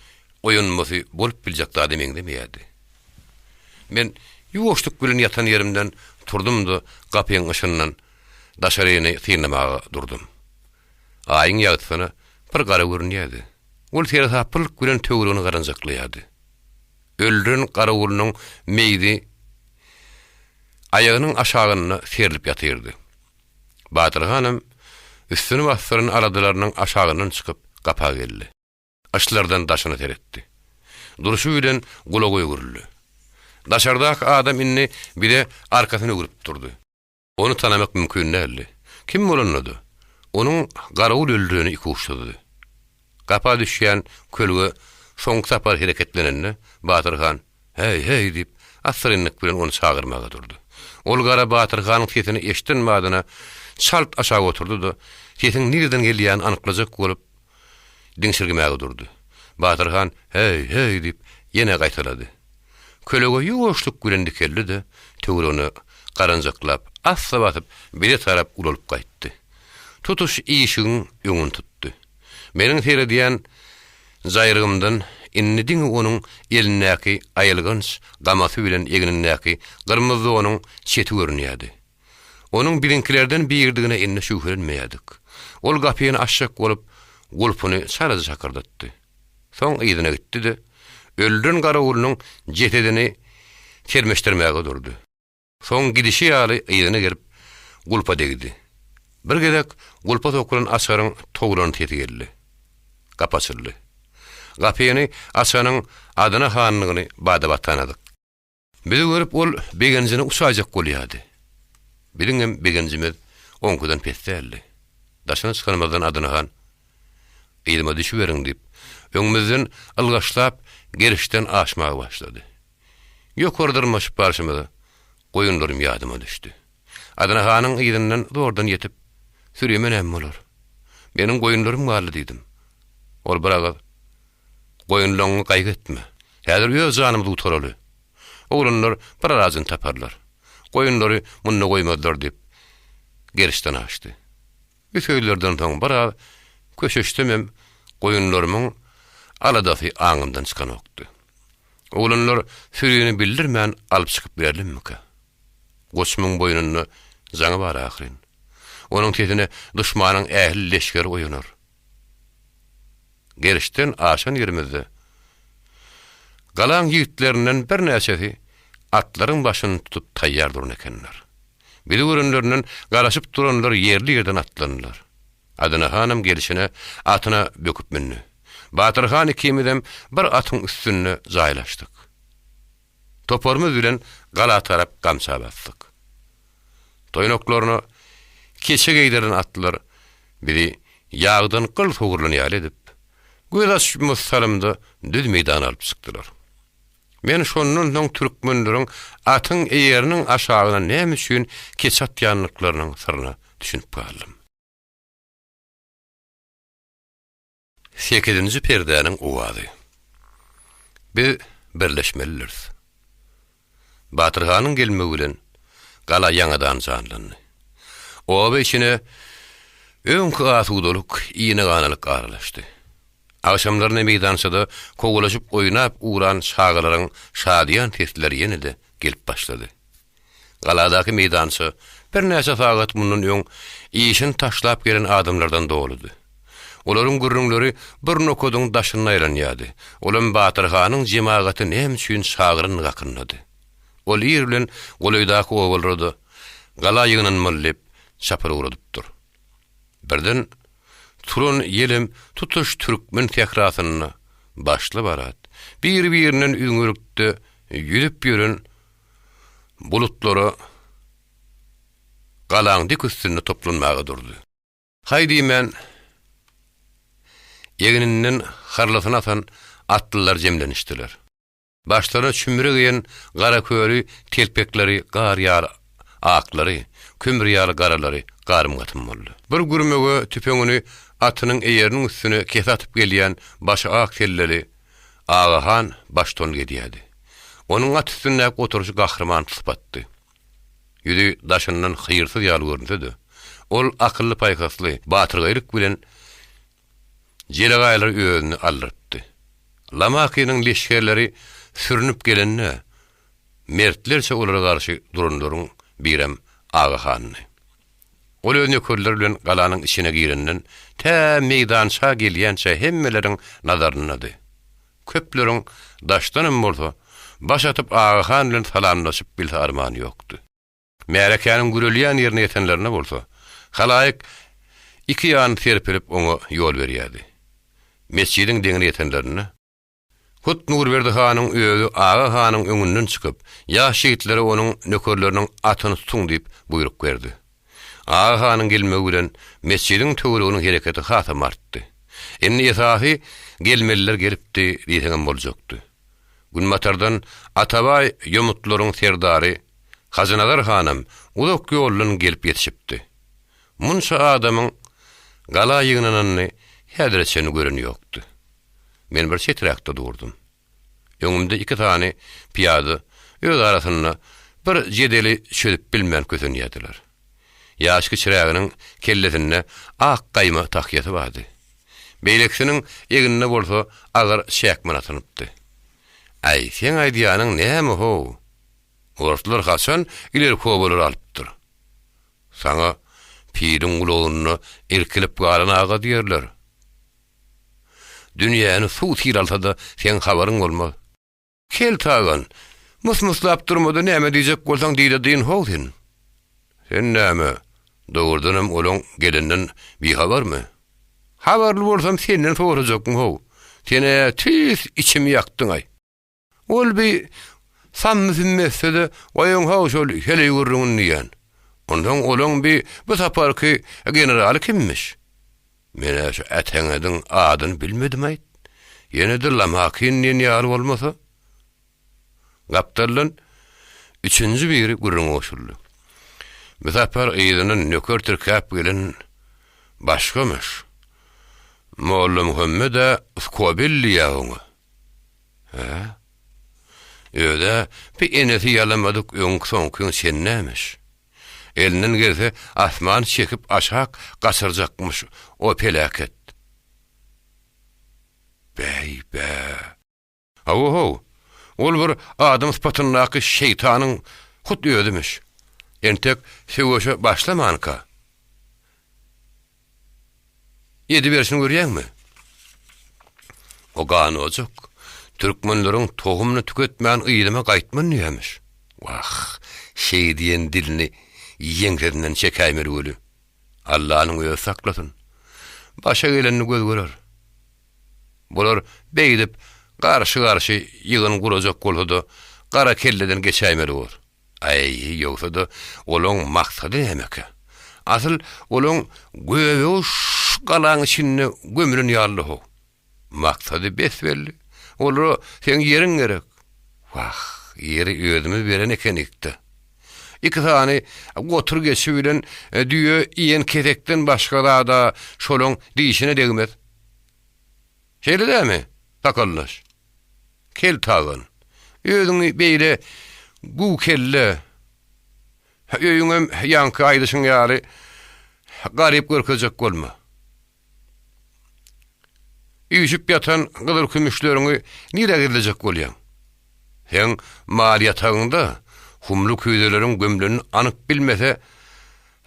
oýanmasy bolup biljek zada meňzemeýärdi. Men ýuwaşlyk bilen ýatan ýerimden turdum-da, gapyň yşyndan daşaryny synlamaga durdum. Aýyň ýagtysyna bir gara görünýärdi. Ol seresaplylyk bilen töweregini garanjaklaýardy. Öldüren garawulynyň meýdi aýagynyň aşagynda serlip ýatyrdy. Batyr hanam üstüni basdyran aladalarynyň aşagyndan çykyp, gapa geldi. Yşlardan daşyna seretdi. Durşy bilen gulaga öwrüldi. Daşardaky adam indi bize arkasyny öwrüp durdy. Ony tanamak mümkin däldi. Kim bolanda-da, onuň garawul öldüreni ikuçsuzdy. Gapa düşýän kölge soňky sapar hereketlenende, Batyr han, Häý, häý! diýip, assyrynlyk bilen ony çagyrmaga durdy. Ol gara Batyr hanyň sesini eşiden badyna çalt aşak oturdy-da, sesiň nireden gelýänini anyklajak bolup, diňşirgemäge durdy. Batyr han, Heý, heý! diýip, ýene gaýtalady. Kölege ýuwaşlyk bilen dikeldi-de, töweregine garanjaklap, assa basyp, bize tarap ulalyp gaýtdy. Tutuş işigiň öňüni tutdy. Meniň seredýän jaýrygymdan indi diňe onuň elindäki aýylganç gamasy bilen egnindäki gyrmyzy donuň çeti görünýärdi. Onuň biziňkilerden biridigine indi şübhelenmeýärdik. Ol gapyny açjak bolup, gulpuny çalaja şakyrdatdy. Soň yzyna gitdi-de, öldüren garawulynyň jesedini sermeşdirmäge durdy. Soň gidişi ýaly yzyna gelip, gulpa degdi. Bir gezek gulpa sokulan açaryň towlan sesi geldi. Gapy açyldy. Gapyny açanyň Adana hanlygyny bada-bat tanadyk. Bizi görüp ol begenjine uçaýjak bolýardy. Biziňem begenjimiz oňkudan pes däldi. Daşyna çykanymyzdan Adana han, Yzyma düşüberiň diýip, öňümizden ylgaşlap gerişden aşmaga başlady. Ýokary dyrmaşyp barşymyza, goýunlarym ýadyma düşdi. Adana hanyň yzyndan zordan ýetip, Sürime näme bolar? Meniň goýunlarym galdy diýdim. Ol bir agyz, Goýunlaňňy gaýgy etme. Häzir öz janymyzy gutaraly. Oglanlar bir alajyny taparlar. Goýunlary munda goýmazlar diýip, gerişden aşdy. Bu sözlerden soň biraz köşeşsemem, goýunlarymyň aladasy aňymdan çykanokdy. Oglanlar sürini bildirmän alyp çykyp berlimikä? Goçumyň boýnunda jaňy bar ahyryn. Onuň sesine duşmanyň ähli leşgeri oýanar. Gerişden aşan ýerimizde galaň ýigitlerinden birnäçesi atlaryň başyny tutup taýýar duran ekenler. Bizi görenlerinden garaşyp duranlar ýerli-ýerden atlandylar. Adana hanam gelşine atyna böküp mündi. Batyr han ikimizem bir atyň üstünde jaýlaşdyk. Toparymyz bilen gala tarap gamça basdyk. Toýnaklaryna keçe geýdirilen atlylar bizi ýagdan gyl sogrulan ýaly edip, göz açmaz salymda düz meýdana alyp çykdylar. Men şondan soň türkmenleriň atyň eýeriniň aşagyna näme üçin keçe atýandyklarynyň syryna düşünip galdym. Sekizinji perdäniň owazy. Biz birleşmelidiris. Batyr hanyň gelmegi bilen gala ýaňadan janlandy. Oba içine öňki asudalyk, ine-ganalyk aralaşdy. Agşamlaryna meýdançada kowalaşyp oýnap ugran çagalaryň şadyýan sesleri ýene-de gelip başlady. Galadaky meýdança birnäçe sagat mundan öň işini taşlap gelen adamlardan doludy. Olaryň gürrüňleri bir nokadyň daşynda aýlanýardy, olam Batyr hanyň jemagaty näme üçin çagyrandygy hakyndady. Ol ir bilen golaýdaky obalara-da gala ýygnanmaly diýip, çapar ugradypdyr. Birden turan ýelem tutuş türkmen sährasynda başly-barat, bir-birinden üzňelikde ýüzüp ýören bulutlara galaň dik üstünde toplanmaga durdy. Haý diýmän, egninden harlasyny asan atlylar jemlenişdiler. Başlaryna çümre geýen garaköli telpekleri gar ýaly aklary, kömür ýaly garalary garym-gatym boldy. Bir gürmege tüpeňini atynyň eýeriniň üstüne kese atyp gelýän başy ak selleli Agahan baştutanlyk edýärdi. Onuň at üstündäki oturyşy gahryman sypatdy. Ýüzi daşyndan hyýrsyz ýaly görünse-de, ol akylly-paýhasly, batyrgaýlyk bilen jelegaýlary özüne aldyrypdy. Lamakynyň leşgerleri sürnüp gelende, mertlerçe olara garşy duranlaryň birem Agahandy. Ol öz nökerleri bilen galanyň içine girenden tä meýdança gelýänçä hemmeleriň nazaryndady. Köpleriň daşdanam bolsa, baş atyp Agahan bilen salamlaşyp bilse armany ýokdy. Märekäniň gürelýän ýerine ýetenlerinde bolsa, halaýyk iki ýan serpilip oňa ýol berýärdi. Metjidiň deňine ýetenlerinde, hut Nurberdi hanyň özi Aga hanyň öňünden çykyp, ýaş ýigitlere onuň nökerleriniň atyny tutuň diýip buýruk berdi. Aga hanyň gelmegi bilen metjidiň töwereginiň hereketi hasam artdy. Indi esasy gelmeliler gelipdi diýseňem boljakdy. Günbatardan Atabaý ýomutlaryň serdary. Hajynazar hanam uzak ýoldan gelip ýetişipdi. Munça adamyň gala ýygnananyny häzire çenli gören ýokdy. Men bir çeträkde durdum. Öňümde iki sany pyýada öz arasynda bir jedeli çözüp bilmän kösenýärdiler. Ýaş kiçiräginiň kellesinde ak gaýma tahýasy bardy. Beýlekisiniň egninde bolsa agyr çäkmen atynypdy. Äý, seň aýdýanyň näme-how? Orslar haçan ilerki obalary alypdyr? Saňa piliň gulagynda irkilip galan aga diýerler. Dünýäni suw sil alsa-da seň habaryň bolmaz. Kel Tagan, mys-myslap durma-da näme diýjek bolsaň diý-de dyn how sen. Sen näme, dogrudanam olaň gelenden bihabarmy? Habarly bolsam senden sorajakmy how? Sen-ä tüýs içimi ýakdyň-aý. Ol bi sammy-sümmi etse-de, goýuň-how şol heleý gürrüňini diýýän. Onsoň olaň bi bu saparky generaly kimmiş? Men-ä şu äteňediň adyny bilmedim-aýt. Ýene-de Lamakin diýen ýaly bolmasa? Gapdaldan üçünji biri gürrüňe goşuldy. Bu sapar yzyndan nöker tirkäp gelen başgamyş. Mollamuhammed-ä Skobel diýýär oňa. Hä? Öz-ä bi enesi ýalamadyk öňki-soňkyň çenlämiş. Elinden gelse asman çekip aşak gaçyrjakmyş o peläket. Bäý-bä. Hawa-how, ol bir adam sypatyndaky şeýtanyň hut özümiş. Entek söweşe başlamanka. Ediberşini görýäňmi? O ganojak türkmenleriň tohumyny tüketmän yzyma gaýtman diýýämiş. Wah, şeý diýen dilini ýeňsesinden çekäýmeli weli. Allanyň özi saklasyn. Başa gelenini göz görer. Bular beýdip garşy-garşy ýygyn gurajak bolsa-da, gara kelleden geçäýmeli bor. Aý, ýogsa-da, olaň maksady nämekä? Asyl, olaň göbegi şu galaň içinde gömülen ýaly-how. Maksady bes-belli. Olara seň ýeriň gerek. Wah, ýeri özümiz beren ekenik-dä. Iki sany gotur geçi bilen düýe iýen kesekden başga zad-a şolaň dişine degmez. Şeýle dälmi, sakaldaş? Kel Tagan, özüňi beýle güw kelle, öýüňem ýaňky aýdyşyň ýaly garyp görkezjek bolma. Üýşüp ýatan gyzyl-kümüşleriňi nirä gizlejek bolýaň? Seň mal ýatagyňda humly küýzeleriň gömlenini anyk bilmese,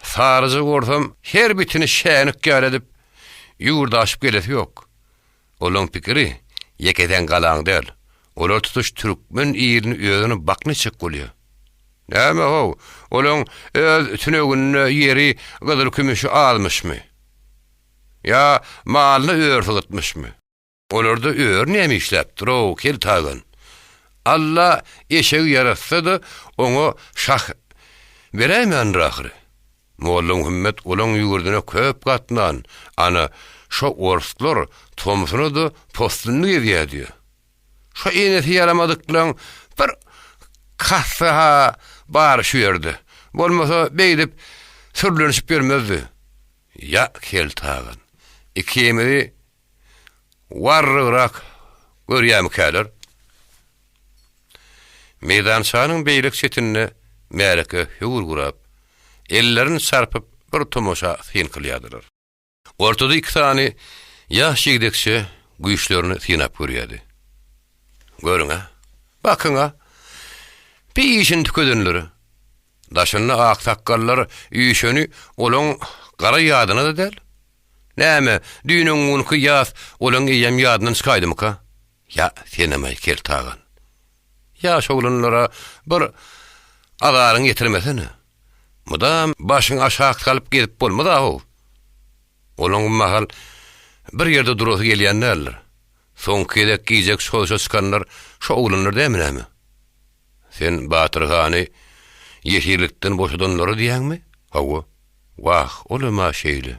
saryja gorsam her bitini şänik ýaly edip, ýurda aşyp gelesi ýok. Olaň pikiri ýeke seň galaň däl. Olar tutuş türkmen ilini özüne bakna etjek bolýa. Näme how, olaň öz tüneginde ýeri gyzyl-kümüşi azmyşmy? Ýa malyna örsi gytmyşmy? Olarda öri näme işläpdir-ow, kel tagan? Alla eşegi ýaratsa-da, oňa şah beräýmändir ahyry. Mollamuhammet olaň ýüwürdine köp gatnan, ana, şo orslar tomsuna-da possunly gezýär diýýär. Şo enesi ýaramadyklaň bir kassa-ha bar şu ýerde. Bolmasa beýdip sürlenişip ýörmezdi. Ýa, Keltagan, ikimizi Warrygrak görýämikäler? Meýdançanyň beýleki çetinde märeke höwür gurap, ellerini çarpyp bir tomaşa syn kylýardylar. Ortada iki sany ýaş ýigdekçe güýçlerini synap görýärdi. Görüň-ä, bakyň-a, bi işini tükedenleri. Daşynda aksakgallar üýşeni olaň gara ýadyna-da däl. Näme, düýn-öňňunky ýas olaň eýýäm ýadyndan çykaýdymyka? Ýa, senem-aý, kel Tagan. Ýaş oglanlara bir azaryňy ýetirmesene. Mydam başyňy aşak salyp gezip bolmaz-a-how. Olaň bu mahal bir ýerde durasy gelýän däldir. Soňky gezek gijeki çozuşa çykanlar şo oglanlar dälmi näme? Sen Batyr hany ýesirlikden boşadanlary diýýäňmi? Hawa. Wah, olam-a şeýle.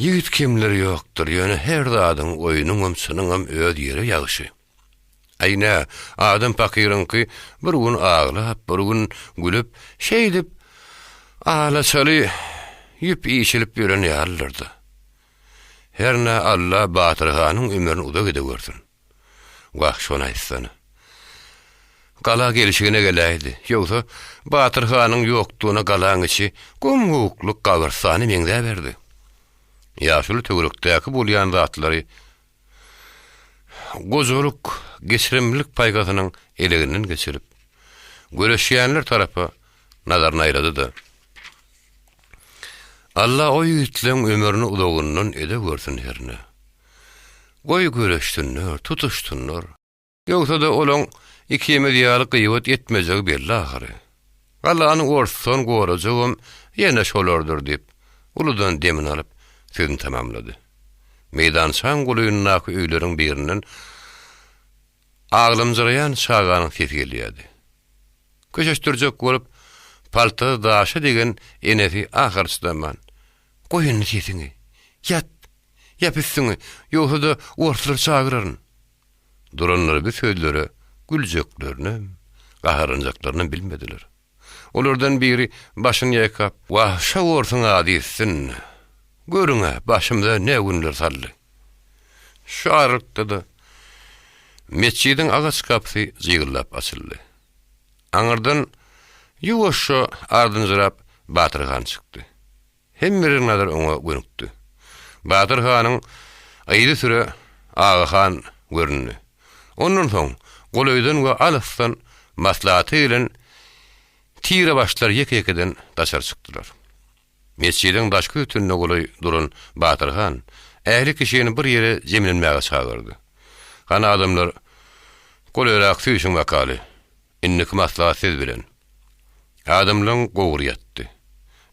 Ýigit kemleri ýokdur, ýöne her zadyň, oýnuňam, çynyňam öz ýeri ýagşy. Aý nä, adam pakyryňky bir gün aglap, bir gün gülüp, şeýdip, alaçaly ýüp işilip ýören ýalydyr-da. Hernä Alla Batyr hanyň ömrüni uzak edewürsin. Wah, şony aýtsana. Gala gelşigine geläýdi. Ýogsa, Batyr hanyň ýokdugyna galaň içi gum-gukluk gabrystana meňzäberdi. Ýaşuly töwerekdäki bolýan zatlary gojalyk, geçirimlilik paýhasynyň eleginden geçirip, göreşýänler tarapa nazaryny aýlady-da, Alla o ýigitleň ömrüni uzagyndan edewürsin hernä. Goý göreşsinler, tutuşsynlar. Ýogsa-da olaň ikimiz ýaly gyýbat etmejegi belli ahyry. Galany orsdan gorajagam ýene şolardyr diýip, uludan demini alyp, sözüni tamamlady. Meýdançaň golaýyndaky öýleriň birinden aglamjyraýan çaganyň sesi gelýärdi. Köşeşdirjek bolup, paltasy daşa degen enesi ahyr çydaman, Goý indi sesiňi! Ýat! Ýap üstüňi, ýogsa-da orslary çagyraryn! Duranlar bu sözlere güljeklerinem, gaharlanjaklarynam bilmediler. Olardan biri başyny ýaýkap, Wah, şo orsuň ady gitsin! Görüň-ä, başymyza ne günler saldy! Şu aralykda-da metjidiň agaç gapysy jygyldap açyldy. Aňyrdan ýuwaşja ardynjyrap Batyr han çykdy. Hemmeleriň nazary oňa gönükdi. Batyr hanyň yzysüre Aga han göründi. Ondan soň golaýdan we alysdan maslahata gelen tirebaşlar ýeke-ýekeden daşary çykdylar. Metjidiň daşky sütünine golaý duran Batyr han ähli kişini bir ýere jemlenmäge çagyrdy. Hany adamlar, golaýrak süýşüň bakaly. Indiki maslahat siz bilen. Adamlaň gowry ýatdy.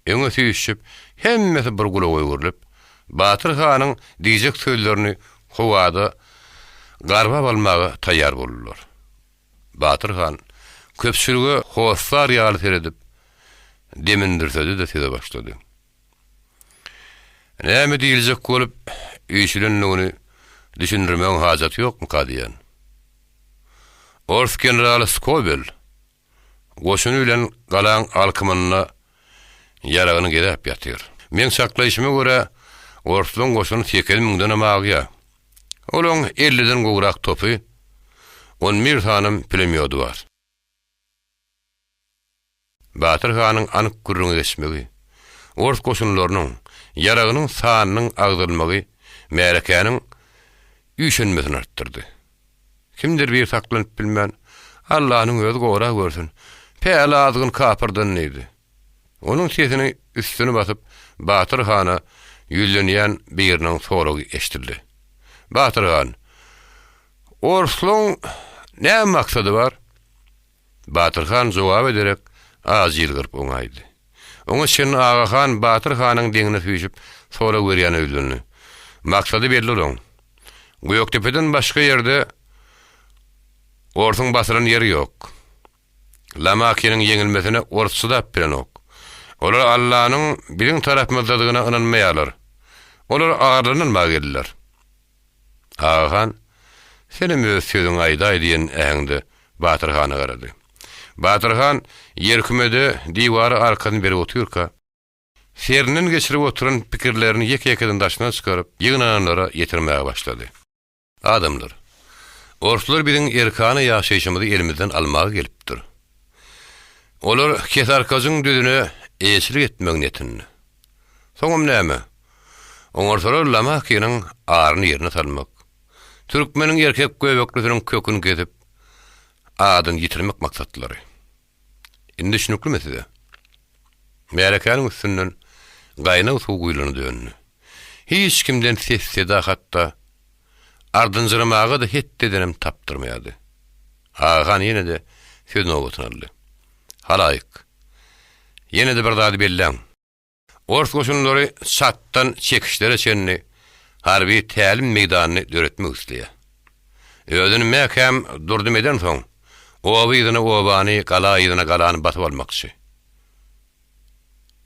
Öňe süýşüp, hemmesi bir gulaga öwrülip, Batyr hanyň diýjek sözlerini howada garbap almaga taýýar boldular. Batyr han köpçülige hossar ýaly seredip, demini dürsedi-de söze başlady. Näme diýiljek bolup üýşülendigini düşündirmegiň hajaty ýokmuka diýýän. Ors generaly Skobel goşuny bilen galaň alkymynda ýaragyny gezäp ýatyr. Meň çaklaýşyma görä, orslaň goşuny sekiz müňdenem agýa. Olaň elliden gowrak topy, on bir sanam pulemýody bar. Batyr hanyň anyk gürrüňe geçmegi, ors goşunlarynyň, ýaragynyň sanynyň agzalmagy märekäniň üýşenmesini artdyrdy. Kimdir biri saklanyp bilmän, Allanyň özi gorag görsün, päli azgyn kapyrdan diýdi. Onuň sesini üstüni basyp, Batyr hana ýüzlenýän biriniň soragy eşidildi. Batyr han, Orslaň näme maksady bar? Batyr han jogap ederek, ajy ýylgyryp oňaýdy. Oňa çenli Aga han Batyr hanyň deňine süýşüp, sorag berýäne ýüzlendi. Maksady belli olaň. Gökdepeden başga ýerde orsuň basylan ýeri ýok. Lamakiniň ýeňilmesine ors çydap bilenok. Olar Allanyň biziň tarapymyzdadygyna ynanmaýarlar. Olar arlanylmaga geldiler. Aga han, senem öz sözüňi aýdaý diýen äheňde Batyr hana garady. Batyr han ýerkümede diwara arkasyny berip otyrka, serinden geçirip oturan pikirlerini ýeke-ýekeden daşyna çykaryp, ýygnananlara ýetirmäge başlady. Adamlar, orslar biziň erkana ýaşaýşymyzy elimizden almaga gelipdir. Olar Kesarkajyň düzüne eýeçilik etmek niýetinde. Soňam näme? Oňarsalar Lamakiniň aryny ýerine salmak, türkmeniň erkek göbeklisiniň köküni kesip, adyny ýitirmek maksatlary. Indi düşnüklimi size? Märekäniň üstünden gaýnag suw guýlana döndi. Hiç kimden ses-seda hatda ardynjyramaga-da hetdedenem tapdyrmaýardy. Agahan ýene-de söz nobatyny aldy. Halaýyk, ýene-de bir zady belläň. Ors goşunlary Çaddan çekişlere çenli harby tälim meýdanyny döretmek isleýär. Özüni mäkäm durdum edensoň, oba yzyna obany, gala yzyna galany basyp almakçy.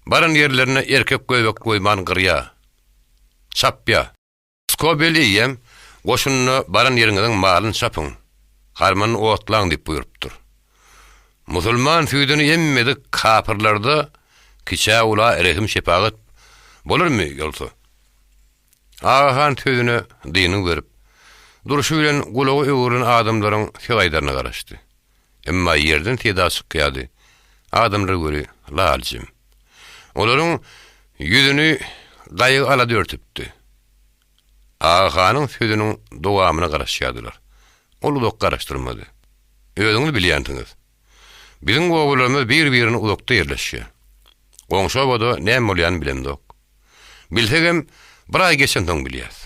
Baran ýerlerinde erkek göbek goýman gyrýar, çapýar. Skobel eýýäm goşunyna baran ýeriňiziň malyny çapyň. Harmanyny otlaň diýip buýrupdyr. Musulman süýdüni emmedik kapyrlarda kiçä-ula rehim-şepagat bolarmy ýolsa? Agahan sözüne dyngy berip, durşy bilen gulagy öwrülen adamlaryň söz aýdaryna garaşdy. Emma ýerden seda çykýardy, adamlar weli lal-jim. Olaryň ýüzüni gaýgy-alada örtüpdi. Agahanyň sözüniň dowamyna garaşýardylar. Ol uzak garaşdyrmady. Özüňiz bilýänsiňiz. Biziň obalarymyz bir-birine uzakda ýerleşýär. Goňşy obada näme bolýanyny bilemzok. Bilsegem, bir aý geçensoň bilýäs.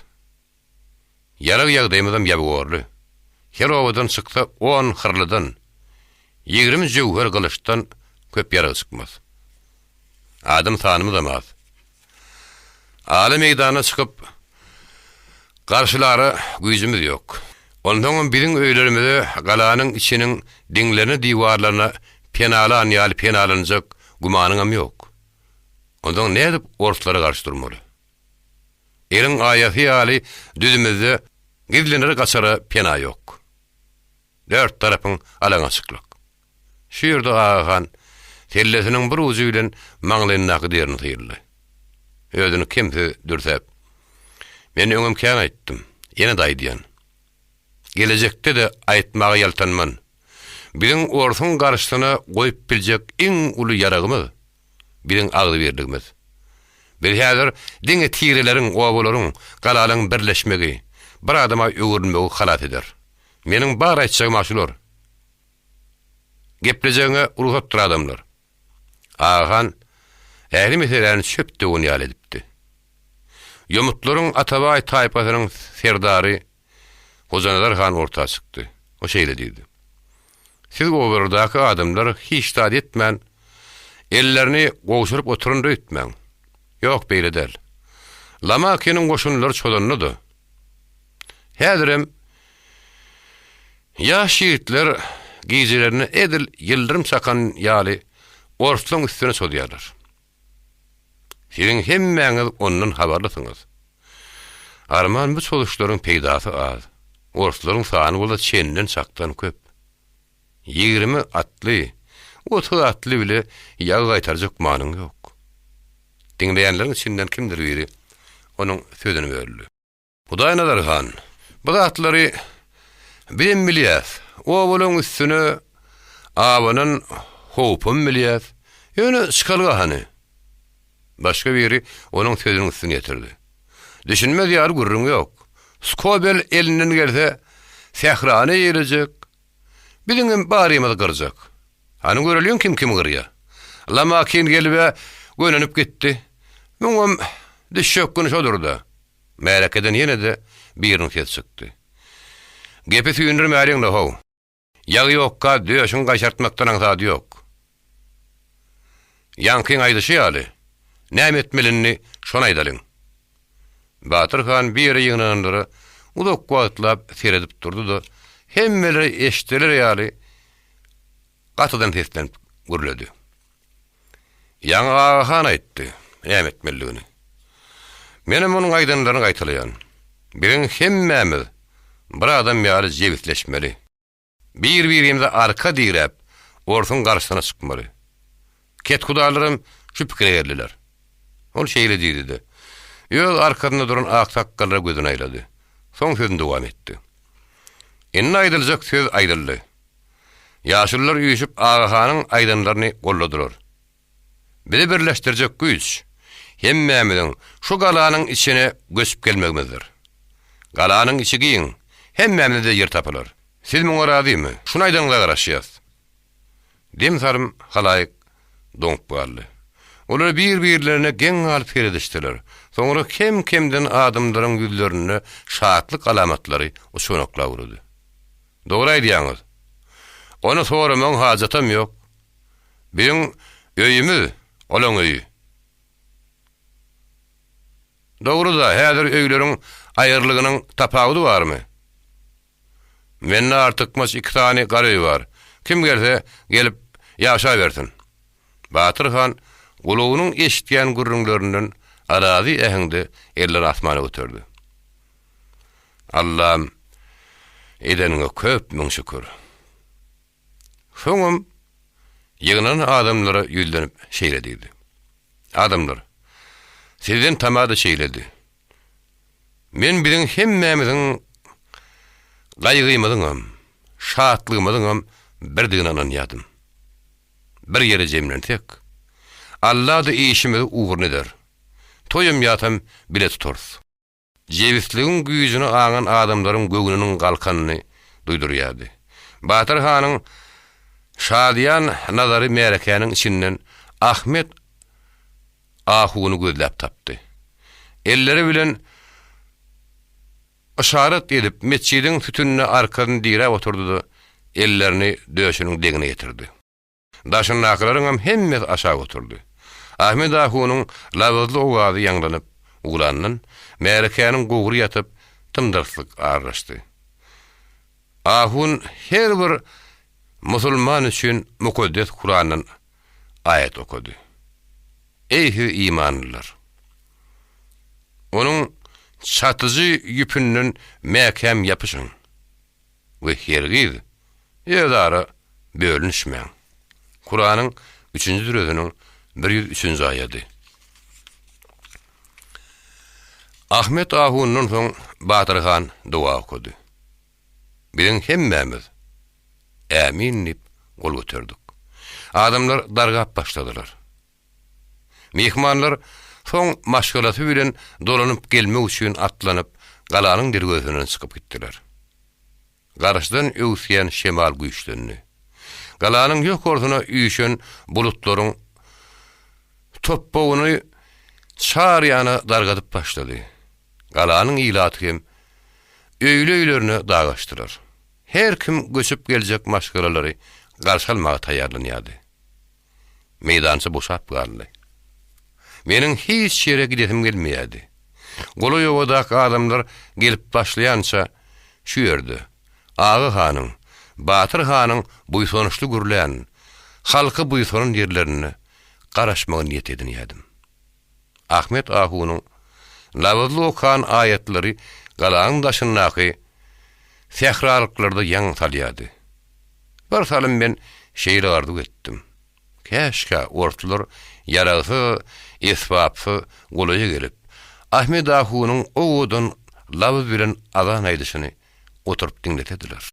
Ýarag ýagdaýymyzam ýabygorly. Her obadan çyksa on hyrlydan, 20 jöwher gylyçdan köp ýarag çykmaz. Adam sanymyzam az. Ala meýdana çykyp, garşylara güýjümiz ýok. Onsoňam biziň öýlerimize galanyň içiniň diňlerine-diwarlaryna penalan ýaly penalanjak gümanyňam ýok. Onsoň nädip orslara garşy durmaly? Eliň aýasy ýaly düzümizde gizlenere-gaçara pena ýok. Dört tarapyň alaňaçyklyk. Şu ýerde Agahan sellesiniň bir ujy bilen maňlaýyndaky derini syrdy. Özüni kemsiz dürsäp, Men öňem kän aýtdym, ýene-de aýdýan. Gelejekde-de aýtmaga ýaltanman. Biziň orsuň garşysyna goýup biljek iň uly ýaragymyz, biziň agzybirligimiz. Biz häzir diňe tireleriň, obalaryň, galalaryň birleşmegi, bir adama öwrülmegi halas eder. Meniň bar aýtjagym-a şular. Geplejegiňe rugsatdyr adamlar. Agahan ähli meseläni çöp döwen ýaly edipdi. Ýomutlaryň Atabaý taýpasynyň serdary Hojanazar han orta çykdy. O şeýle diýdi. Siz obalardaky adamlar hiç zat etmän, ellerini gowşuryp oturandyr öýtmäň. Ýok, beýle däl. Lamakiniň goşunlary çozanda-da, häzirem Ýaş ýigitler gijelerine edil ýyldyrym çakan ýaly orslaň üstüne çozýarlar. Siziň hemmäňiz ondan habarlysyňyz. Arman bu çozuşlaryň peýdasy az. Orslaryň sany bolsa çenden-çakdan köp. 20 atly, 30 atly bile ýagy gaýtarjak manyň ýok. Diňleýänleriň içinden kimdir biri onuň sözüni böldi. Hudaýnazar han, bu zatlary bizem bilýäs, obalaň üstüne abanan howpam bilýäs, ýöne çykalga hany? Başga biri onuň sözüniň üstüni ýetirdi. Düşünmez ýaly gürrüň ýok. Skobel elinden gelse, sährany eýelejek, biziňem barymyzy gyrjak. Hany göreliň kim kimi gyrýa. Lamakin gelib-ä gönenip gitdi. Muňam düşjek güni şodur-da. Märekeden ýene-de biriniň sesi çykdy. Gepi süýndürmäliň-le how. Ýagy ýokka döşüňi gaýşartmakdan aňsady ýok. Ýaňkyň aýdyşy ýaly, näme etmeli indi, şony aýdalyň. Batyr han bir ýere ýygnananlara uzak wagtlap seredip durdy-da, hemmelere eşidiler ýaly gatydan seslenip gürledi. Ýaňy Agahan aýtdy, näme etmelidigini. Menem onuň aýdanlaryny gaýtalaýan. Biziň hemmämiz bir adam ýaly jebisleşmeli. Bir-birimize arka diräp, orsuň garşysyna çykmaly. Kethudalaram şu pikire geldiler. Ol şeýle diýdi-de, öz arkasynda duran aksakgallara gözüni aýlady. Soň sözüni dowam etdi. Indi aýdyljak söz aýdyldy. Ýaşulular üýşüp Agahanyň aýdanlaryny golladylar. Bizi birleşdirjek güýç, hemmämiziň şu galanyň içine göçüp gelmegimizdir. Galanyň içi giň, hemmämize-de ýer tapylar. Siz muňa razymy? Şuny aýdanyňyza garaşýas. Dem salym halaýyk doňup galdy. Olar bir-birlerine geň galyp seredişdiler. Soňra kem-kemden adamlaryň ýüzlerinde şatlyk alamatlary uçganaklap ugrady. Dogry aýdýaňyz. Ony soramagyň hajatam ýok. Biziň öýümiz, olaň öýi. Dogry-da, häzir öýleriň aýrylygynyň tapawudy barmy? Mende artykmaç iki sany gar öý bar. Kim gelse, gelip ýaşabersin. Batyr han gulagynyň eşidýän gürrüňlerinden arazy äheňde ellerini asmana göterdi. Allam! Edeniňe köp müň şükür. Soňam ýygnanan adamlara ýüzlenip şeýle diýdi. Adamlar, sizden tama-da şeýledi. Men biziň hemmämiziň gaýgymyzyňam, şatlygymyzyňam birdigine ynanýardym. Bir ýere jemlensek, Alla-da işimizi ugruna eder. Toýam ýasam bile tutarys. Jebisligiň güýjüni aňan adamlaryň göwnüniň galkanyny duýdurýardy. Batyr hanyň şadyýan nazary märekäniň içinden Ahmet ahuny gözläp tapdy. Elleri bilen yşarat edip, metjidiň sütünine arkasyny diräp oturdy-da, ellerini döşüniň deňine ýetirdi. Daşyndakylaryňam hemmesi aşak oturdy. Ahmet ahunyň labyzly owazy ýaňlanyp ugrandan, märekäniň gowry ýatyp, dym-dyrslyk aralaşdy. Ahun her bir musulman üçin mukaddes Kurandan aýat okady. Eý siz imanlylar! Onuň çatyjy ýüpünden mäkäm ýapyşyň! we hergiz özara bölünişmäň. Kuranyň üçünji süresiniň 103-nji aýady. Ahmet ahundan soň Batyr han doga okady. Biziň hemmämiz Ämin diýip gol göterdik. Adamlar dargap başladylar. Myhmanlar soň maşgalasy bilen dolanyp gelmek üçin atlanyp, galanyň derwezesinden çykyp gitdiler. Garşydan öwüsýän şemal güýçlendi. Galanyň ýokarsyna üýşen bulutlaryň topbagyny çar ýana dargadyp başlady. Galanyň ilaty hem öýli-öýlerine dagaşdylar. Her kim göçüp geljek maşgalalary garşy almaga taýýarlanýardy. Meýdança boşap galdy. Meniň hiç ýere gidesim gelmeýärdi. Golaý obadaky adamlar gelip başlaýança şu ýerde, Aga hanyň, Batyr hanyň buýsançly gürlän, halky buýsanan ýerlerinde garaşmagy niýet edinýärdim. Ahmet ahunyň labyzly okan aýatlary galanyň daşyndaky sähralyklarda ýaň salýardy. Bir salym men şeýle arzuw etdim. Käşgä orslar ýaragsyz, esbapsyz golaýa gelip, Ahmet ahunyň owadan labyz bilen azan aýdyşyny oturyp diňlesediler.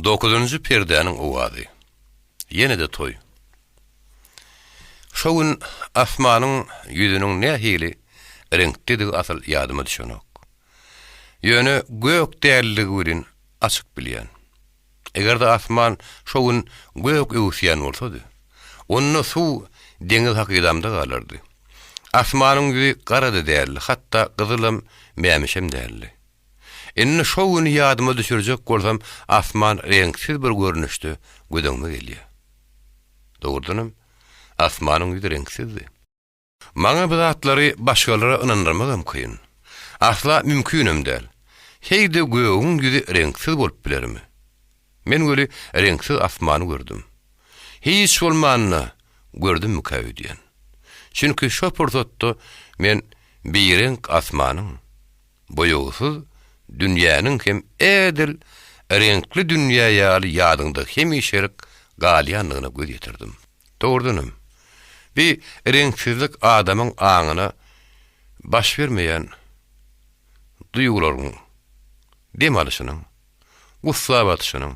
Dokuzynjy perdäniň owazy. Ýene-de toý. Şo gün asmanyň ýüzüniň nähili reňkdedigi asyl ýadyma düşenok. Ýöne gök däldigi welin açyk bilýän. Eger-de asman şo gün gök öwüsýän bolsady, onda suw deňiz hakydamda galardy. Asmanyň ýüzi gara-da däldi, hatda gyzylam, mämişem däldi. Indi şo güni ýadyma düşürjek bolsam, asman reňksiz bir görnüşde göz öňüme gelýär. Dogrudanam, asmanyň ýüzi reňksizdi. Maňa bu zatlary başgalara ynandyrmagam kyn. Asla mümkinem däl. Heý-de gögüň ýüzi reňksiz bolup bilermi? Men weli reňksiz asmany gördüm. Hiç bolmanda gördümmikä öýdýän. Çünki şo pursatda men bireňk asmanyň, boýagsyz dünýäniň hem edil reňkli dünýä ýaly ýadyňda hemişelik galýandygyna göz ýetirdim. Dogrudanam, bi reňksizlik adamyň aňyna baş bermeýän duýgularyň, dem alyşynyň, gussa batyşynyň,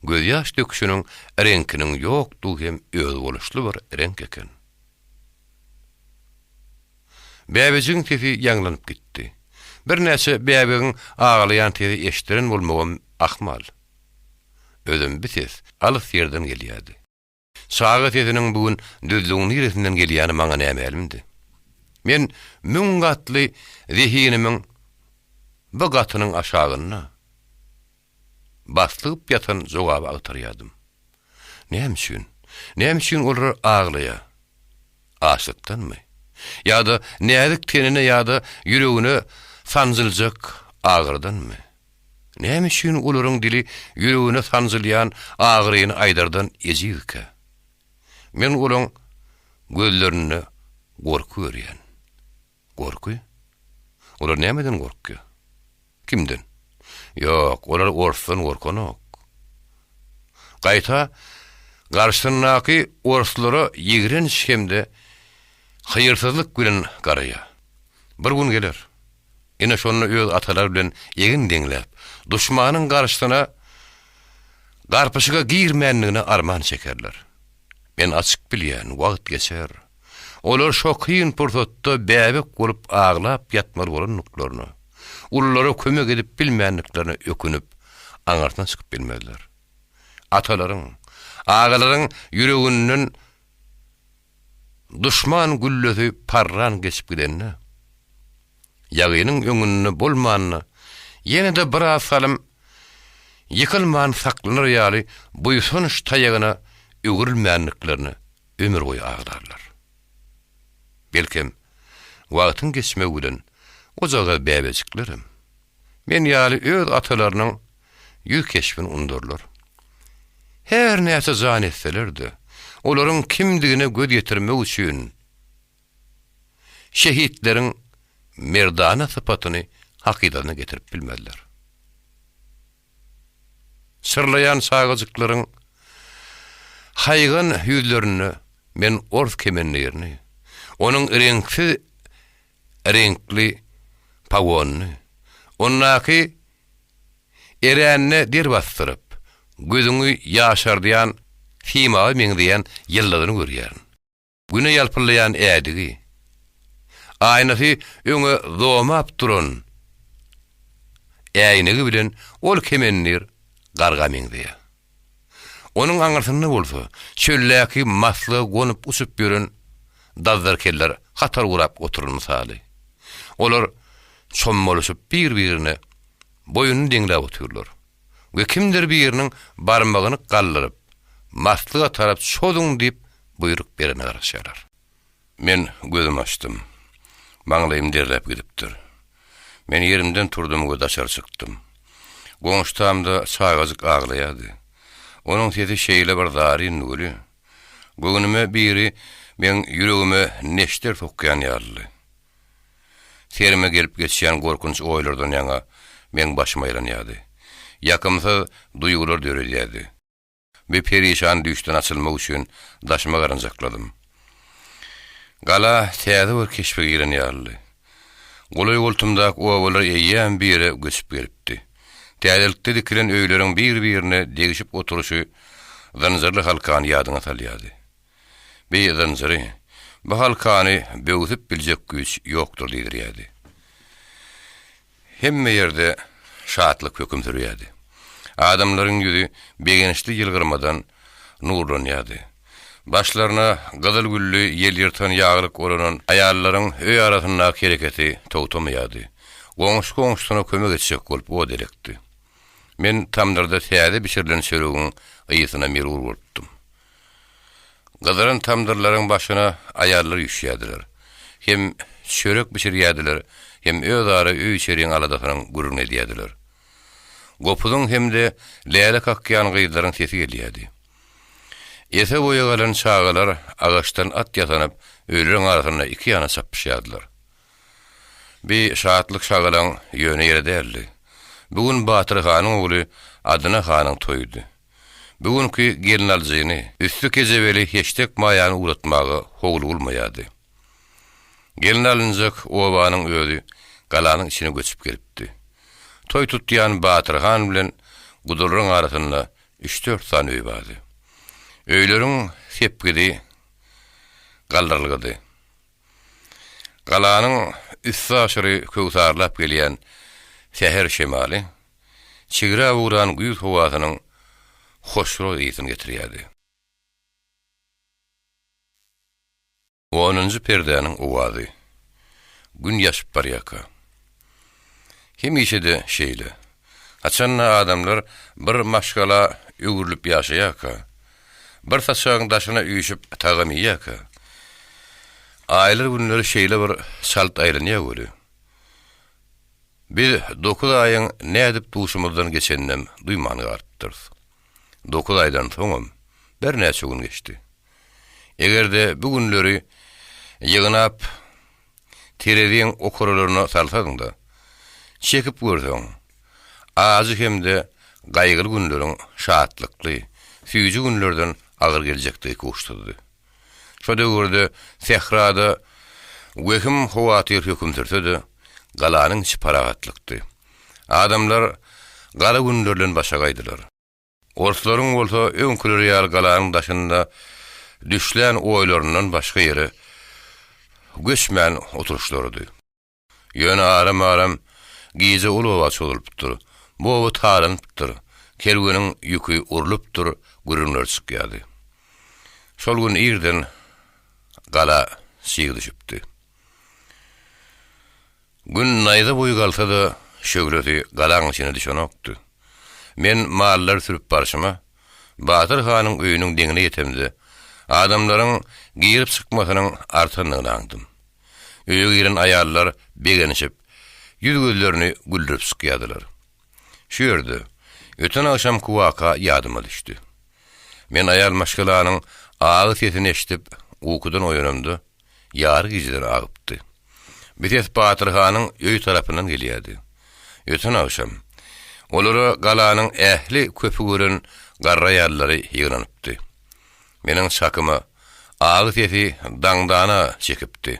gözýaş döküşiniň reňkiniň ýokdugy hem özboluşly bir reňk eken. Bäbejigiň sesi ýaňlanyp gitdi. Birnäçe bäbegiň aglaýan sesi eşdilen bolmagam ahmal. Özem bi ses alys ýerden gelýärdi. Çaga sesiniň bu gün düzlügiň niresinden gelýäni maňa nämälimdi. Men müň gatly zehinimiň bu gatynyň aşagynda baslygyp ýatan jogaby agtarýardym. Näme üçin? Näme üçin olar aglaýar? Açlykdanmy? Ýa-da näzik tenine ýa-da ýüregine sanjyljak agyrydanmy? Näme üçin olaryň dili ýüregine sanjylýan agyryny aýdardan ejizkä? Men olaň gözlerinde gorky görýän. Gorky? Olar nämeden gorkýar? Kimden? Ýok, olar orsdan gorkanok. Gaýta, garşysyndaky orslara ýigrenç hem-de haýyrsyzlyk bilen garaýar. Bir gün geler. Ine şonda öz atalary bilen egin deňläp, duşmanyň garşysyna garpyşyga girmändigine arman çekerler. Men açyk bilýän, wagt geçer. Olar şo kyn pursatda bäbek bolup aglap ýatmaly bolandyklaryna, ululara kömek edip bilmändiklerine ökünip, aňyrsyna çykyp bilmezler. Atalaryň, agalaryň ýüreginden duşman güllesi parran geçip gidende, ýagynyň öňünde bolmanda, ýene-de biraz salym ýykylman saklanar ýaly buýsanç taýagyna öwrülmändiklerine ömürboýy aglarlar. Belkem, wagtyň geçmegi bilen ojagaz bäbejiklerem men ýaly öz atalarynyň ýüz keşbini undarlar. Her näçe jan etseler-de, olaryň kimdigine göz ýetirmek üçin şehitleriň merdana sypatyny hakydasyna getirip bilmezler. Çyrlaýan çagajyklaryň haýgan ýüzlerinde men ors kemendirini, onuň reňksiz reňkli pogonyny, ondaky eränine der basdyryp, gözüňi ýaşardýan simaba meňzeýän ýyldyzyny görýärin. Güne ýalpyldaýan ädigi. Aýnasy öňe zomap duran äýnegi bilen ol kemendir garga meňzeýär. Onuň aňyrsynda bolsa çöldäki maslyga gonup uçup ýören dazzarkeller hatar gurap oturan mysaly. Olar çommalyşyp bir-birine boýuny deňläp otyrlar. We kimdir biriniň barmagyny galdyryp, maslyga tarap çozuň diýip buýruk berene garaşýarlar. Men gözümi açdym. Maňlaýym derläp gidipdir. Men ýerimden turdum we daşary çykdym. Goňşy tamda çagajyk aglaýardy. Onuň sesi şeýle bir zaryndy weli, göwnüme biri meň ýüregime neşter sokýan ýalydy. Serime gelip geçýän gorkunç oýlardan ýaňa meň başym aýlanýardy. Ýakymsyz duýgular döredýärdi. Bir perişan düýşden açylmak üçin daşyma garanjakladym. Gala täze bir keşbe giren ýalydy. Golaý-goltumdaky obalar eýýäm bir ýere göçüp gelipdi. Täzelikde dikilen öýleriň bir-birine degişip oturyşy zynjyrly halkany ýadyňa salýardy. Bi zynjyry, bu halkany böwsüp biljek güýç ýokdur diýdirýärdi. Hemme ýerde şatlyk höküm sürýärdi. Adamlaryň ýüzi begençli ýylgyrmadan nurlanýardy. Başlaryna gyzyl gülli ýelýyrtan ýaglyk oranan aýallaryň öý arasyndaky hereketi togtamaýardy. Goňşy goňşusyna kömek etjek bolup ot elekdi. Men tamdyrda täze bişirilen çöregiň ysyna merur bolupdym. Gyzaran tamdyrlaryň başyna aýallar üýşýärdiler. Hem çörek bişirýärdiler, hem özara öý-içeriň aladasynyň gürrüňini edýärdiler. Gopuzyň hem-de läle kakýan gyzlaryň sesi gelýärdi. Ese-boýa galan çagalar agaçdan at ýasanyp, öýleriň arasynda iki ýana çapyşýardylar. Bi şatlyk-şagalaň ýöne ýere däldi. Bu gün Batyr hanyň ogly Adyna hanyň toýudy. Bu günki gelnalyjyny, üsti kejebeli heşdek maýany ugratmaga howlugylmaýardy. Gelnalynjak obanyň özi galanyň içine göçüp gelipdi. Toý tutýan Batyr han bilen gudalaryň arasynda üç-dört sany öý bardy. Öýleriň sepgidi galdyrylgydy. Galanyň üstaşyry köwsarlap gelýän säher şemaly çigräp ugran güýz howasynyň hoşroý ysyny getirýärdi. Onunjy perdäniň owazy. Gün ýaşyp barýarka. Hemişe-de şeýle. Haçan-da adamlar bir maşgala öwrülip ýaşaýarka, bir saçagyň daşyna üýşüp tagam iýýärkä, aýlar-günler şeýle bir çalt aýlanýar weli, biz dokuz aýyň nädip duşumyzdan geçeninem duýman galypdyrys. Dokuz aýdan soňam birnäçe gün geçdi. Eger-de bu günleri ýygnap, tereziň okuralaryna salsaň-da, çekip görseň. Ajy hem-de gaýgyly günleriň şatlykly, süýji günlerden agyr geljekdigi ikuçsuzdy. Şo döwürde sährada wehim-howatyr höküm sürse-de, galanyň içi parahatlykdy. Adamlar gara günler bilen başagaýdylar. Orslaryň bolsa öňküleri ýaly galanyň daşynda düşlän oýlaryndan başga ýere göçmän oturyşlarydy. Ýöne aram-aram gije ol oba çozulypdyr, bu oba talanypdyr, kerweniň ýüki urlupdyr gürrüňler çykýardy. Şol gün irden gala çyg düşüpdi. Gün naýza boýy galsa-da, şöhlesi galaň içine düşenokdy. Men mallary sürüp barşyma, Batyr hanyň öýüniň deňine ýetemde, adamlaryň girip-çykmasynyň artandygyny aňdym. Öýe giren aýallar begenişip, ýüz-gözlerini güldürip çykýardylar. Şu ýerde, öten agşamky waka ýadyma düşdi. Men aýal maşgalanyň agy sesini eşidip, ukudan oýanamda, ýary gijeden agypdy. Bu ses Batyr hanyň öý tarapyndan gelýärdi. Öten agşam, olara galanyň ähli köpi gören garry aýallary ýygnanypdy. Meniň çakyma, agy sesi daňdana çekipdi.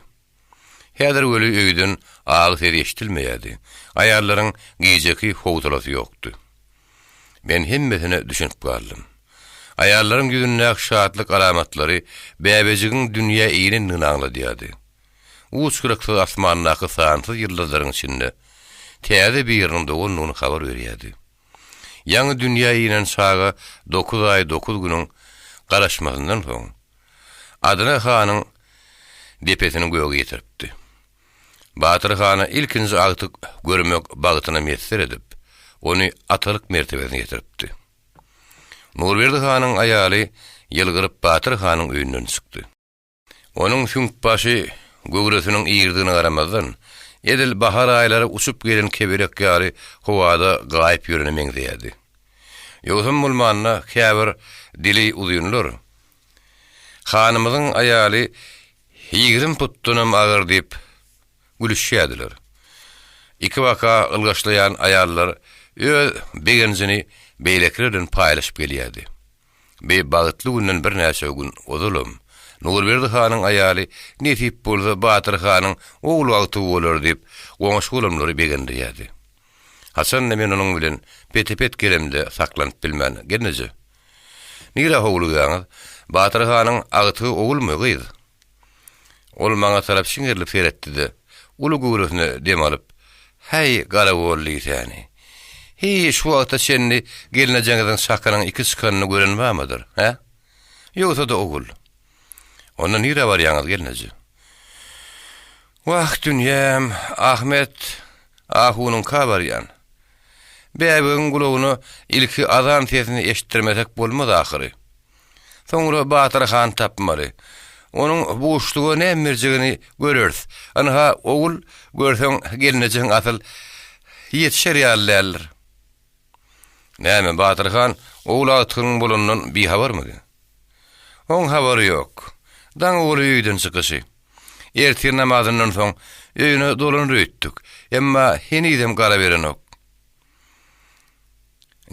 Häzir weli öýden agy ses eşidilmeýärdi. Aýallaryň gijeki howsalasy ýokdy. Men hemmesine düşünip galdym. Aýallaryň ýüzündäki şatlyk alamatlary bäbejigiň dünýä inendigini aňladýardy. Uç-gyraksyz asmandaky sansyz ýyldyzlaryň içinde täze biriniň dogandygyny habar berýärdi. Ýaňy dünýä inen çaga dokuz aý dokuz günüň garaşmasyndan soň, Adyna hanyň depesini göge ýetiripdi. Batyr hana ilkinji agtyk görmek bagtyna miýesser edip, ony atalyk mertebesine ýetiripdi. Nurberdi hanyň aýaly ýylgyryp Batyr hanyň öýünden çykdy. Onuň süňkbaşy göwresiniň iridigine garamazdan, edil bahar aýlary uçup gelen kebelek ýaly howada gaýyp ýörene meňzeýärdi. Ýogsam bolmanda käbir dili uzynlar, Hanymyzyň aýaly 20 putdanam agyr diýip gülüşýärdiler. Ikibaka ylgaşlaýan aýallar öz begenjini beýlekiler bilen paýlaşyp gelýärdi. Bi bagtly günden birnäçe gün ozalam, Nurberdi hanyň aýaly, Nesip bolsa, Batyr hanyň ogul agtygy bolar diýip, goňşy-golamlary begendirýärdi. Haçan-da men onuň bilen pete-pet gelemde saklanyp bilmän, Gelneje, nirä howlugýaňyz? Batyr hanyň agtygy ogulmy, gyz? Ol maňa tarap çiňerilip seretdi-de, uly göwresine dem alyp, Häý, garagol diýsäni! Hiý, şu wagta çenli gelnejeňiziň çakynyň iki çykanyny gören barmydyr, hä? Ýogsa-da ogul. Onda nirä barýaňyz, gelneje? Wah, dünýäm, Ahmet ahunyňka barýan. Bäbegiň gulagyna ilki azan sesini eşitdirmesek bolmaz ahyry. Soňra Batyr han tapmaly. Onuň buşluga näme berjegini göreris. Ynha, ogul, görseň, gelnejeň asyl ýetişer ýaly däldir. Näme, Batyr han ogul agtygyň bolanyndan bihabarmydy? Oň habary ýok. Daň ogly öýden çykyşy. Ertir namazyndan soň öýüne dolanar öýtdük. Emma henizem gara berenok.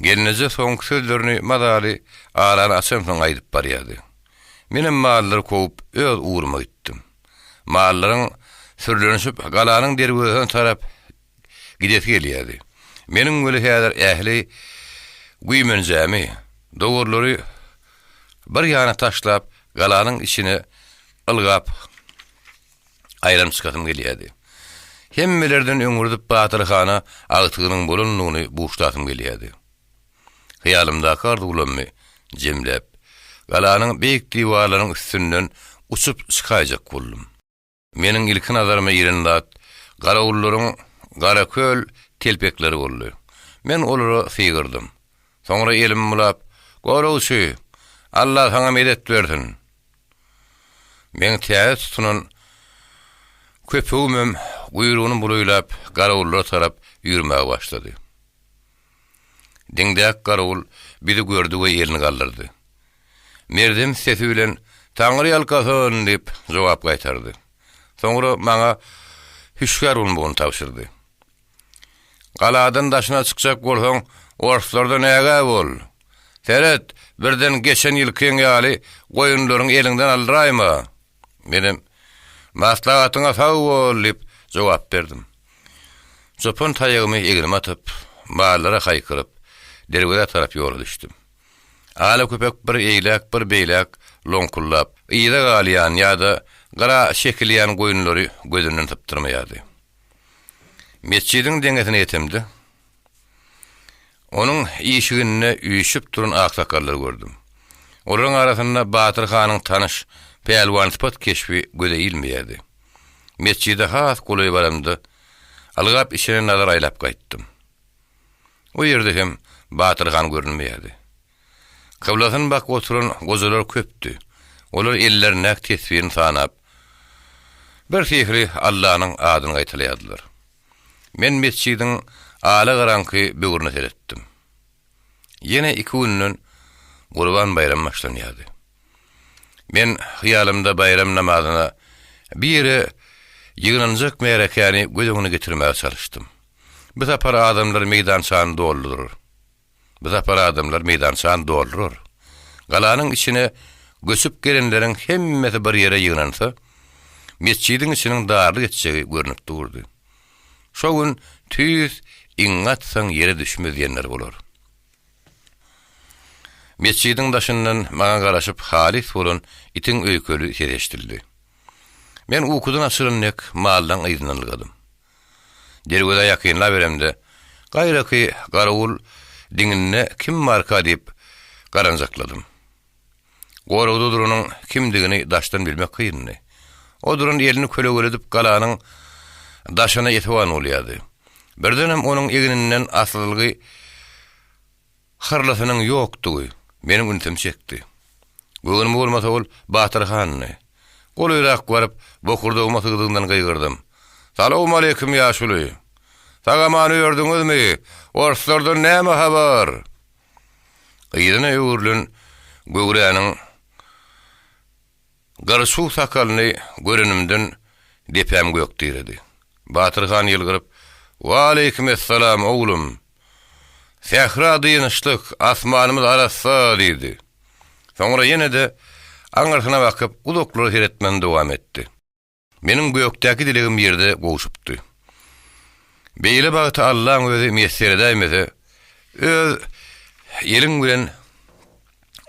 Gelneje soňky sözlerini mazaly arany açansoň aýdyp barýardy. Menem mallary kowup, öz ugruma gitdim. Mallaryň sürlenişip galanyň derwezesine tarap gidesi gelýärdi. Meniň weli häzir ähli güýmenjämi, dowarlary bir ýana taşlap, galanyň içine ylgap aýlanyp çykasym gelýärdi. Hemmelerden öňürdip Batyr hana agtygynyň bolandygyny buşlasym gelýärdi. Hyýalymdaky arzuwlarymy jemläp, galanyň beýik diwarlarynyň üstünden uçup çykaýjak boldum. Meniň ilki nazaryma iren zat garawullaryň garaköl telpekleri boldy. Men olara sygyrdym. Soňra elimi bulap, Goragçy! Alla saňa medet bersin! Meň täze tutunan köpegimem guýrugyny bulaýlap garawullara tarap ýürmäge başlady. Diňdäki garawul bizi gördi we elini galdyrdy. Merdem sesi bilen Taňry ýalkasyn! diýip jogap gaýtardy. Soňra maňa hüşgär bolmagyny tabşyrdy. Galadan daşyna çykjak bolsaň, orslardan ägä bol. Seret, birden geçen ýylkyň ýaly goýunlaryňy eliňden aldyraýma. Menem, Maslahatyňa sag bol diýip jogap berdim. Çopan taýagymy egnime atyp, mallara haýkyryp, derwezä tarap ýola düşdüm. Ala köpek bir eýläk, bir beýläk loňkullap, yza galýan ýa-da gyra çekilýän goýunlary gözünden sypdyrmaýardy. Metjidiň deňesine ýetemde, onuň işiginde üýşüp duran aksakallary gördüm. Olaryň arasynda Batyr hanyň tanyş, pälwansypat keşbi göze ilmeýärdi. Metjide has golaý baramda, ylgap içine nazar aýlap gaýtdym. O ýerde hem Batyr han görünmeýärdi. Kyblasyny bakyp oturan gojalar köpdi. Olar ellerindäki tesbirini sanap, birhili Allanyň adyny gaýtalaýardylar. Men metjidiň ala-garaňky böwrüne seretdim. Ýene iki günden Gurban baýram başlanýardy. Men hyýalymda baýram namazyna bir ýere ýygnanjak märekäni göz öňüne getirmäge çalyşdym. Bu sapar adamlar meýdançany doldurar. Bu sapar adamlar meýdançany doldurar. Galanyň içine göçüp gelenleriň hemmesi bir ýere ýygnansa, metjidiň içiniň darlyk etjegi görnüp durdy. Şo gün tüýs iňňe atsaň ýere düşmez diýenleri bolar. Metjidiň daşyndan maňa garaşyp halys bolan itiň öýkeli sesi eşidildi. Men ukudan açylan dek mallaň yzyndan ylgadym. Derwezä ýakynlaberemde, gaýraky garawul diňinde kim barka diýip garanjakladym. Goragda duranyň kimdigini daşdan bilmek kyndy. O duran elini kölegeledip galanyň daşyna esewan bolýardy. Birdenem onuň egninden asylgy Hyrlysynyň ýokdugy meniň ünsümi çekdi. Göwnüme bolmasa ol Batyr handy. Golaýrak baryp, bokurdagyma sygdygyndan gygyrdym. Salowmaleýkim, ýaşuly! Sag-aman ördüňizmi? Orslardan näme habar? Yzyna öwrülen göwräniň Gyrçuw sakalyny görenimden depäm gök diredi. Batyr han ýylgyryp, Waleýkim essalam, oglum! Sähra dynçlyk, asmanymyz arassa diýdi. Soňra ýene-de aňyrsyna bakyp, uzaklara seretmegini dowam etdi. Meniň gökdäki dilegim ýerde gowşupdy. Beýle bagty Allaň özi miýesser edäýmese, öz eliň bilen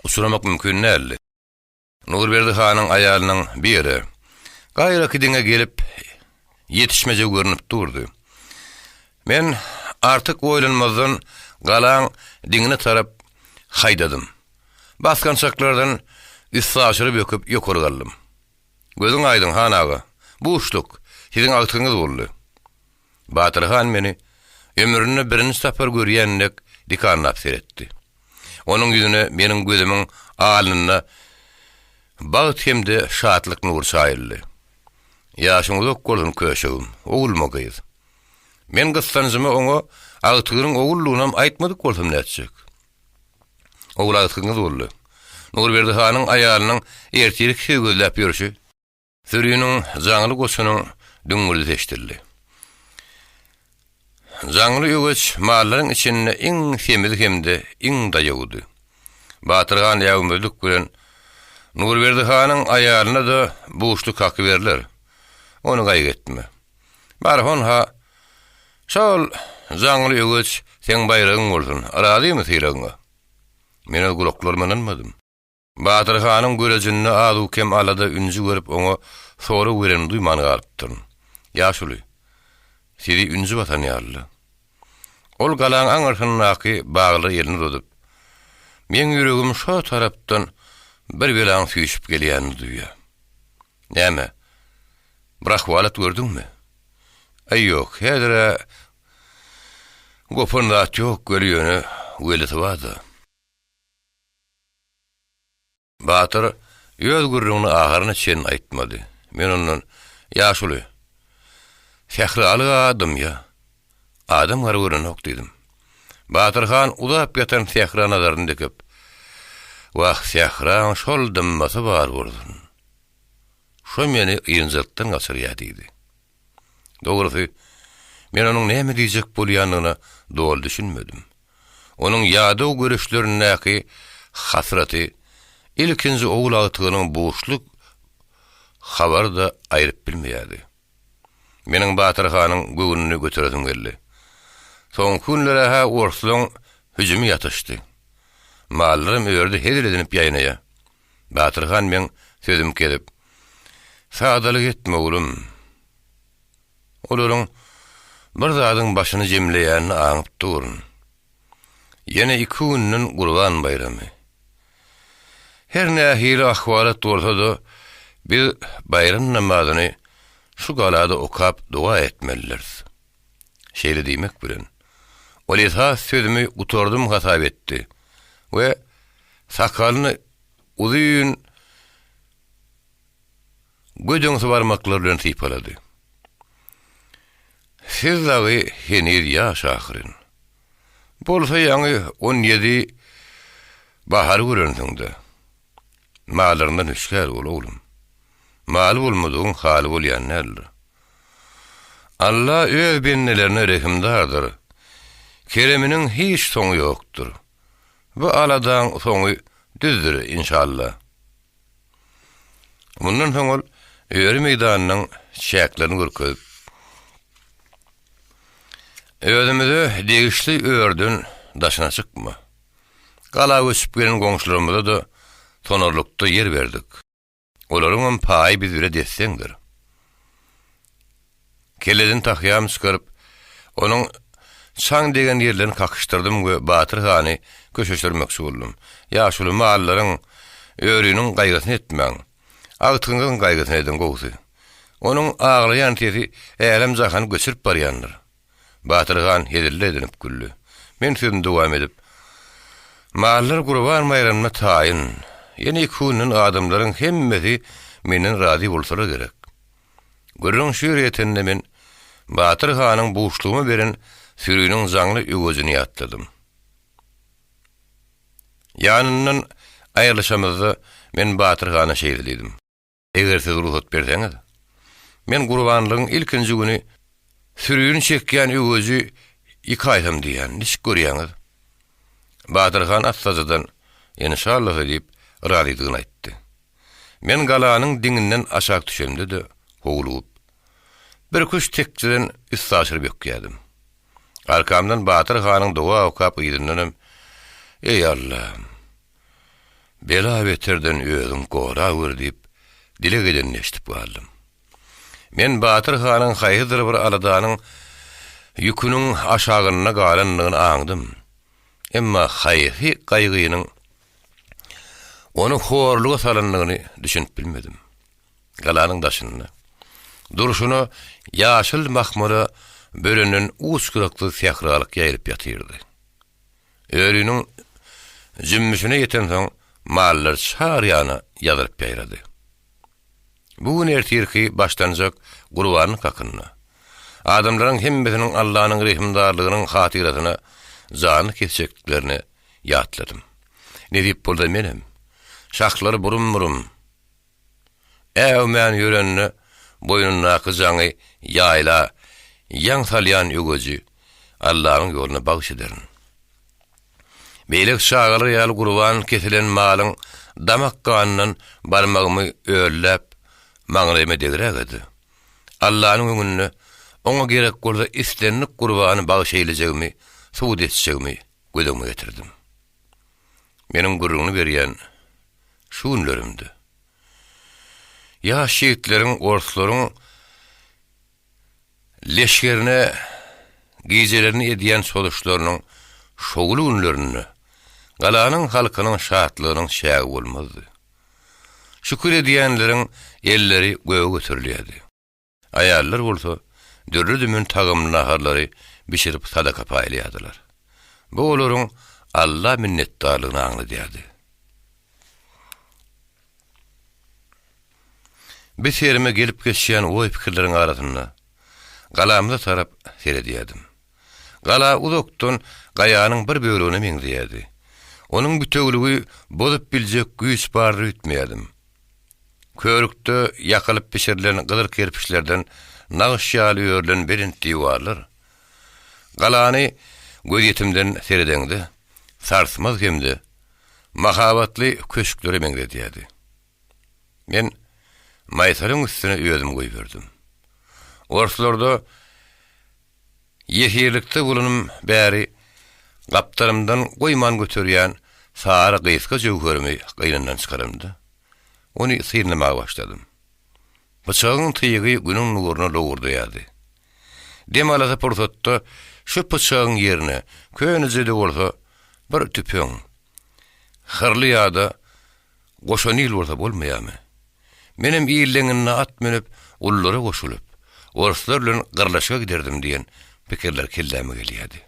uçramak mümkin däldi. Nurberdi hanyň aýalynyň bir ýere, gaýraky diňe gelip ýetişmejegi görnüp durdy. Men artyk oýlanmazdan galaň diňine tarap haýdadym. Basgançaklardan üstaşyry böküp ýokary galdym. Gözüň aýdyň, han aga. Buşluk, siziň agtygyňyz boldy. Batyr han meni ömründe birinji sapar görýän dek dikanlap seretdi. Onuň ýüzüne meniň gözümiň alnynda bagt hem-de şatlyk nury çaýyldy. Ýaşyň uzak bolsun, köşegim, ogulmy gyz? Men gyssanjyma oňa agtygynyň oguldygynam aýtmadyk bolsam nätjek? Ogul agtygyňyz boldy. Nurberdi hanyň aýalynyň ertirki sizi gözläp ýörşi. Süriniň jaňly goçunyň düňňüldisi eşidildi. Jaňly öweç mallaryň içinde iň semizi hem-de iň daýawudy. Batyr han äwmezlik bilen, Nurberdi hanyň aýalyna-da buşluk haky berler. Ony gaýgy etme. Bar, honha, şol jaňly öweç seň baýragyň bolsun, razymy sylagyňa? Men öz gulaklaryma ynanmadym. Batyr hanyň görejinde az-u-kem alada ünji görüp oňa sorag berenimi duýman galypdyryn. Ýaşuly, sizi ünji basan ýaly-la. Ol galaň aňyrsyndaky baglara elini uzadyp, Meň ýüregim şo tarapdan bir belaň süýşüp gelýänini duýýar. Näme, bir ahwalat gördüňmi? Äý ýok, häzir-ä gopan zat ýok weli ýöne welisi bar-da. Batyr öz gürrüňini ahyryna çenli aýtmady. Men ondan, Ýaşuly, sähralyk-a dymýa. Adam gara görenok diýdim. Batyr han uzap ýatan sähra nazaryny dikip, Wah, sähraň şol dymmasy bar bolsun. Şo meni ynjalykdan gaçyrýa diýdi. Dogrusy, Men onuň näme diýjek bolýandygyna doly düşünmedim. Onuň ýadaw göreçlerindäki hasraty ilkinji ogul agtygynyň buşluk habary-da aýryp bilmeýärdi. Meniň Batyr hanyň göwnüni göteresim geldi. Soňky günlere-hä orslaň hüjümi ýatyşdy. Mallaram örüde hezil edinip ýaýnaýa. Batyr han meň sözümi kesip, Sadalyk etme, oglum. Olaryň bir zadyň başyny jemleýänini aňyp durun. Ýene iki günden Gurban baýramy. Her nähili ahwalat bolsa-da, biz baýram namazyny şu galada okap doga etmelidiris. Şeýle diýmek bilen, ol esas sözümi gutardym hasap etdi we sakalyny uzyn Gödeňsi barmaklary bilen sypalady. Siz dagy heniz ýaş ahyryn. Bolsa ýaňy 17 bahary görensiň-dä. Mallaryňdan hüşgär bol, oglum. Maly bolmadygyň haly bolýan däldir. Alla öz bendelerine rehimdardyr. Kereminiň hiç soňy ýokdur. Bu aladaň soňy düzdür, inşalla. Mundan soň ol öri meýdanynyň çäklerini görkezip, Özümize degişli örden daşyna çykma. Gala göçüp gelen goňşularymyza-da sonarlykda ýer berdik. Olaryňam paýy biz bile des-deňdir. Kelleden tahýamy çykaryp, onuň çaň degen ýerlerini kakyşdyrdym we Batyr hany köşeşdirmekçi boldum. Ýaşuly, mallaryň, öriniň gaýgysyny etmäň. Agtygyňyzyň gaýgysyny ediň, gowusy. Onuň aglaýan sesi älem-jahany göçürip barýandyr. Batyr han hezilli edinip güldi. Men sözümi dowam edip, Mallar Gurban baýramyna taýyn. Ýene iki günden adamlaryň hemmesi menden razy bolsalar gerek. Gürrüň şu ýere ýetende men Batyr hanyň buşlugyma beren süriniň jaňly öwezini ýatladym. Ýanyndan aýrylyşamyzda men Batyr hana şeýle diýdim. Eger siz rugsat berseňiz, men gurbanlygyň ilkinji güni sürini çekýän öwezi ýykaýsam diýýän, niçik görýäňiz? Batyr han assajadan, Enşallasa diýip, razydygyny aýtdy. Men galanyň diňinden aşak düşemde-de howlugyp, birküç tekjeden üstaşyr bökýärdim. Arkamdan Batyr hanyň doga okap yzyndanam, Eý, Allam! Bela-beterden özüň goragör diýip, dileg edenini eşidip galdym. Men Batyr hanyň haýsydyr bir aladanyň ýüküniň aşagynda galandygyny aňdym. Emma haýsy gaýgynyň ony horluga salandygyny düşünip bilmedim. Galanyň daşynda, durşuna ýaşyl mahmala bürenen uç-gyraksyz sähralyk ýaýylyp ýatyrdy. Öriniň jümmüşine ýetensoň, mallar çar ýana ýazylyp ýaýrady. Bu gün ertirki başlanjak gurbanlyk hakynda, adamlaryň hemmesiniň Allanyň rehimdarlygynyň hatyrasyna janyny kesjekdiklerini ýatladym. Nesip bolsa menem, şahlary burum-burum, äwmän ýörende boýnundaky jaňy ýaýla ýaň salýan öweji Allanyň ýoluna bagyş ederin. Beýleki çagalar ýaly gurban kesilen malyň damak ganyndan barmagymy ölläp, maňlaýyma degrägedi. Allanyň öňünde Oňa gerek bolsa islendik gurbany bagyş eýlejegimi subut etjegimi göz öňüme getirdim. Meniň gürrüňini berýän şu günlerimde ýaş ýigitleriň orslaryň Leşgerine gijelerini edýän çozuşlarynyň şowly günlerinde galanyň halkynyň şatlygynyň çägi bolmazdy. Şükür edýänleriň elleri göge göterilýärdi. Aýallar bolsa dürli-dümen tagamly naharlary bişirip sadaka paýlaýardylar. Bu olaryň Alla minnetdarlygyny aňladýardy. Bir serime gelip geçýän oý-pikirleriň arasynda galamyza tarap seredýärdim. Gala uzakdan gaýanyň bir bölegine meňzeýärdi. Onuň bitewüligi bozup biljek güýç bardyr öýtmeýärdim. Körükde ýakylyp bişirilen gyzyl kerpiçlerden nagyş ýaly örülen belent diwarlar. Galany gözýetimden seredeňde, sarsmaz hem-de mahabatly köşklere meňzedýärdi. Men maýsaryň üstüne özümi goýberdim. Orslarda ýesirlikde bolanym bäri gapdalymdan goýman göterýän sary gysga jöwherimi gynyndan çykaramda, ony synlamaga başladym. Pyçagyň tygy günüň nuruna lowurdaýardy. Dem alasy pursatda şu pyçagyň ýerine köneje-de bolsa bir tüpeň, hyrly ýa-da goşa nil bolsa bolmaýarmy? Menem il deňinde at münüp, ululara goşulyp, orslar bilen gyrlyşyga giderdim diýen pikirler kelläme gelýärdi.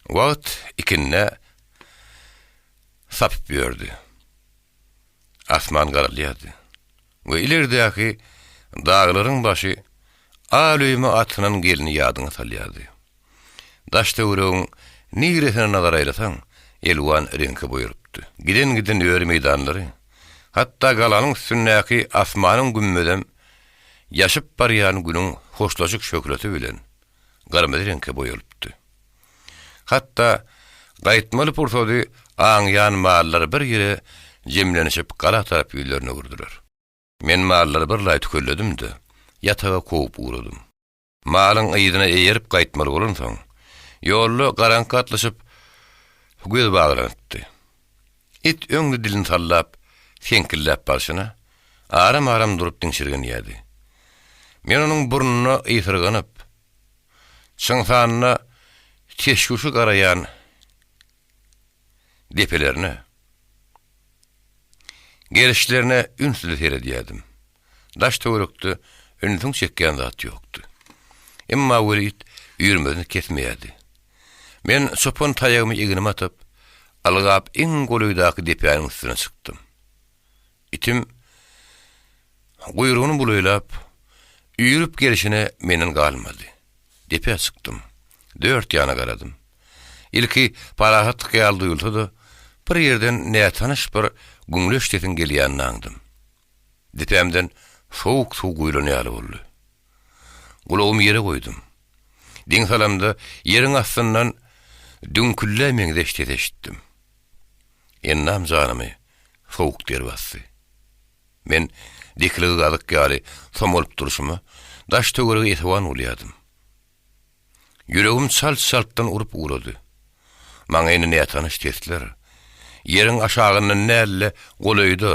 Wagt ikindä sapyp ýördi. Asman garalýardy we ileridäki daglaryň başy al öýme atynan gelni ýadyňa salýardy. Daş-töweregiň niresine nazar aýlasaň, elwan reňke boýalypdy. Giden-giden öri meýdanlary, hatda galanyň üstündäki asmanyň gümmezem ýaşyp barýan günüň hoşlaşyk şöhlesi bilen gyrmyzy reňke boýalypdy. Hatda gaýtmaly pursady aňýan mallar bir ýere jemlenişip gala tarap ýüzlerini öwürdiler. Men mallary bir laý tükelledim-de, ýataga kowup ugradym. Malyň yzyna eýerip gaýtmaly bolansoň, ýolda garaňky gatlyşyp, göz baglanypdy. It öňde dilini sallap, seňkilläp barşyna, aram-aram durup diňşirgenýärdi. Men onuň burnuna ysyrganyp, çyňsanyna teşwüşi garaýan depelerine, gerişlerine ünsli seredýärdim. Daş-töwerekde ünsüň çekýän zat ýokdy. Emma weli it üýrmesini kesmeýärdi. Men çopan taýagymy egnime atyp, ylgap iň golaýdaky depäniň üstüne çykdym. Itim guýrugyny bulaýlap, üýrüp gelşine menden galmady. Depä çykdym. Dört ýana garadym. Ilki parahatlyk ýaly duýulsa-da, bir ýerden nätanyş bir güňleç sesiň gelýänini aňdym. Depämden sowuk suw guýlan ýaly boldy. Gulagymy ýere goýdum. Diň salamda ýeriň astyndan düňküllä meňzeş ses eşitdim. Endam janymy sowuk der basdy. Men dikiligi gazyk ýaly somalyp durşuma, daş-töwerege esewan bolýardym. Ýüregim çalt-çaltdan urup ugrady. Maňa indi nätanyş sesler, ýeriň aşagyndan däl-de, golaýda,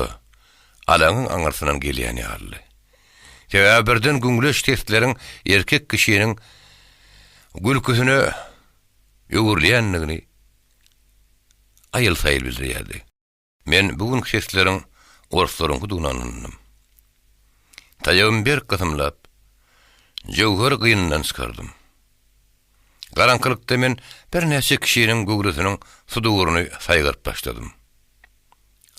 alaňyň aňyrsyndan gelýän ýalydy. Sebäbi birden güňleç sesleriň erkek kişiniň gülküsine öwrülýändigini aýyl-saýyl bildirýärdi. Men bu günki sesleriň orslaryňkydygyna ynandym. Taýagymy berk gysymlap, jöwher gynyndan çykardym. Garaňkylykda men birnäçe kişiniň göwresiniň suduryny saýgaryp başladym.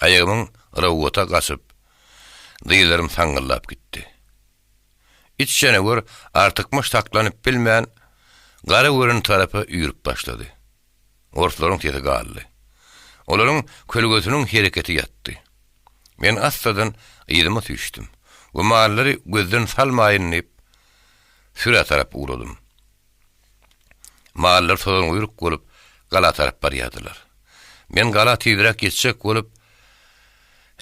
Aýagymyň yrawgata gaçyp, dyzlarym saňňyldap gitdi. It janawer artykmaç saklanyp bilmän, gara gören tarapa üýrüp başlady. Orslaryň sesi galdy. Olaryň kölgesiniň hereketi ýatdy. Men assadan yzyma süýşdüm we mallary gözden salmaýyn diýip, sürä tarap ugradym. Mallar tozanguýruk bolup, gala tarap barýardylar. Men gala tizräk ýetjek bolup,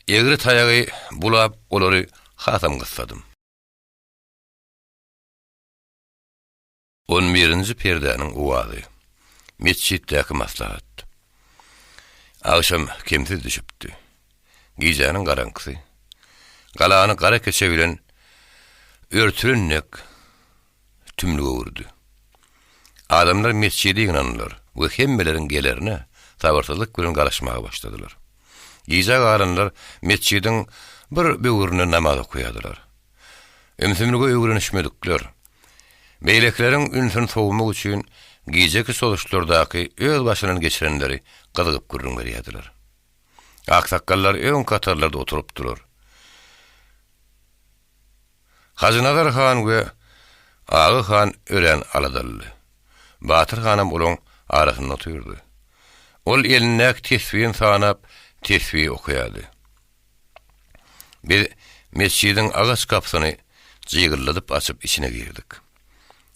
egri taýagy bulap, olary hasam gyssadym. On birinji perdäniň owazy. Metjitdäki maslahat. Agşam kemsiz düşüpdi. Gijäniň garaňkysy. Galany gara keçe bilen örtülen dek tümlüge öwürdi. Adamlar metjide ýygnandylar we hemmeleriň gelerine sabyrsyzlyk bilen garaşmaga başladylar. Gijä galanlar metjidiň bir böwründe namaz okaýardylar. Ümsümlige öwrenişmedikler, beýlekileriň ünsüni sowmak üçin gijeki çozuşlardaky öz başyndan geçirenleri gyzygyp gürrüň berýärdiler. Aksakgallar öňki hatarlarda oturypdylar. Hajynazar han we Aga han örän aladalydy. Batyr hanam olaň arasynda otyrdy. Ol elindäki tesbihini sanap, tesbih okaýardy. Biz metjidiň agaç gapysyny jygyldadyp açyp içine girdik.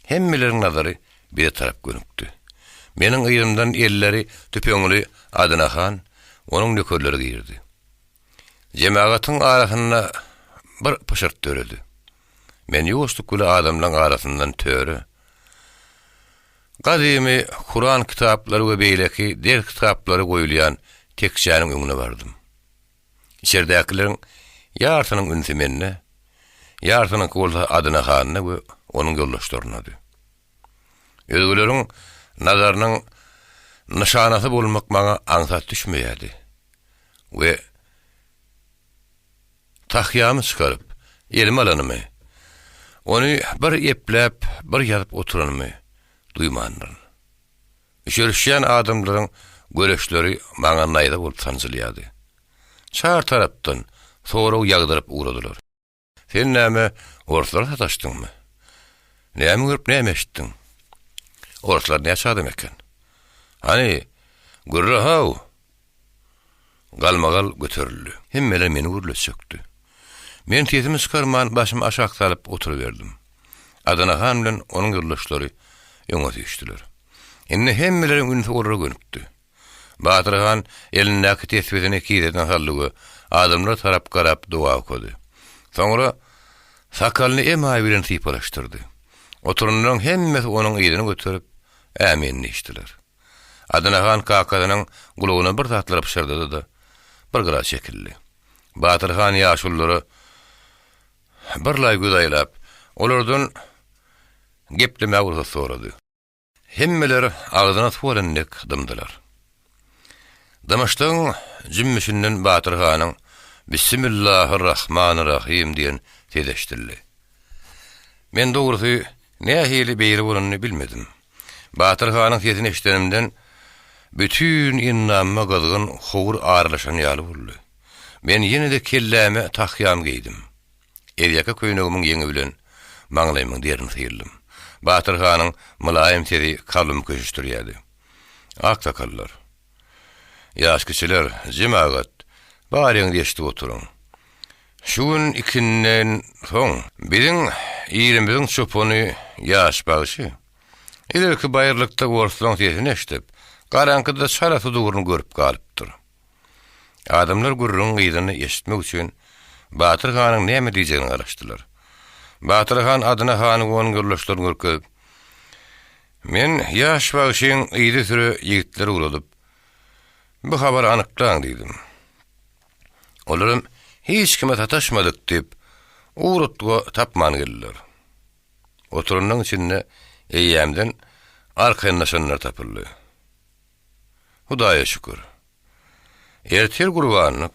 Hemmeleriň nazary bize tarap gönükdi. Meniň yzymdan elleri tüpeňli Adyna han, onuň nökerleri girdi. Jemagatyň arasynda bir pyşyrt döredi. Men ýuwaşlyk bile adamlaň arasyndan töre, gadymy Kuran kitaplary we beýleki ders kitaplary goýulýan tekjäniň öňüne bardym. Içerdäkileriň ýarsynyň ünsi mende, ýarsynyňky bolsa Adyna handa we onuň ýoldaşlaryndady. Özgeleriň nazarynyň nyşanasy bolmak maňa aňsat düşmeýärdi we tahýamy çykaryp, elime alanymy, ony bir epläp, bir ýazyp oturanymy duýmandyryn. Üşerişýän adamlaryň göreçleri maňa naýza bolup sanjylýardy. Çar tarapdan sorag ýagdyryp ugradylar. Sen näme, orslara sataşdyňmy? Näme görüp, näme eşitdiň? Orslar näçe adam eken? Hany, gürle-haw! Galmagal göterildi. Hemmeler meni gürletjekdi. Men sesimi çykarman, başymy aşak salyp oturyberdim. Adana han bilen onuň ýoldaşlary öňe süýşdüler. Indi hemmeleriň ünsi olara gönükdi. Batyr han elindäki tesbisini kisesine saldy we adamlara tarap garap doga okady. Soňra sakalyny emaý bilen sypalaşdyrdy. Oturanlaryň hemmesi onuň yzyny göterip, Ämin diýişdiler. Adana han kakasynyň gulagyna bir zatlar pyşyrdady-da, bir gyra çekildi. Batyr han ýaşululara birlaý göz aýlap, olardan geplemäge rugsat sorady. Hemmeler agzyna suw alan dek dymdylar. Dymyşlygyň jümmüşinden Batyr hanyň Bissimillahirrahmanirrahym diýen sesi eşidildi. Men dogrusy nähili beýle bolanyny bilmedim. Batyr hanyň sesini eşidenimden bütin endamyma gyzgyn howur aralaşan ýaly boldy. Men ýene-de kelläme tahýamy geýdim. Ezýaka köýnegimiň ýeňi bilen maňlaýymyň derini syryldym. Batyr hanyň mylaýym sesi kalbymy köşeşdirýärdi. Aksakallar! Ýaşkiçiler, jemagat, baryňyz eşidip oturyň. Şu gün ikinden soň biziň ilimiziň çopany Ýaş bagşy ilerki baýyrlykda orslaň sesini eşidip, garaňkyda çala suduryny görüp galypdyr. Adamlar gürrüňiň yzyny eşitmek üçin Batyr hanyň näme diýjegine garaşdylar. Batyr han Adyna hany we onuň ýoldaşlaryny görkezip, Men ýaş bagşyň yzysüre ýigitleri ugradyp, bu habary anyklaň diýdim. Olaram hiç kime sataşmadyk diýip, ugrutgy tapman geldiler. Oturanlaryň içinde eýýämden arkaýynlaşanlar tapyldy. Hudaýa şükür. Ertir gurbanlyk.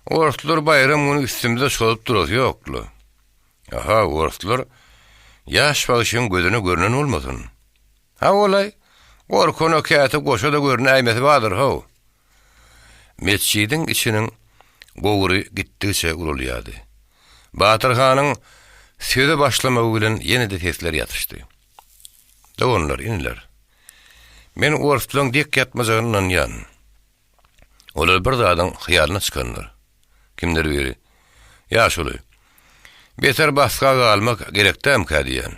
Orslar baýram güni üstümize çozup durasy ýok-la. Aha, orslar ýaş bagşyň gözüne görnen bolmasyn. Hawa-laý, gorkana käte goşa-da görünäýmesi bardyr-how. Metjidiň içiniň gowury gitdigiçe ulalýardy. Batyr hanyň söze başlamagy bilen ýene-de sesler ýatyşdy. Doganlar, iniler! Men orslaň dek ýatmajagyna ynanýan. Olar bir zadyň hyýalyna çykandyr. Kimdir biri, Ýaşuly, beter basga galmak gerek dämkä diýen.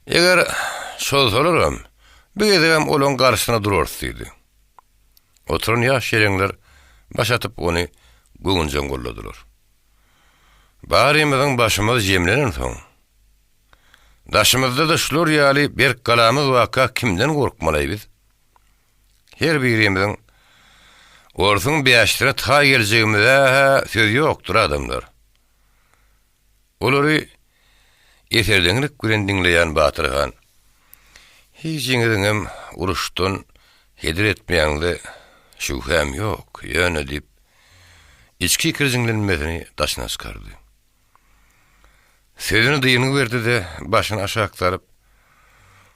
Eger çozsalaram, bir gezegem olaň garşysyna durarys diýdi. Oturan ýaş ýeleňler baş atyp ony göwünjeň golladylar. Barymyzyň başymyz jemlenensoň, Daşymyzda-da şular ýaly berk galamyz barka kimden gorkmaly biz? Her birimiziň orsuň bäşisine taý geljegimize-hä söz ýokdur, adamlar. Olary eserdeňlik bilen diňleýän Batyr han, Hijiňiziňem uruşdan heder etmeýäňize şübhäm ýok, ýöne diýip, içki ikirjiňlenmesini daşyna çykardy. Sözüni dyngy berdi-de, başyny aşak salyp,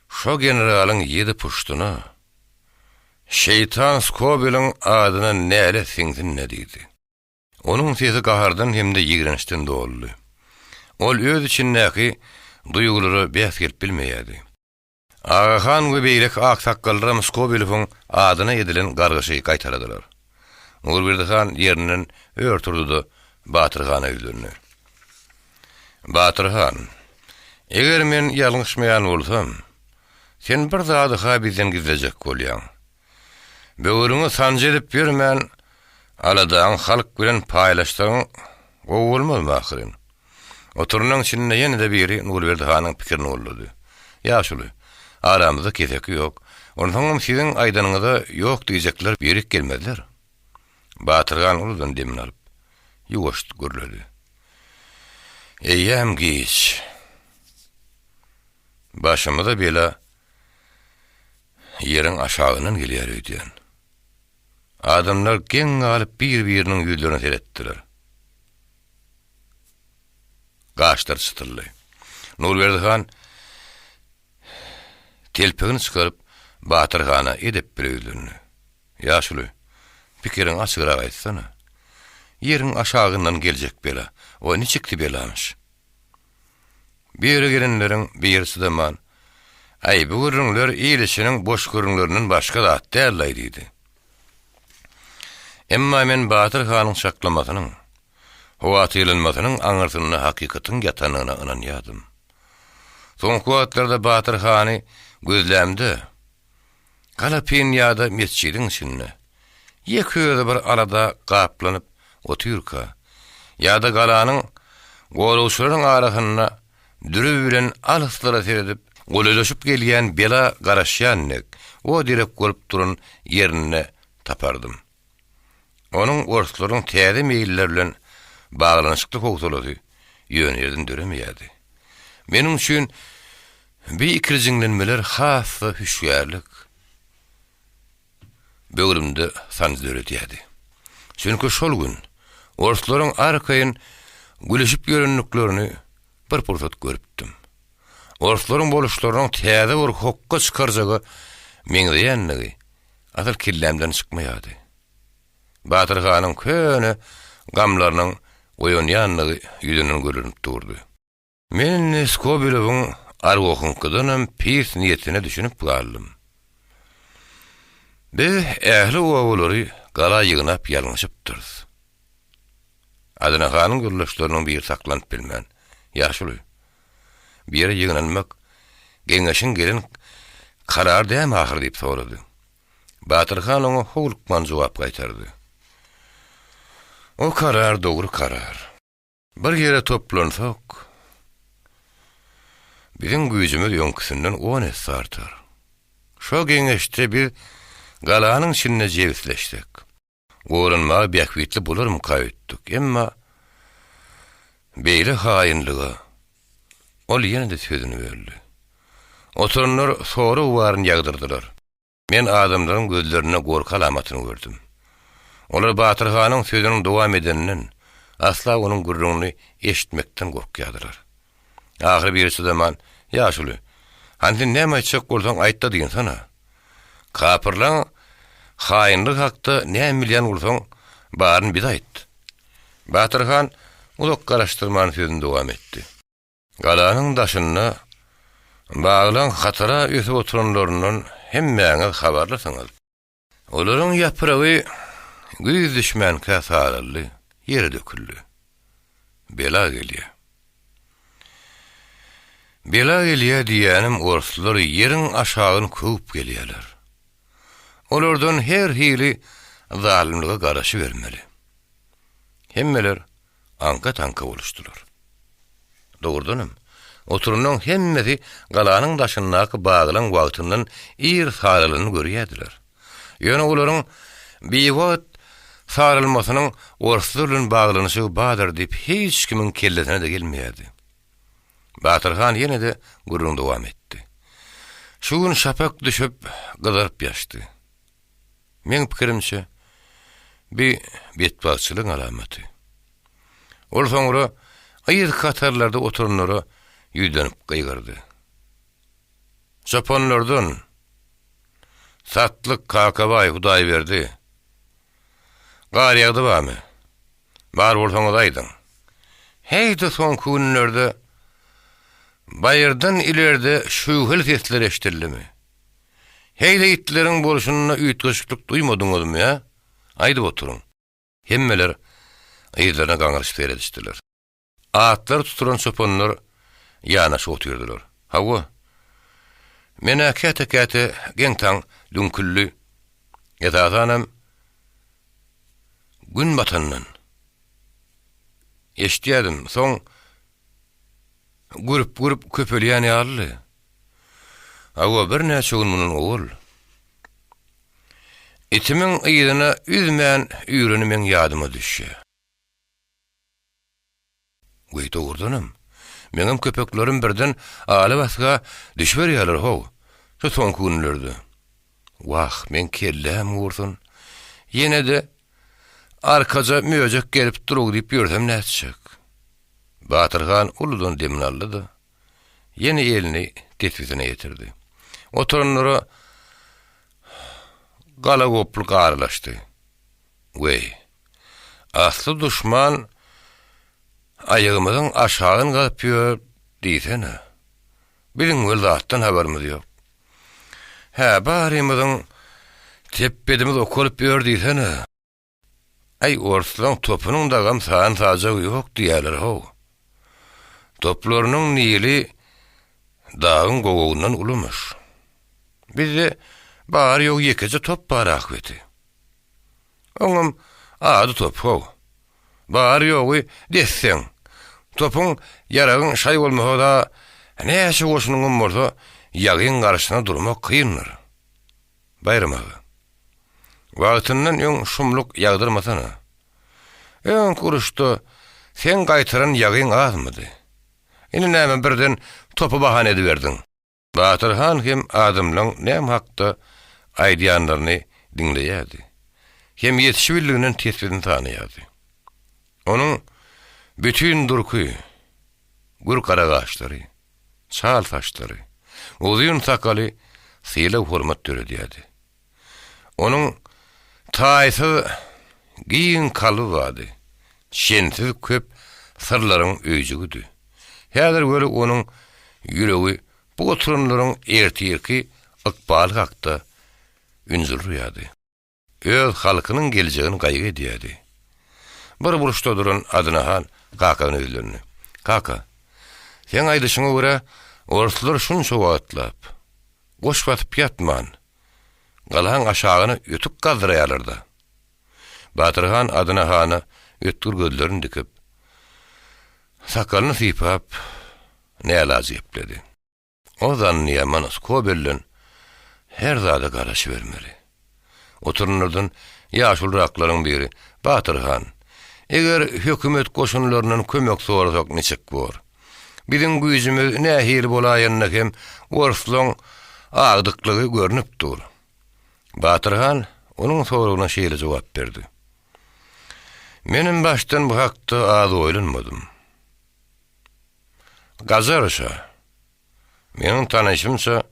Şo generalyň ýedi puştuna, şeýtan Skobeliň adyna nälet siňsin-dä diýdi. Onuň sesi gahardan hem-de ýigrençden doludy. Ol öz içindäki duýgulara bäs gelip bilmeýärdi. Agahan we beýleki aksakgallaram Skobelewiň adyna edilen gargyşy gaýtaladylar. Nurberdi han ýerinden ör turdy-da, Batyr hana ýüzlendi. Batyr han, Eger men ýalňyşmaýan bolsam, sen bir zady-ha bizden gizlejek bolýaň. Böwrüňi sanjy edip ýörmän, aladaňy halk bilen paýlaşsaň gowy bolmazmy ahyryn? Oturanyň içinde ýene-de biri Nurberdi hanyň pikirini goldady. Ýaşuly, aramyzda keseki ýok. Onsoňam siziň aýdanyňyza ýok diýjekler birik gelmezler. Batyr han uludan demini alyp, ýuwaş gürledi. Eýýäm giç. Başymyza bela ýeriň aşagyndan gelýär öýdýän. Adamlar geň galyp bir-biriniň ýüzlerine seretdiler. Gaşlary çytyldy. Nurberdi han telpegini çykaryp, Batyr hana edep bile ýüzlendi. Ýaşuly, pikiriňi açygrak aýtsana. Ýeriň aşagyndan geljek bela, o niçiksi belamyş? Bu ýere gelenleriň biri çydaman, Äý, bu gürrüňler il içiniň boş gürrüňlerinden başga zat däl-laý diýdi. Emma men Batyr hanyň çaklamasynyň, howatyrlanmasynyň aňyrsynda hakykatyň ýatandygyna ynanýardym. Soňky wagtlarda Batyr hany gözlämde, Galapyn ýa-da metjidiň içinde, ýeke özi bir alada gaplanyp otyrka, ýa-da galanyň goragçylarynyň arasynda dürbi bilen alyslara seredip, golaýlaşyp gelýän bela garaşýan dek, o derek bolup duran ýerinde tapardym. Onuň orslaryň täze meýilleri bilen baglanyşykly howsalasy ýöne ýerden döremeýärdi. Meniň üçin bi ikirjiňlenmeler has-da hüşgärlik böwrümde sanjy döredýärdi. Çünki şol gün orslaryň arkaýyn gülüşip ýörendiklerini bir pursat görüpdim. Orslaryň boluşlarynyň täze bir hokga çykarjaga meňzeýändigi asyl kellämden çykmaýardy. Batyr hanyň köne gamlarynyň oýanýandygy ýüzünden görünip durdy. Men indi Skobelewiň Arwohyňkydanam pis niýetine düşünip galdym. Biz ähli obalary gala ýygnap ýalňyşypdyrys. Adyna hanyň ýoldaşlarynyň biri saklanyp bilmän, Ýaşuly, bu ýere ýygnanmak geňeşiň gelen karary dämi ahyr diýip sorady. Batyr han oňa howlukman jogap gaýtardy. O karar dogry karar. Bir ýere toplansak, biziň güýjümiz öňküsinden on esse artar. Şo geňeşde biz galanyň içinde jebisleşsek, goranmaga bähbitli bolarmyka öýtdük. Emma beýle haýynlyga Ol ýene-de sözüni böldi. Oturanlar sorag baryny ýagdyrdylar. Men adamlaryň gözlerinde gorky alamatyny gördüm. Olar Batyr hanyň sözüniň dowam edeninden, asla onuň gürrüňini eşitmekden gorkýardylar. Ahyry biri çydaman, Ýaşuly, hany sen näme aýtjak bolsaň aýt-da dynsana. Kapyrlaň haýynlygy hakda näme bilýän bolsaň, baryny bize aýt. Batyr han uzak garaşdyrman sözüni dowam etdi. Galanyň daşynda baglaň hatara ösüp oturanlaryndan hemmäňiz habarlysyňyz. Olaryň ýapragy güýz düşmänkä saraldy, ýere döküldi. Bela gelýär. Bela gelýär diýýänim orslar ýeriň aşagyny köwüp gelýärler. Olardan her hili zalymlyga garaşybermeli. Hemmeler aňka-taňka boluşdylar. Dogrudanam, oturanlaryň hemmesi galanyň daşyndaky baglaň wagtyndan ir saralanyny görýärdiler. Ýöne olaryň biwagt saralmasynyň orslar bilen baglanyşygy bardyr diýip hiç kimiň kellesine-de gelmeýärdi. Batyr han ýene-de gürrüňi dowam etdi. Şu gün şapak düşüp, gyzaryp ýaşdy. Meň pikirimçe, bi betbagtçylygyň alamaty. Ol soňra yzky hatarlarda oturanlara ýüzlenip gygyrdy. Çopanlardan, Satlyk, Kakabaý, Hudaýberdi, gar ýagdy barmy? Bar bolsaňyz aýdyň. Heý-de soňky günlerde baýyrdan ilerde şüwheli sesler eşidildimi? Heý-de itleriň bolşunda üýtgeşiklik duýmadyňyzmy, ä? Aýdyp oturyň. Hemmeler yzlaryna gaňryşyp seredişdiler. Atlary tutulan çopanlar. ýanaşyk otyrdylar. Hawa, men-ä käte-käte geň-taň düňküldi. Esasanam, Gün batandan. Eşidýärdim, soň gürp-gürp köpelýän ýalydy. Hawa, birnäçe gün mundan owal. Itimiň yzyna üzmän üýreni meň ýadyma düşýär. Weý, dogrudanam, meňem köpeklerim birden ala-basga düşüberýärler how, şu soňky günlerde. Wah, meň kelläm gursun. Ýene-de arkaja möjek gelip dur diýip ýörsem nätjek. Batyr han uludan demini aldy-da, ýene elini tesbisine ýetirdi. Oturanlara galagoply garalaşdy. Weý, asly duşman aýagymyzyň aşagyny gazyp ýör diýsene. Biziň wel zatdan habarymyz ýok. Hä, barymyzyň tepbedimiz okalyp ýör diýsene. Aý, orslaň topunyň dagam san-sajagy ýok diýýäler how. Toplarynyň nili dagyň gowagyndan ulumyş. Bizde bary-ýogy ýekeje top bar ahbeti. Oňam ady top how. Bary-ýogy desseň. Topuň, ýaragyň şaý bolmasa-da, näçe goşunyňam bolsa, ýagyň garşysyna durmak kyndyr. Baýram aga, wagtyndan öň şumluk ýagdyrmasana. Öňki uruşda seň gaýtaran ýagyň azmydy? Indi näme birden topy bahana ediberdiň? Batyr han hem adamlaň näme hakda aýdýanlaryny diňleýärdi. Hem ýetişibildiginden tesbisini sanaýardy. Onuň bütin durky, gür gara gaşlary, çal saçlary, uzyn sakaly sylag-hormat döredýärdi. Onuň taýsyz giň kalby bardy, çensiz köp syrlaryň öýjügidi. Häzir weli onuň ýüregi bu oturanlaryň ertirki ykbaly hakda ünjülrýärdi. Öz halkynyň geljegini gaýgy edýärdi. Bir burçda duran Adyna han kakasyna ýüzlendi. Kaka, seň aýdyşyňa görä, orslar şunça wagtlap, goş basyp ýatman, Galaň aşagyna ötük gazdyraýarlar-da. Batyr han Adyna hana ötgür gözlerini dikip, sakalyny sypap, nälaç gepledi. O zannyýaman Skobelden her zada garaşybermeli. Oturanlardan ýaşuluraklaryň biri, Batyr han, eger hökümet goşunlaryndan kömek sorasak niçik bor? Biziň güýjümiz nähili bolaýanda hem orslaň agdyklygy görnüp dur. Batyr han onuň soragyna şeýle jogap berdi. Menem başdan bu hakda az oýlanmadym. Gajar şa, meniň tanyşymça,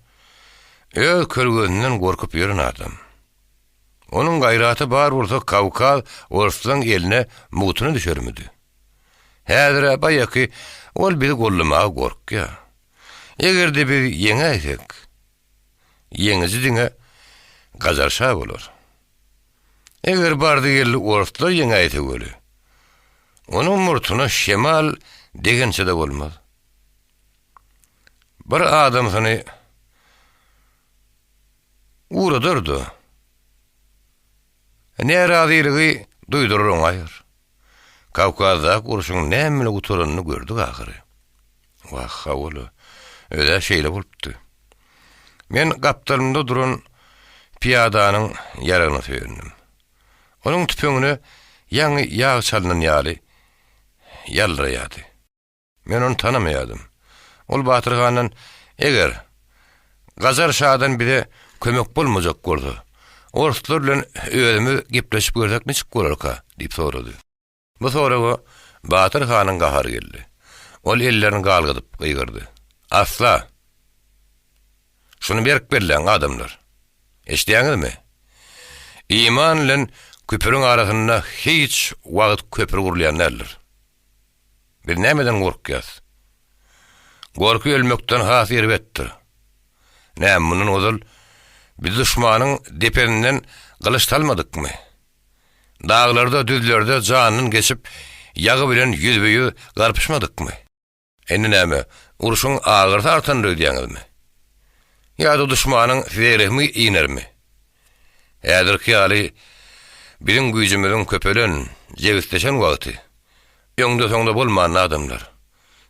öz kölgesinden gorkup ýören adam. Onuň gaýraty bar bolsa Kawkaz orslaň eline mugtuna düşermidi? Häzir-ä baýaky ol bizi gollamaga gorkýar. Eger-de biz ýeňäýsek, ýeňiji diňe Gajar şa bolar. Eger bardy-geldi orslar ýeňäýse weli, onuň murtuna şemal degençe-de bolmaz. Bir adamsyny ugradar-da, närazylygy duýdurar oňaýar. Kawkazdaky urşuň näme bilen gutaranyny gördük ahyry. Wah, hawa-la, öz-ä şeýle bolupdy. Men gapdalymda duran pyýadanyň ýaragyna söýendim. Onuň tüpeňine ýaňy ýag çalnan ýaly ýaldyraýardy. Men ony tanamaýardym. Ol Batyr handan, Eger, Gajar şadan bize kömek bolmajak bolsa, orslar bilen özümiz gepleşip görsek niçik bolarka? diýip sorady. Bu soraga Batyr hanyň gahary geldi. Ol ellerini galgadyp gygyrdy. Asla! Şuny berk belläň, adamlar! Eşidýäňizmi? Iman bilen küpüriň arasynda hiç wagt köpri gurulýan däldir. Biz nämeden gorkýas? Gorky ölmekden has erbetdir. Näme, mundan ozal biz duşmanyň depesinden gylyç salmadykmy? Daglarda, düzlerde jandan geçip, ýagy bilen ýüzbe-ýüz garpyşmadykmy? Indi näme, urşuň agyrysy artandyr öýdýäňizmi? Ýa-da duşmanyň size rehmi inermi? Häzirki ýaly biziň güýjümiziň köpelen, jebisleşen wagty, öňde-soňda bolmandy adamlar.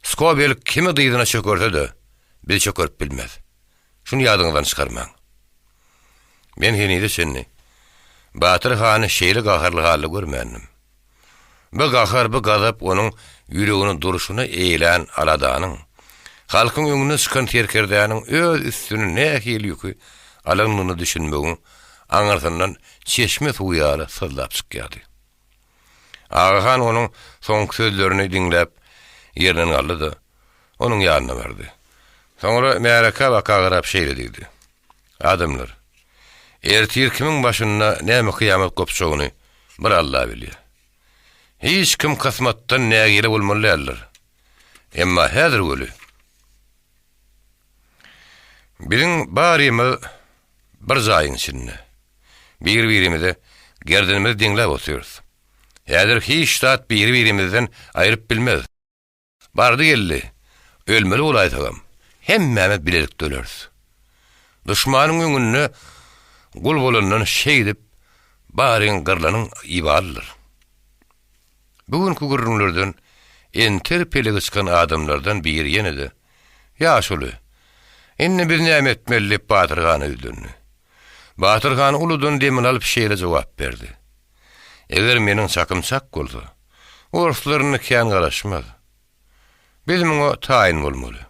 Skobel kimi dyzyna çökerse-de, bizi çökerip bilmez. Şuny ýadyňyzdan çykarmaň. Men henize çenli Batyr hany şeýle gaharly halda görmändim. Bu gahar, bu gazap onuň ýüregini durşuna eýlän aladanyň, halkyň öňüne çykan serkerdäniň öz üstüne nähili ýüki alandygyna düşünmegiň aňyrsyndan çeşme suwy ýaly syzlap çykýardy. Agahan onuň soňky sözlerini diňläp, ýerinden galdy-da, onuň ýanyna bardy. Soňra märekä baka garap şeýle diýdi, Adamlar, ertir kimiň başynda näme kyýamat gopjagyny bir Alla bilýär. Hiç kim kysmatdan nägile bolmaly däldir. Emma häzir weli, biziň barymyz bir jaýyň içinde, bir-birimize gerdenimizi deňläp otyrys. Häzir hiç zat biri-birimizden aýryp bilmez. Bardy-geldi, ölmeli bolaýsagam, hemmämiz bilelikde öleris. Duşmanyň öňünde gul bolandan şeýdip, baryň gyrlanyň ibalydyr. Bu günki gürrüňlerden enter pelegi çykan adamlardan biri ýene-de, Ýaşuly, indi biz näme etmeli diýip Batyr hana ýüzlendi. Batyr han uludan demini alyp şeýle jogap berdi, Eger meniň çakym çak bolsa, orslar indi kän garaşmaz. Biz muňa taýyn bolmaly.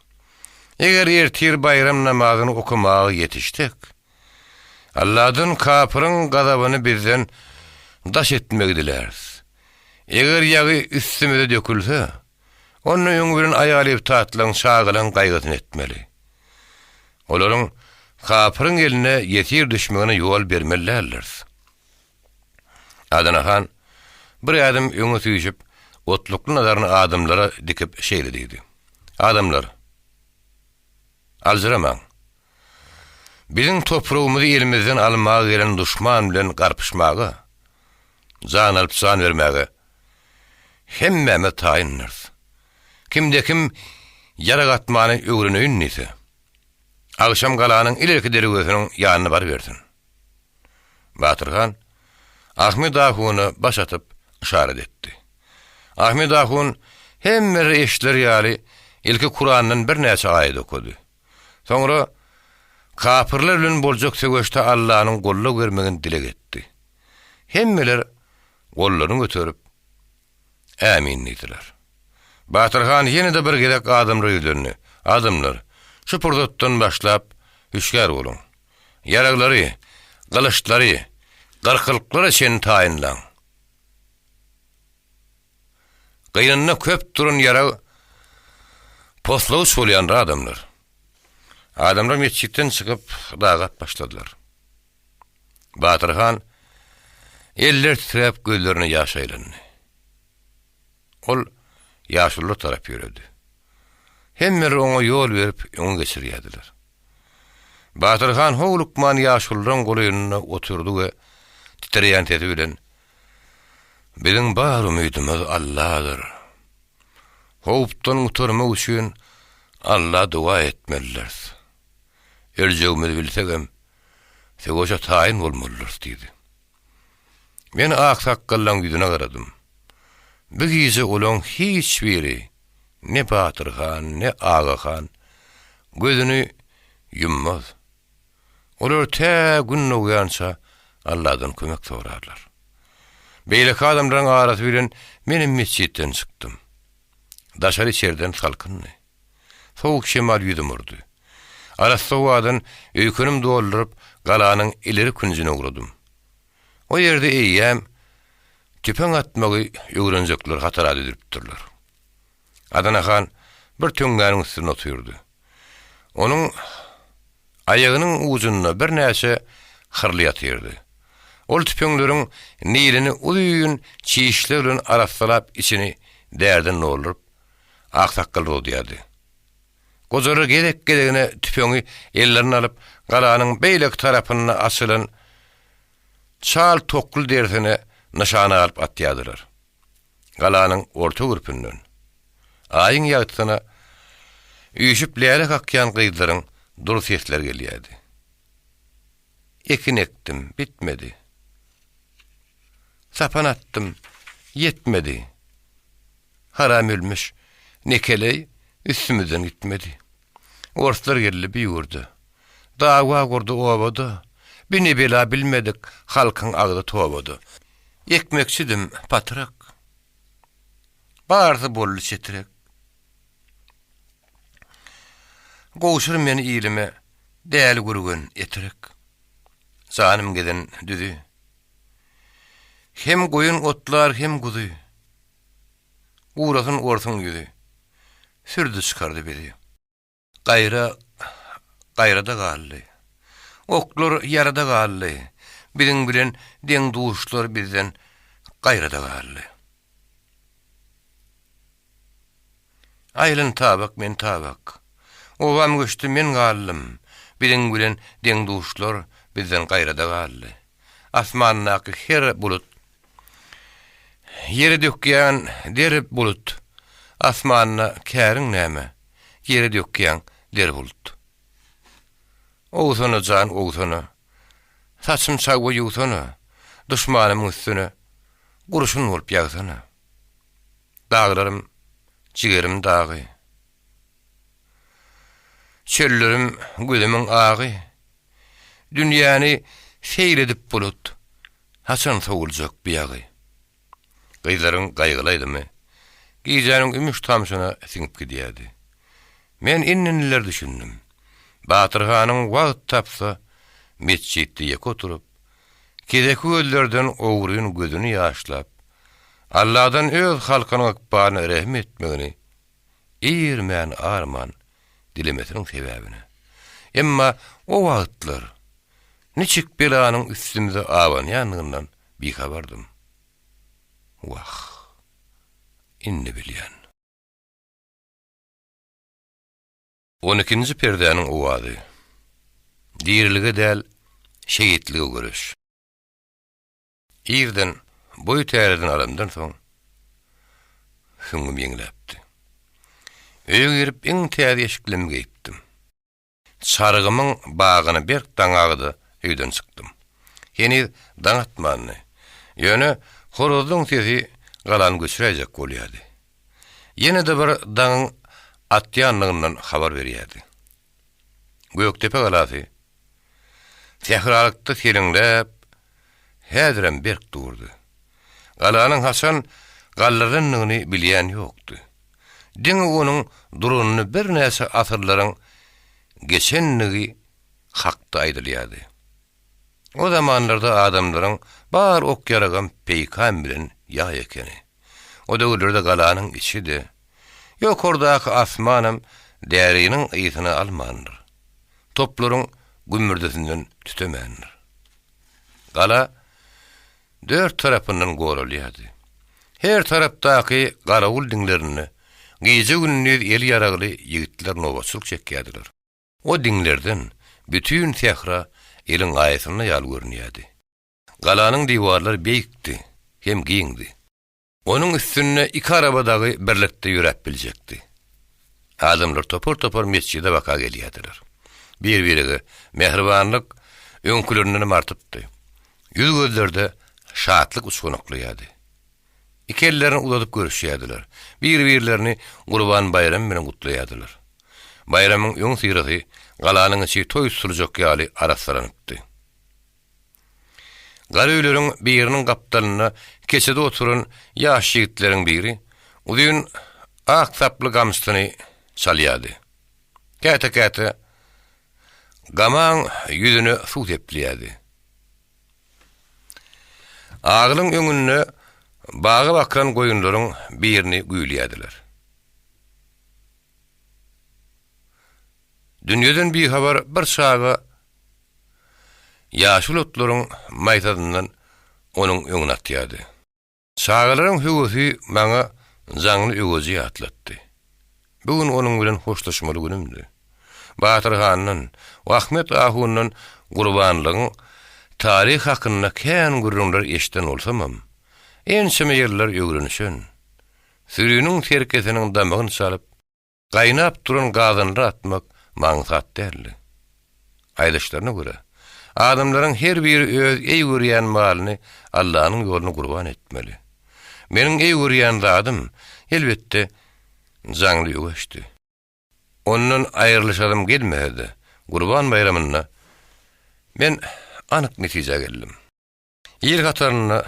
Eger ertir baýram namazyny okamaga ýetişsek, Alladan kapyryň gazabyny bizden daş etmegi diläris. Eger ýagy üstümize dökülse, onda öňi bilen aýal-ebtatlaryň, çagalaryň gaýgysyny etmeli. Olaryň kapyryň eline ýesir düşmegine ýol bermeli däldiris. Adana han bir ädim öňe süýşüp, otlukly nazaryny adamlara dikip şeýle diýdi, Adamlar! Aljyramaň. Biziň topragymyzy elimizden almaga gelen duşman bilen garpyşmaga, jan alyp jan bermäge hemmämiz taýyndyrys. Kimde-kim ýarag atmany öwreneýin diýse, agşam galanyň ilerki derwezesiniň ýanyna barybersin. Batyr han Ahmet ahuna baş atyp yşarat etdi. Ahmet ahun hemmeler eşider ýaly ilki Kurandan birnäçe aýat okady. Soňra kapyrlar bilen boljak söweşde Allanyň goldaw bermegini dileg etdi. Hemmeler gollaryny göterip, Ämin diýdiler. Batyr han ýene-de bir gezek adamlara ýüzlendi, Adamlar, şu pursatdan başlap hüşgär boluň. Ýaraglary, gylyçlary, gyrkylyklara çenli taýynlaň. Gynynda köp duran ýarag poslagyç bolýandyr adamlar. Adamlar metjitden çykyp dagap başladylar. Batyr han elleri titräp gözlerine ýaş aýlandy. Ol ýaşulular tarap ýöredi. Hemmeler oňa ýol berip öňe geçirýärdiler. Batyr han howlukman ýaşulularyň golaýynda oturdy we titreýän sesi bilen, Biziň bar umydymyz Alladyr. Howpdan gutarmak üçin Alla doga etmelidiris. Öljegimizi bilsegem, söweşe taýyn bolmalydyrys diýdi. Men aksakgallaň ýüzüne garadym. Bu gije olaň hiç biri, ne Batyr han, ne Aga han gözüni ýummaz. Olar tä Gün dogýança Alladan kömek sorarlar. Beýleki adamlaryň arasy bilen menem metjitden çykdym. Daşary içeriden salkyndy. Sowuk şemal ýüzüme urdy. Arassa howadan öýkenim dolduryp, galanyň ileri künjüne ugradym. O ýerde eýýäm tüpeň atmagy öwrenjekler hatara düzülipdirler. Adana han bir töňňäniň üstünde otyrdy. Onuň aýagynyň ujunda birnäçe hyrly ýatyrdy. Ol tüpeňleriň nilini uzyn çişler bilen arassalap içini därden dolduryp, aksakgal uzadýardy. Gojalar gezek-gezegine tüpeňi ellerine alyp, galanyň beýleki tarapynda açylan çal tokly derisine nyşana alyp atýardylar. Galanyň orta gürpünden, Aýyň ýagtysyna. Üýşüp läle kakýan gyzlaryň dury sesleri gelýärdi. Ekin ekdim, bitmedi. Sapan atdym, ýetmedi. Haram ölmüş, nekeleý üstümizden gitmedi. Orslar geldi bi ýurda. Dawa gurdy obada. Bi ne bela bilmedik, halkyň agzy tobada. Ekmekçidim patrak. Barysy boldy çetrek. Gowşur meni ilime, däli gürgen Etrek. Janym gezen düzi. Hem goýun otlar, hem guzy. Gurasyn orsuň ýüzi. Sürdi çykardy bizi. Gaýra, gaýrada galdy. Oklar ýarada galdy. Biziň bilen deň-duşlar bizden gaýrada galdy. Aýlan tabak, men tabak. Obam göçdi, men galdym. Biziň bilen deň-duşlar bizden gaýrada galdy. Asmandaky her bulut Ýere dökýän der bulut. Asmanda käriň näme? Ýere dökýäň der bulut. Owsana jan owsana. Saçym çagba ýuwsana. Duşmanymyň üstüne gurşun bolup ýagsana. Daglarym jigerim dagy. Çöllerim gözümiň agy. Dünýäni seýl edip bulut. Haçan sowuljak bu ýagy? Gyzlaryň gaýgyly aýdymy gijäniň ümüş-tamşyna siňip gidýärdi. Men indi-indiler düşündim. Batyr hanyň wagt tapsa, metjitde ýeke oturyp, keseki gözlerden ogryn gözüni ýaşlap, Alladan öz halkynyň ykbalyna rehim etmegini irmän-arman dilemesiniň sebäbini. Emma o wagtlar niçik belanyň üstümize abanýandygyndan bihabardym. Wah, indi bilýän. On ikinji perdäniň owazy. Dirilige däl, şehitlige göreş. Irden boý täzeden alandan soň, süňňüm ýeňläpdi. Öýe girip iň täze eşiklerimi geýipdim. Çarygymyň bagyny berk daňagy-da öýden çykdym. Heniz daň atmandy. Ýöne horazlaň sesi galany göçüräýjek bolýardy. Ýene-de bir daňyň atýandygyndan habar berýärdi. Gökdepe galasy sähralykda seleňläp, häzirem berk durdy. Galanyň haçan galdyrylandygyny bilýän ýokdy. Diňe onuň duranyny birnäçe asyrlaryň geçendigi hakda aýdylýardy. O zamanlarda adamlaryň bar ok-ýaragam peýkam bilen ýaý ekeni. O döwürlerde galanyň içi-de, ýokardaky asmanam däriniň ysyny almandyr. Toplaryň gümmürdisinden tütemändir. Gala dört tarapyndan goralýardy. Her tarapdaky garawul diňlerinde gije-gündiz eli ýaragly ýigitler nobatçylyk çekýärdiler. O diňlerden bütin sähra eliň aýasynda ýaly görünýärdi. Galanyň diwarlary beýikdi hem giňdi. Onuň üstünde iki araba dagy birlikde ýöräp biljekdi. Adamlar topar-topar metjide baka gelýärdiler. Bir-birege mähribanlyk öňkülerindenem artypdy. Ýüz-gözlerde şatlyk uçganaklaýardy. Iki ellerini uzadyp görüşýärdiler. Bir-birlerini Gurban baýramy bilen gutlaýardylar. Baýramyň öňüsyrasy galanyň içi toý tutuljak ýaly arassalanypdy. Gara öýleriň biriniň gapdalynda keçede oturan ýaş ýigitleriň biri uzyn ak saply gamçysyny çalýardy. Käte-käte gamaň ýüzüne suw sepleýärdi. Agylyň öňünde baga bakan goýunlaryň birini güýlýärdiler. Dünýeden bihabar bir çaga ýaşyl otlaryň maýsasyndan onuň öňüne atýardy. Çagalaryň höwesi maňa Jaňly Öweji ýatlatdy. Bu gün onuň bilen hoşlaşmaly günümdi. Batyr handan we Ahmet ahundan Gurbanlygyň taryhy hakynda kän gürrüňler eşiden bolsamam, ençeme ýyllar öwrenişen, süriniň serkesiniň damagyny çalyp. Gaýnap duran gazanlara atmak maňsat däldi. Aýdyşlaryna görä, adamlaryň her biri öz eý görýän malyny Allanyň ýoluna gurban etmeli. Meniň eý görýän zadym, elbetde, jaňly öweçdi. Ondan aýrylyşasym gelmese-de, Gurban baýramynda men anyk netijä geldim. Il hatarynda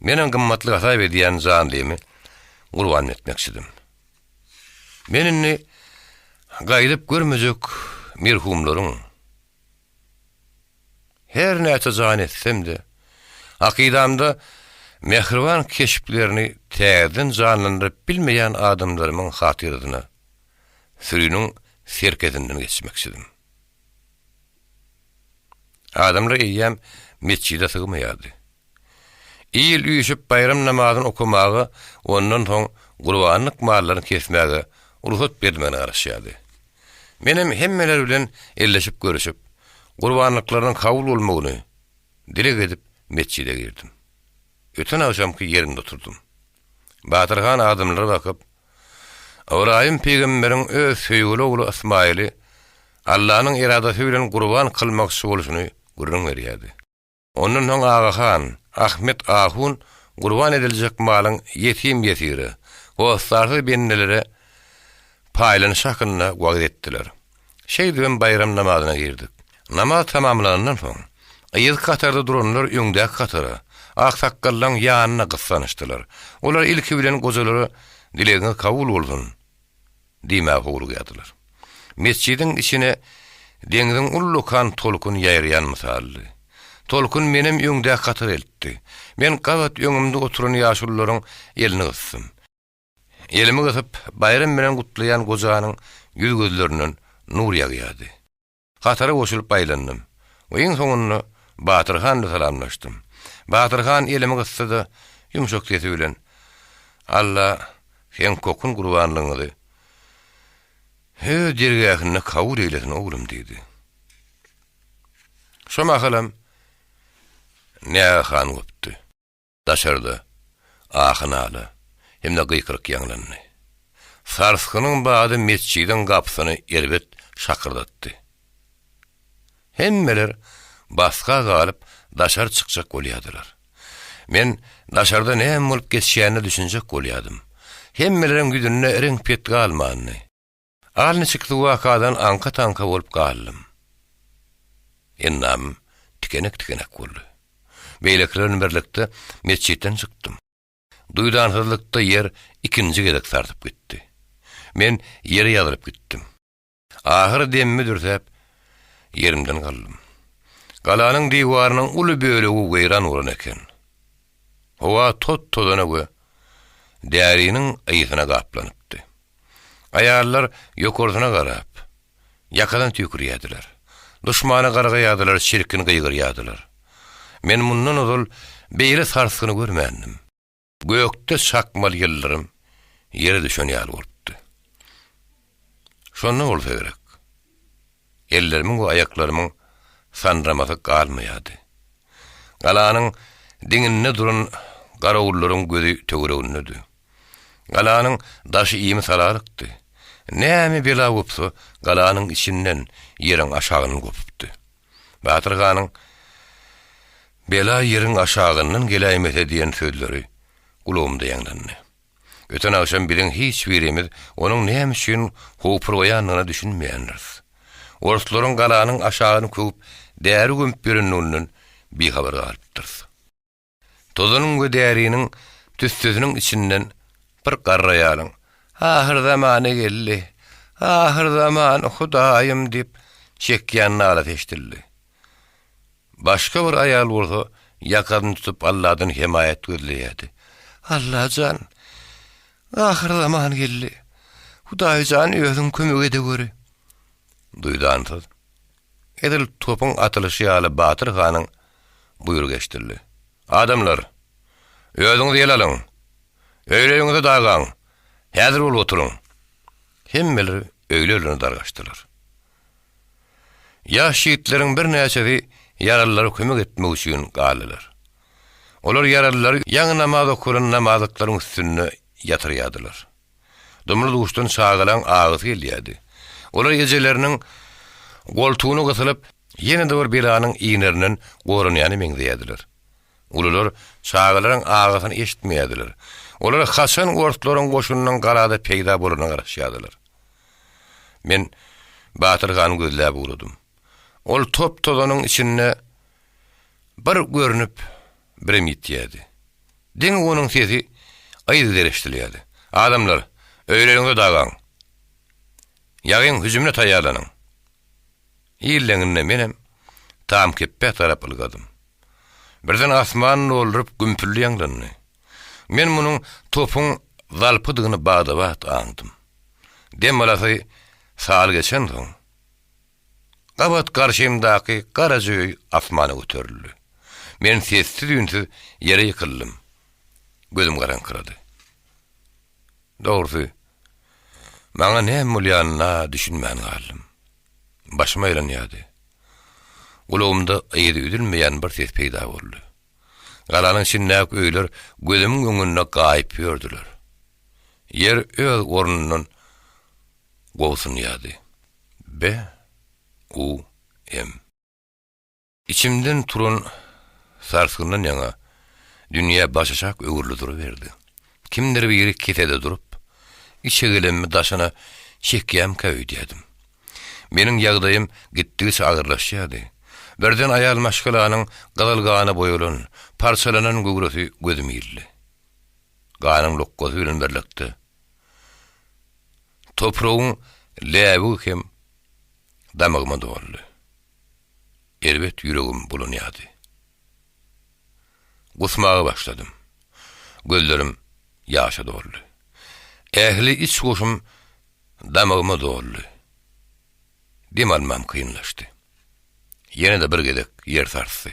menem gymmatly hasap edýän janlymy gurban etmekçidim. Men indi gaýdyp görmejek merhumlaryň her näçe jan etsem-de, hakydamda mähriban keşplerini täzeden janlandyryp bilmeýän adamlarymyň hatyrasyna süriniň serkesinden geçmekçidim. Adamlar eýýäm metjide sygmaýardy. Il üýşüp baýram namazyny okamaga, ondan soň gurbanlyk mallaryny kesmäge rugsat berilmegine garaşýardy. Menem hemmeler bilen elleşip görüşip, gurbanlyklarynyň kabul bolmagyny dileg edip metjide girdim. Öten agşamky ýerimde oturdym. Batyr han adamlara bakyp, Ybraýym pygamberiň öz söýgüli ogly Ysmaýyly Allanyň eradasy bilen gurban kylmakçy bolşuny gürrüň berýärdi. Ondan soň Agahan, Ahmet ahun gurban ediljek malyň ýetim-ýesire, hossarsyz bendelere paýlanyşy hakynda wagyz etdiler. Şeýdibem baýram namazyna girdik. Namaz tamamlanandan soň, yzky hatarda duranlar öňdäki hatara, aksakgallaň ýanyna gyssanyşdylar. Olar ilki bilen gojalara Dilegiňiz kabul bolsun! diýmäge howlugýardylar. Metjidiň içine deňziň ullakan tolkuny ýaýraýan mysaldy. Tolkun menem öňdäki hatara eltdi. Men gabat öňümde oturan ýaşulularyň elini gysdym. Elimi gysyp, baýram bilen gutlaýan gojanyň ýüz-gözlerinden nur ýagýardy. Hatara goşulyp aýlandym we iň soňunda Batyr han bilen salamlaşdym. Batyr han elimi gysdy-da, ýumşak sesi bilen, Alla seň kokun gurbanlygyňyzy Öz dergähinde kabul eýlesin, oglum diýdi. Şo mahalam nägehan gopdy. Daşarda ahy-nala hem-de gykylyk ýaňlandy. Sarsgynyň bady metjidiň gapysyny erbet şakyrdatdy. Hemmeler basga galyp daşary çykjak bolýardylar. Men daşarda näme bolup geçýänine düşünjek bolýardym. Hemmeleriň ýüzünde reňk-pet galmandy. Al niçiksi wakadan aňka-taňka bolup galdym. Endamym tikenek-tikenek boldy. Beýlekiler bilen birlikde metjitden çykdym. Duýdansyzlykda ýer ikinji gezek sarsyp gitdi. Men ýere ýazylyp gitdim. Ahyry demimi dürsäp, ýerimden galdym. Galanyň diwarynyň uly bölegi weýran bolan eken. Howa tot-tozana we däriniň ysyna gaplanypdy. Aýallar ýokarsyna garap, ýakadan tüýkürýärdiler. Duşmana gargaýardylar, çirkin gygyrýardylar. Men mundan ozal beýle sarsgyny görmändim. Gökde çakmaly ýyldyrym ýere düşen ýaly bolupdy. Şonda bolsa gerek, ellerimiň we aýaklarymyň sandyramasy galmaýardy. Galanyň diňinde duran garawullaryň gözi töweregindedi. Galanyň daşy imi-salalykdy. Näme bela gopsa, galanyň içinden, ýeriň aşagyndan gopupdy. Batyr hanyň, Bela ýeriň aşagyndan geläýmese diýen sözleri gulagymda ýaňlandy. Öten agşam biziň hiç birimiz onuň näme üçin howpurgaýandygyna düşünmeýändiris. Orslaryň galanyň aşagyny köwüp, däri gömüp ýörendiginden bihabar galypdyrys. Tozanyň we däriniň tüssesiniň içinden bir garry aýalyň, Ahyrzamany geldi, ahyrzaman, Hudaýym! diýip, çekýän nalasy eşidildi. Başga bir aýal bolsa ýakasyny tutup Alladan hemaýat gözleýärdi. Alla jan, ahyrzaman geldi. Hudaý jan özüň kömek edeweri. Duýdansyz, edil topuň atylyşy ýaly Batyr hanyň buýrugy eşidildi. Adamlar! Özüňizi ele alyň! Öýleriňize dargaň! Häzir bolup oturyň! Hemmeler öýlerine dargaşdylar. Ýaş ýigitleriň birnäçesi ýaralylara kömek etmek üçin galdylar. Olar ýaralylary ýaňy namaz okalan namazlyklaryň üstünde ýatyrýardylar. Dumly-duşdan çagalaň agysy gelýärdi. Olar ejeleriniň goltugyna gysylyp, ýene-de bir belanyň inerinden goranýana meňzeýärdiler. Ulular çagalaryň agysyny eşitmeýärdiler. Olar haçan orslaryň goşunynyň galada peýda bolaryna garaşýardylar. Men Batyr hany gözläp ugradym. Ol top-tozanyň içinde bir görnüp, birem ýitýärdi. Diňe onuň sesi yzygider eşidilýärdi. Adamlar, öýleriňize dagaň! Ýagyň hüjümine taýýarlanyň! Illeňinde menem Tamkepbä tarap ylgadym. Birden asman dolduryp gümpüldi ýaňlandy. Men munuň topuň zalpydygyny bada-bat aňdym. Dem alasy sal geçensoň, gabat garşymdaky garaja öý asmana göterildi. Men sessiz-üýnsüz ýere ýykyldym. Gözüm garaňkyrady. Dogrusy, maňa näme bolýanyna düşünmän galdym. Başym aýlanýardy. Gulagymda yzy üzülmeýän bir ses peýda boldy. Galanyň içindäki öýler gözümiň öňünde gaýyp ýördüler. Ýer öz ornundan gobsunýardy. B. U. M. Içimden turan sarsgyndan ýaňa dünýä başaşak öwrüldi duruberdi. Kimdir biri kesede durup, içegelemmi daşyna çekýämkä öýdýärdim. Meniň ýagdaýym gitdigiçe agyrlaşýardy. Birden aýal maşgalanyň gyzyl gana boýalan, parçalanan göwresi gözüme ildi. Ganyň lokgasy bilen birlikde, topragyň läbigi hem damagyma doldy. Erbet ýüregim bulanýardy. Gusmaga başladym. Gözlerim ýaşa doldy. Ähli iç-goşum damagyma doldy. Dem almam kynlaşdy. Ýene-de bir gezek ýer sarsdy.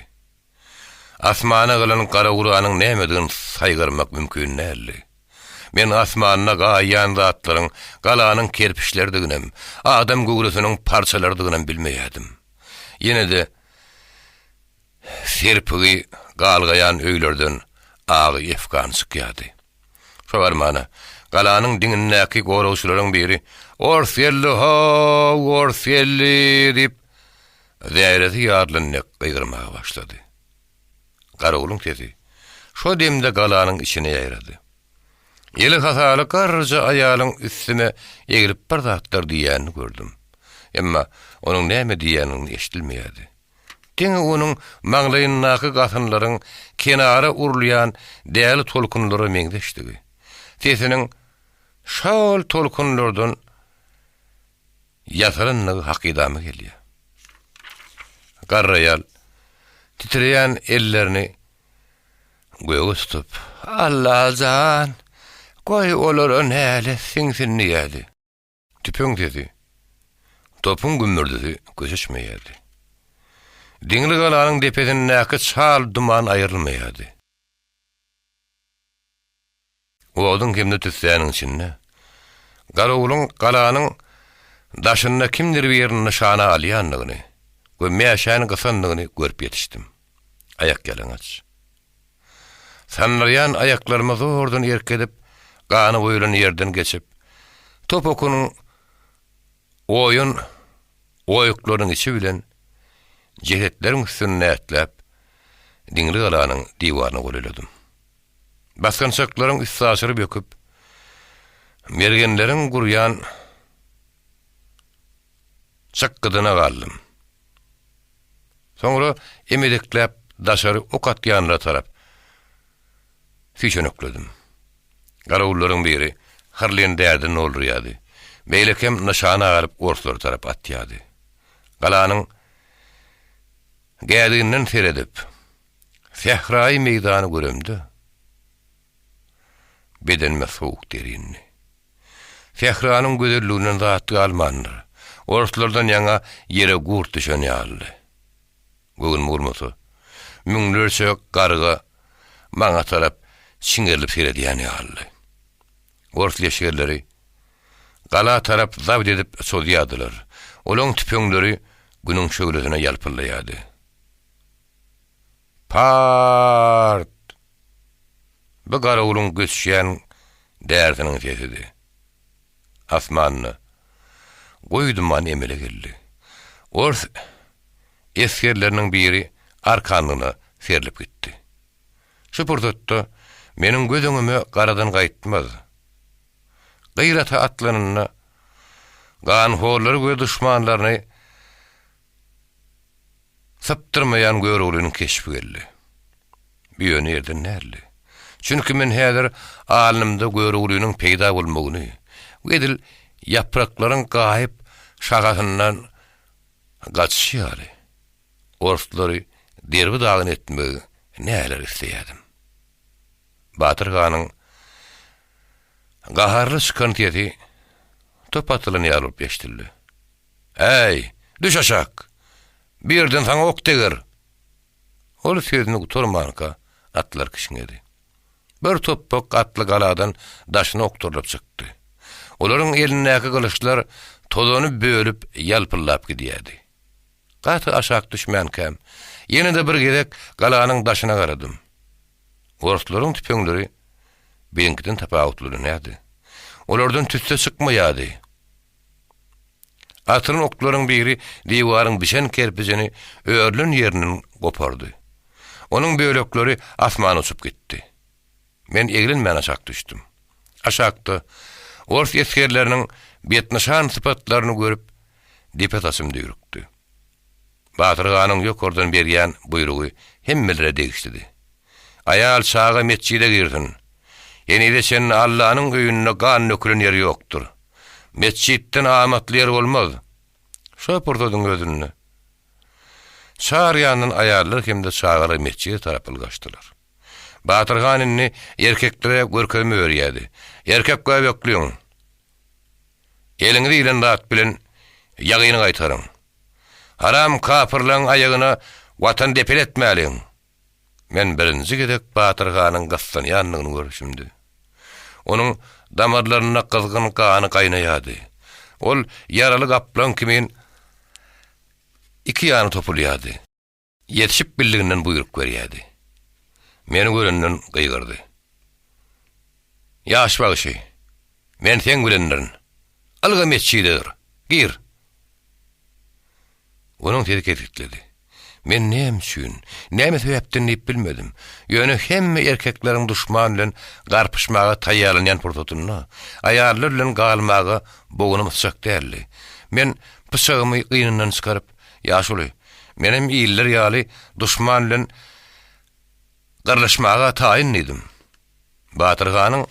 Asmana galan gara-guranyň nämedigini saýgarmak mümkin däldi. Men asmanda gaýýan zatlaryň galanyň kerpiçleridiginem, adam göwresiniň parçalarydygynam bilmeýärdim. Ýene-de serpigi galgaýan öýlerden agy efgan çykýardy. Şo barmana, galanyň diňindäki goragçylaryň biri, Ors geldi, how, ors geldi! diýip, zähresi ýarylan dek gygyrmaga başlady. Garawulyň sesi şo demde galanyň içine ýaýrady. Eli hasaly garryja aýalyň üstüme eglip bir zatlar diýýänini gördüm. Emma onuň näme diýýänini eşidilmeýärdi. Diňe onuň maňlaýyndaky gasynlaryň kenara urulýan däli tolkunlara meňzeşdigi, sesiniň şol tolkunlardan ýasalandygy hakydama gelýär. Garry aýal titreýän ellerini göge tutup, Alla jan, goý olara nälet siňsin diýýärdi. Tüpeň sesi, topuň gümmürdisi köşeşmeýärdi. Diňli galanyň depesindäki çal duman aýrylmaýardy. Oduň hem-de tüssäniň içinde garawulyň galanyň daşynda kimdir birini nyşana alýandygyny we mäşäni gysandygyny görüp ýetişdim. Aýakýalaňaç. Sandyraýan aýaklaryma zordan erk edip, gany guýlan ýerden geçip, top okunyň oýan oýuklarynyň içi bilen jesetleriň üstünde ätläp, Diňli galanyň diwaryna golaýladym. Basgançaklaryň üstaşyry böküp, mergenleriň gurýan çykgydyna galdym. Soňra emedekläp daşary ok atýanlara tarap süýşenekledim. Garawullaryň biri hyrlyny därden doldurýardy, beýlekem nyşana alyp orslara tarap atýardy. Galanyň gädiginden seredip, sähraýy meýdany göremde, bedenime sowuk der indi. Sähranyň gözelliginden zat galmandyr. Orslardan ýaňa ýere gurt düşen ýalydy. Göwnüme bolmasa, müňlerçe garga maňa tarap çiňerilip seredýän ýalydy. Ors leşgerleri gala tarap zabt edip çozýardylar. Olaň tüpeňleri günüň şöhlesine ýalpyldaýardy. Part! Bu garawulyň göçýän därsiniň sesidi. Asmanda goýy duman emele geldi. Ors esgerleriniň biri arkanlygyna serlip gitdi. Şu pursatda meniň göz öňüme garadan gaýtmaz gyr ata atlanynda ganhorlary we duşmanlaryny sypdyrmaýan Göroglynyň keşbi geldi. Bu ýöne ýerden däldi. Çünki men häzir alnymda Göroglynyň peýda bolmagyny we edil ýapraklaryň gaýyp şahasyndan gaçyşy ýaly, orslary derbi-dagyn etmegi näler isleýärdim. Batyr hanyň gaharly çykan sesi top atylan ýaly bolup eşidildi. Äý, düş aşak! Bu ýerden saňa ok deger! Ol sözüni gutarmanka, atlar kişňedi. Bir topbak atly galadan daşyna okdurylyp çykdy. Olaryň elindäki gylyçlar tozany bölüp ýalpyldap gidýärdi. Gaty aşak düşmänkäm, ýene-de bir gezek galanyň daşyna garadym. Orslaryň tüpeňleri biziňkiden tapawutlanýardy. Olardan tüsse çykmaýardy. Atylan oklaryň biri diwaryň bişen kerpijini örülen ýerinden gopardy. Onuň bölekleri asmana uçup gitdi. Men eglenmän aşak düşdüm. Aşakda ors esgerleriniň betnyşan sypatlaryny görüp, depe saçym düýrükdi. Batyr hanyň ýokardan berýän buýrugy hemmelere degişlidi. Aýal, çaga metjide girsin. Henize çenli Allanyň öýünde gan dökülen ýer ýokdur. Metjitden amatly ýer bolmaz. Şo pursadyň özünde çar ýandan aýallar hem-de çagalar metjide tarap ylgaşdylar. Batyr han indi erkeklere görkezme berýärdi. Erkek göbekliň! Eliňize ilen zat bilen ýagyny gaýtaryň. Haram kapyrlaň aýagyna watan depeletmäliň! Men birinji gezek Batyr hanyň gyssanýandygyny görüşimdi. Onuň damarlarynda gyzgyn gany gaýnaýardy. Ol ýaraly gaplaň kimin iki ýana topulýardy. Ýetişip bildiginden buýruk berýärdi. Meni görenden gygyrdy. Ýaş bagşy, men seň bilendirin. Ylga metjide dur. Gir! Onuň sesi kesgitledi. Men näme üçin, näme sebäpden diýip bilmedim. Ýöne hemme erkekleriň duşman bilen garpyşmaga taýýarlanýan pursatynda, aýallar bilen galmaga bognum ysjak däldi. Men pyçagymy gynyndan çykaryp, Ýaşuly, menem iller ýaly duşman bilen gyrlyşmaga taýyn diýdim. Batyr hanyň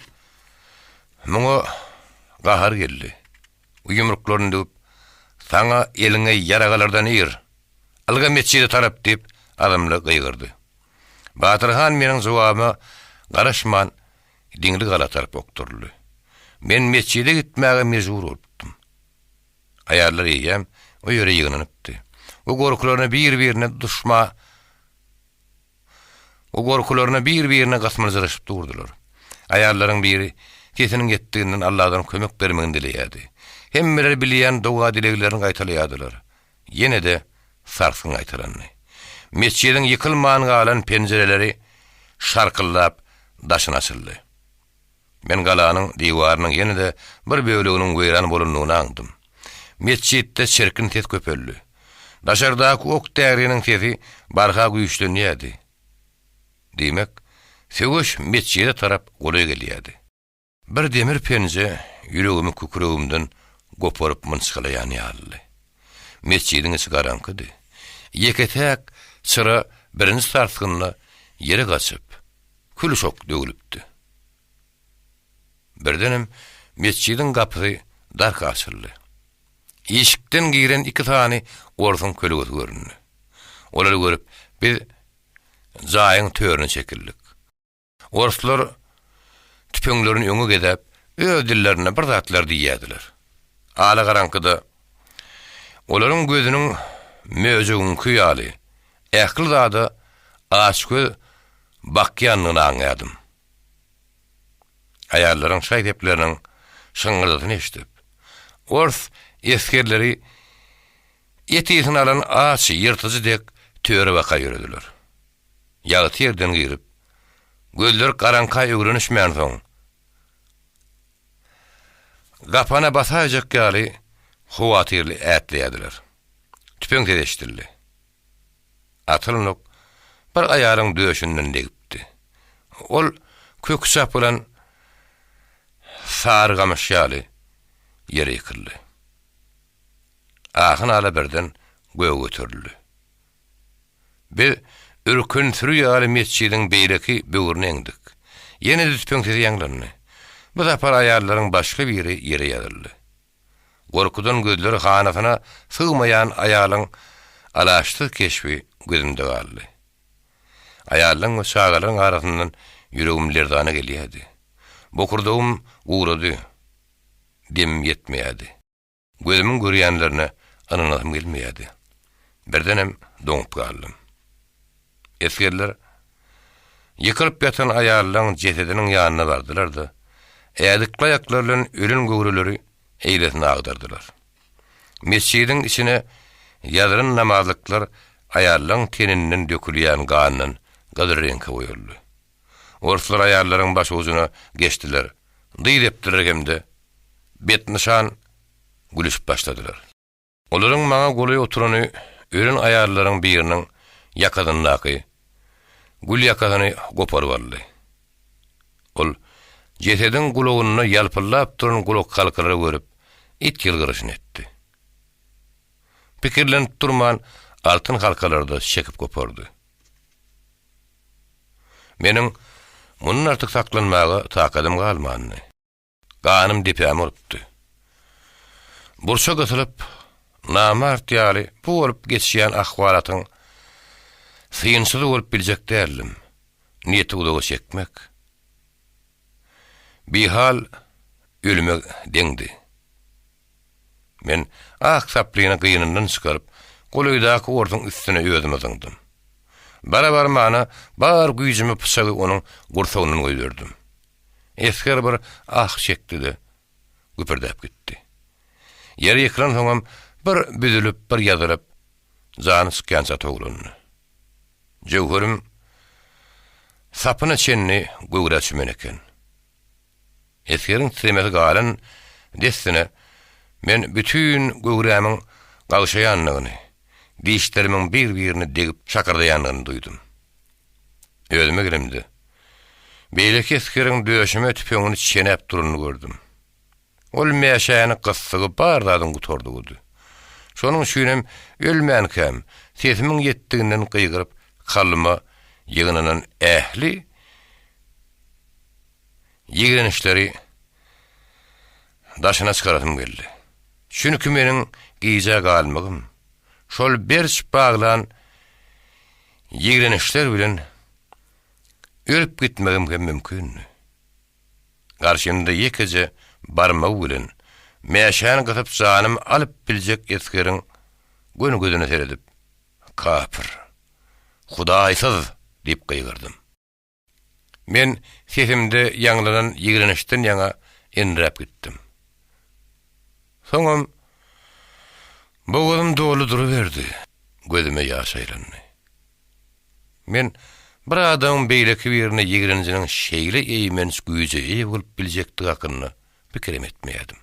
muňa gahary geldi. Ýumruklaryny düwüp, Saňa eliňe ýarag alardan ir! Ylga metjide tarap! diýip, azmly gygyrdy. Batyr han meniň jogabyma garaşman, Diňli gala tarap okduryldy. Men metjide gitmäge mejbur bolupdym. Aýallar eýýäm o ýere ýygnanypdy. Bu gorkularyna bir-birine duşma Bu gorkularyna bir-birine gysmyljyraşyp durdular. Aýallaryň biri sesiniň ýetdiginden Alladan kömek bermegini dileýärdi. Hemmeler bilýän doga-dileglerini gaýtalaýardylar. Ýene-de sarsgyn gaýtalandy. Metjidiň ýykylman galan penjireleri şarkyldap daşyna açyldy. Men galanyň diwarynyň ýene-de bir böleginiň weýran bolandygyny aňdym. Metjitde çirkin ses köpeldi. Daşardaky ok-däriniň sesi barha güýçlenýärdi. Diýmek, söweş metjide tarap golaý gelýärdi. Bir demir penje ýüregimi kükregimden goparyp mynçgalaýan ýalydy. Metjidiň içi garaňkydy. Ýeke-täk çyra birinji sarsgynda ýere gaçyp, kül-uşak döwlüpdi. Birdenem metjidiň gapysy darka açyldy. Işikden giren iki sany orsuň kölegesi göründi. Olary görüp, biz jaýyň törüne çekildik. Orslar tüpeňlerini öňe gezäp, öz dillerinde bir zatlar diýýärdiler. Alagaraňkyda olaryň gözüniň möjegiňki ýaly ähli zada açgöz bakýandygyny aňýardym. Aýallaryň şaý-sepleriniň şyňňyrdysyny eşidip, ors esgerleri et ysyny alan aç ýyrtyjy dek töre baka ýörediler. Ýagty ýerden girip, gözleri garaňka öwrenişmänsoň,. Gapana basaýjak ýaly howatyrly ätleýärdiler. Tüpeň sesi eşidildi. Atylan ok bir aýalyň döşünden degipdi. Ol köki çapylan sary gamyş ýaly ýere ýykyldy. Ahy-nala birden göge göterildi. Biz ürken süri ýaly metjidiň beýleki böwrüne eňdik. Ýene-de tüpeň sesi ýaňlandy. Bu sapar aýallaryň başga biri ýere ýazyldy. Gorkudan gözleri hanasyna sygmaýan aýalyň alaçsyz keşbi gözümde galdy. Aýallaryň we çagalaryň arasyndan ýüregim lerzana gelýärdi. Bokurdagym gurady. Demim ýetmeýärdi. Gözümiň görýänlerine ynanasym gelmeýärdi. Birdenem doňup galdym. Esgerler ýykylyp ýatan aýallaryň jesediniň ýanyna bardylar-da, ädikli aýaklary bilen ölen göwreleri eýlesine agdardylar. Metjidiň içine ýazylan namazlyklar aýallaryň teninden dökülýän gandan gyzyl reňke boýaldy. Orslar aýallaryň başujuna geçdiler, dyz epdiler hem-de betnyşan gülüşip başladylar. Olaryň maňa golaý oturany ölen aýallaryň biriniň ýakasyndaky gül ýakasyny goparyp aldy. Ol jesediň gulagynda ýalpyldap duran gulakhalkalary görüp, it ýylgyryşyny etdi. Pikirlenip durman, altyn halkalary-da çekip gopardy. Meniň mundan artyk saklanmaga takadym galmandy. Ganym depäme urupdy. Burça gysylyp, namart ýaly bu bolup geçýän ahwalatyň synçysy bolup biljek däldim. Niýeti uzaga çekmek, bihal ölüme deňdi. Men ak saplyny gynyndan çykaryp, golaýdaky orsuň üstüne özümi zyňdym. Bara-barmana bar güýjümi pyçagy onuň gursagyndan goýberdim. Esger bir ah çekdi-de, güpürdäp gitdi. Ýere ýykylansoňam bir büzülip, bir ýazylyp, jany çykýança towlandy. Jöwherim sapyna çenli göwrä çümen eken. Esgeriň titremesi galan dessine men bütin göwrämiň gagşaýandygyny, dişlerimiň bir-birine degip şakyrdaýandygyny duýdum. Özüme gelemde, beýleki esgeriň döşüme tüpeňini çenäp duranyny gördüm. Ol mäşäni gysdygy bar zadyň gutardygydy. Şonuň üçinem ölmänkäm, sesimiň ýetdiginden gygyryp, kalbyma ýygnanan ähli ýigrenişleri daşyna çykarasym geldi. Çünki meniň gijä galmagym, şol berç baglan ýigrenişler bilen ölüp gitmegim hem mümkindi. Garşymda ýekeje barmagy bilen mäşäni gysyp janymy alyp biljek esgeriň göni gözüne seredip, Kapyr! Hudaýsyz! diýip gygyrdym. Men sesimde ýaňlanan ýigrenişden ýaňa enräp gitdim. Soňam bogazym doly duruberdi, gözüme ýaş aýlandy. Men bir adamyň beýleki birine ýigrenjiniň şeýle eýmenç güýje eýe bolup biljekdigi hakynda pikirem etmeýärdim.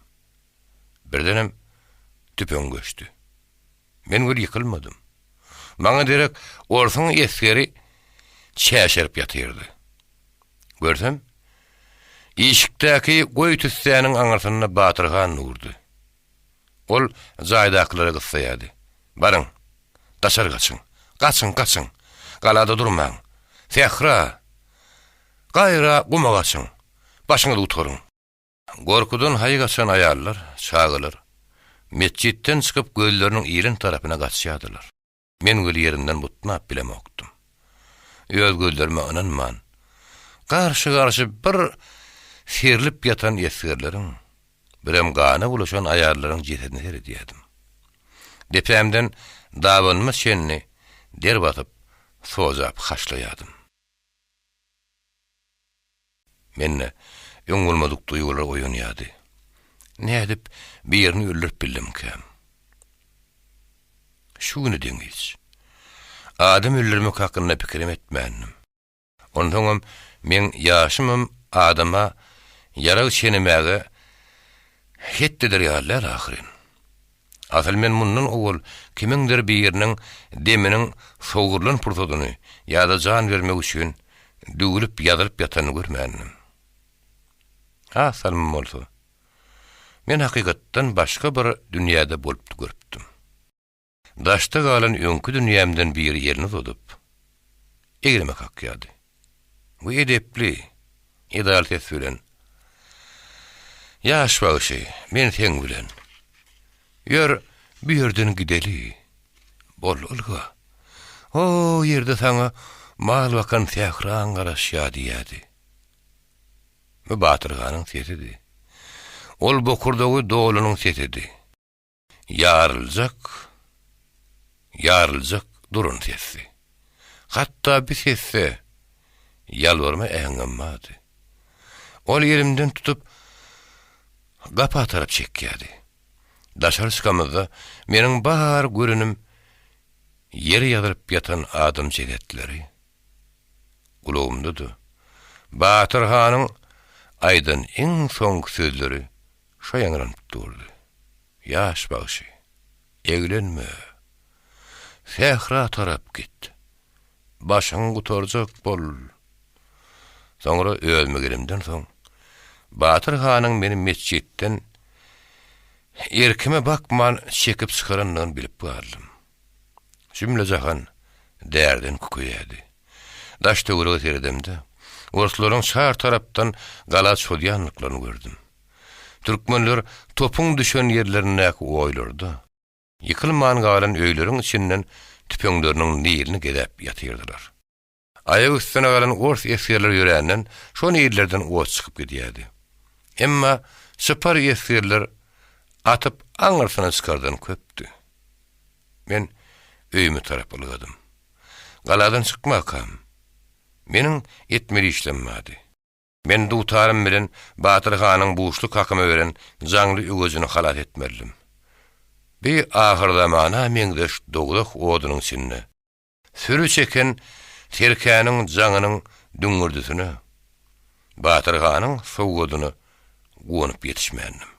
Birdenem tüpeň göçdi. Men weli ýykylmadym. Maňa derek orsuň esgeri çäşerip ýatyrdy. Görsem, işikdäki goýy tüssäniň aňyrsynda Batyr han durdy. Ol jaýdakylara gyssaýardy. Baryň, daşary gaçyň! Gaçyň, gaçyň! Galada durmaň! Sähra, gaýra guma gaçyň! Başyňyzy gutaryň! Gorkudan haý gaçan aýallar, çagalar metjitden çykyp gözleriniň ilen tarapyna gaçýardylar. Men weli ýerimden butnap bilemokdym. Öz gözlerime ynanman, garşy-garşy bir serlip ýatan esgerleriň, birem gana bulaşan aýallaryň jesedine seredýärdim. Depämden dabanyma çenli der basyp, sojap haşlaýardym. Mende öň bolmadyk duýgular oýanýardy. Nädip birini öldürip bildimkäm? Şu güne deňiç. Adam öldürmek hakynda pikirem etmändim. Onsoňam meň ýaşymam adama ýarag çenemäge. Het eder ýaly däl ahyryn. Asyl men mundan owal kimiňdir biriniň deminiň sogrulan pursadyny ýa-da jan bermek üçin düwülip ýazylyp ýatanyny görmändim. Az salymam bolsa, men hakykatdan başga bir dünýäde bolup görüpdim. Daşda galan öňki dünýämden biri elini uzadyp, egnime kakýardy. We edepli, edaly ses bilen, Ýaş bagşy, men seň bilen. Ýör, bu ýerden gideli. Bol, ylga. O ýerde saňa mal bakan sähraň garaşýar diýýärdi. Bu Batyr hanyň sesidi. Ol bokurdagy dolunyň sesidi. Ýaryljak, ýaryljak duran sesdi. Hatda bi sesde ýalbarma äheňem bardy. Ol elimden tutup, gapa tarap çekýärdi. Daşary çykamyzda meniň bar görenim ýere ýazylyp ýatan adam jesetleri. Gulagymda-da Batyr hanyň aýdan iň soňky sözleri Şo ýaňranyp durdy. Ýaş bagşy, eglenme. Sähra tarap git. Başyňy gutarjak bol. Soňra özüme gelemden soň, Batyr hanyň meni metjitden erkime bakman çekip çykarandygyny bilip galdym. Jümle-jahan därden kükeýärdi. Daş-töwerege seredemde, orslaryň çar tarapdan gala çozýandyklaryny gördüm. Türkmenler topuň düşen ýerlerindäki oýlarda, ýykylman galan öýleriň içinden tüpeňleriniň nilini gezäp ýatyrdylar. Aýak üstüne galan ors esgerleri ýöränden şo nillerden ot çykyp gidýärdi. Emma çypar esgerler atyp aňyrsyna çykardan köpdi. Men öýüme tarap ylgadym. Galadan çykmakam, meniň etmeli işlem bardy. Men dutarym bilen Batyr hanyň buşluk hakyma beren jaňly öwezini halas etmelidim. Bi ahyrzamana meňzeş dowzah odunyň içinde süri çeken serkäniň jaňynyň düňňürdisine, Batyr hanyň sowgadyna guwanyp ýetişmändim.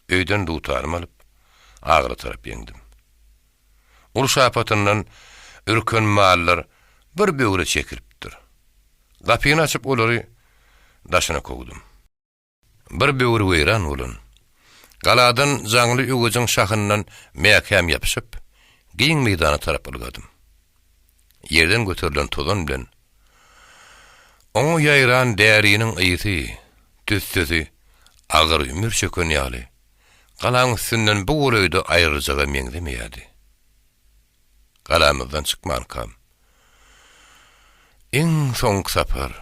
Öýden dutarymy alyp, agyla tarap ýeňdim. Uruş apatyndan ürken mallar bir böwre çekilipdir. Gapyny açyp olary daşyna kowdum. Bir böwür weýran bolan. Galadan jaňly öwejiň şahyndan mäkäm ýapyşyp, giň meýdana tarap ylgadym. Ýerden göterilen tozan bilen oňa ýaýran däriniň ysy, tüssesi agyr ümür çöken ýaly, galaň üstünden bu golaýda aýryljaga meňzemeýärdi. Galamyzdan çykmankam, iň soňky sapar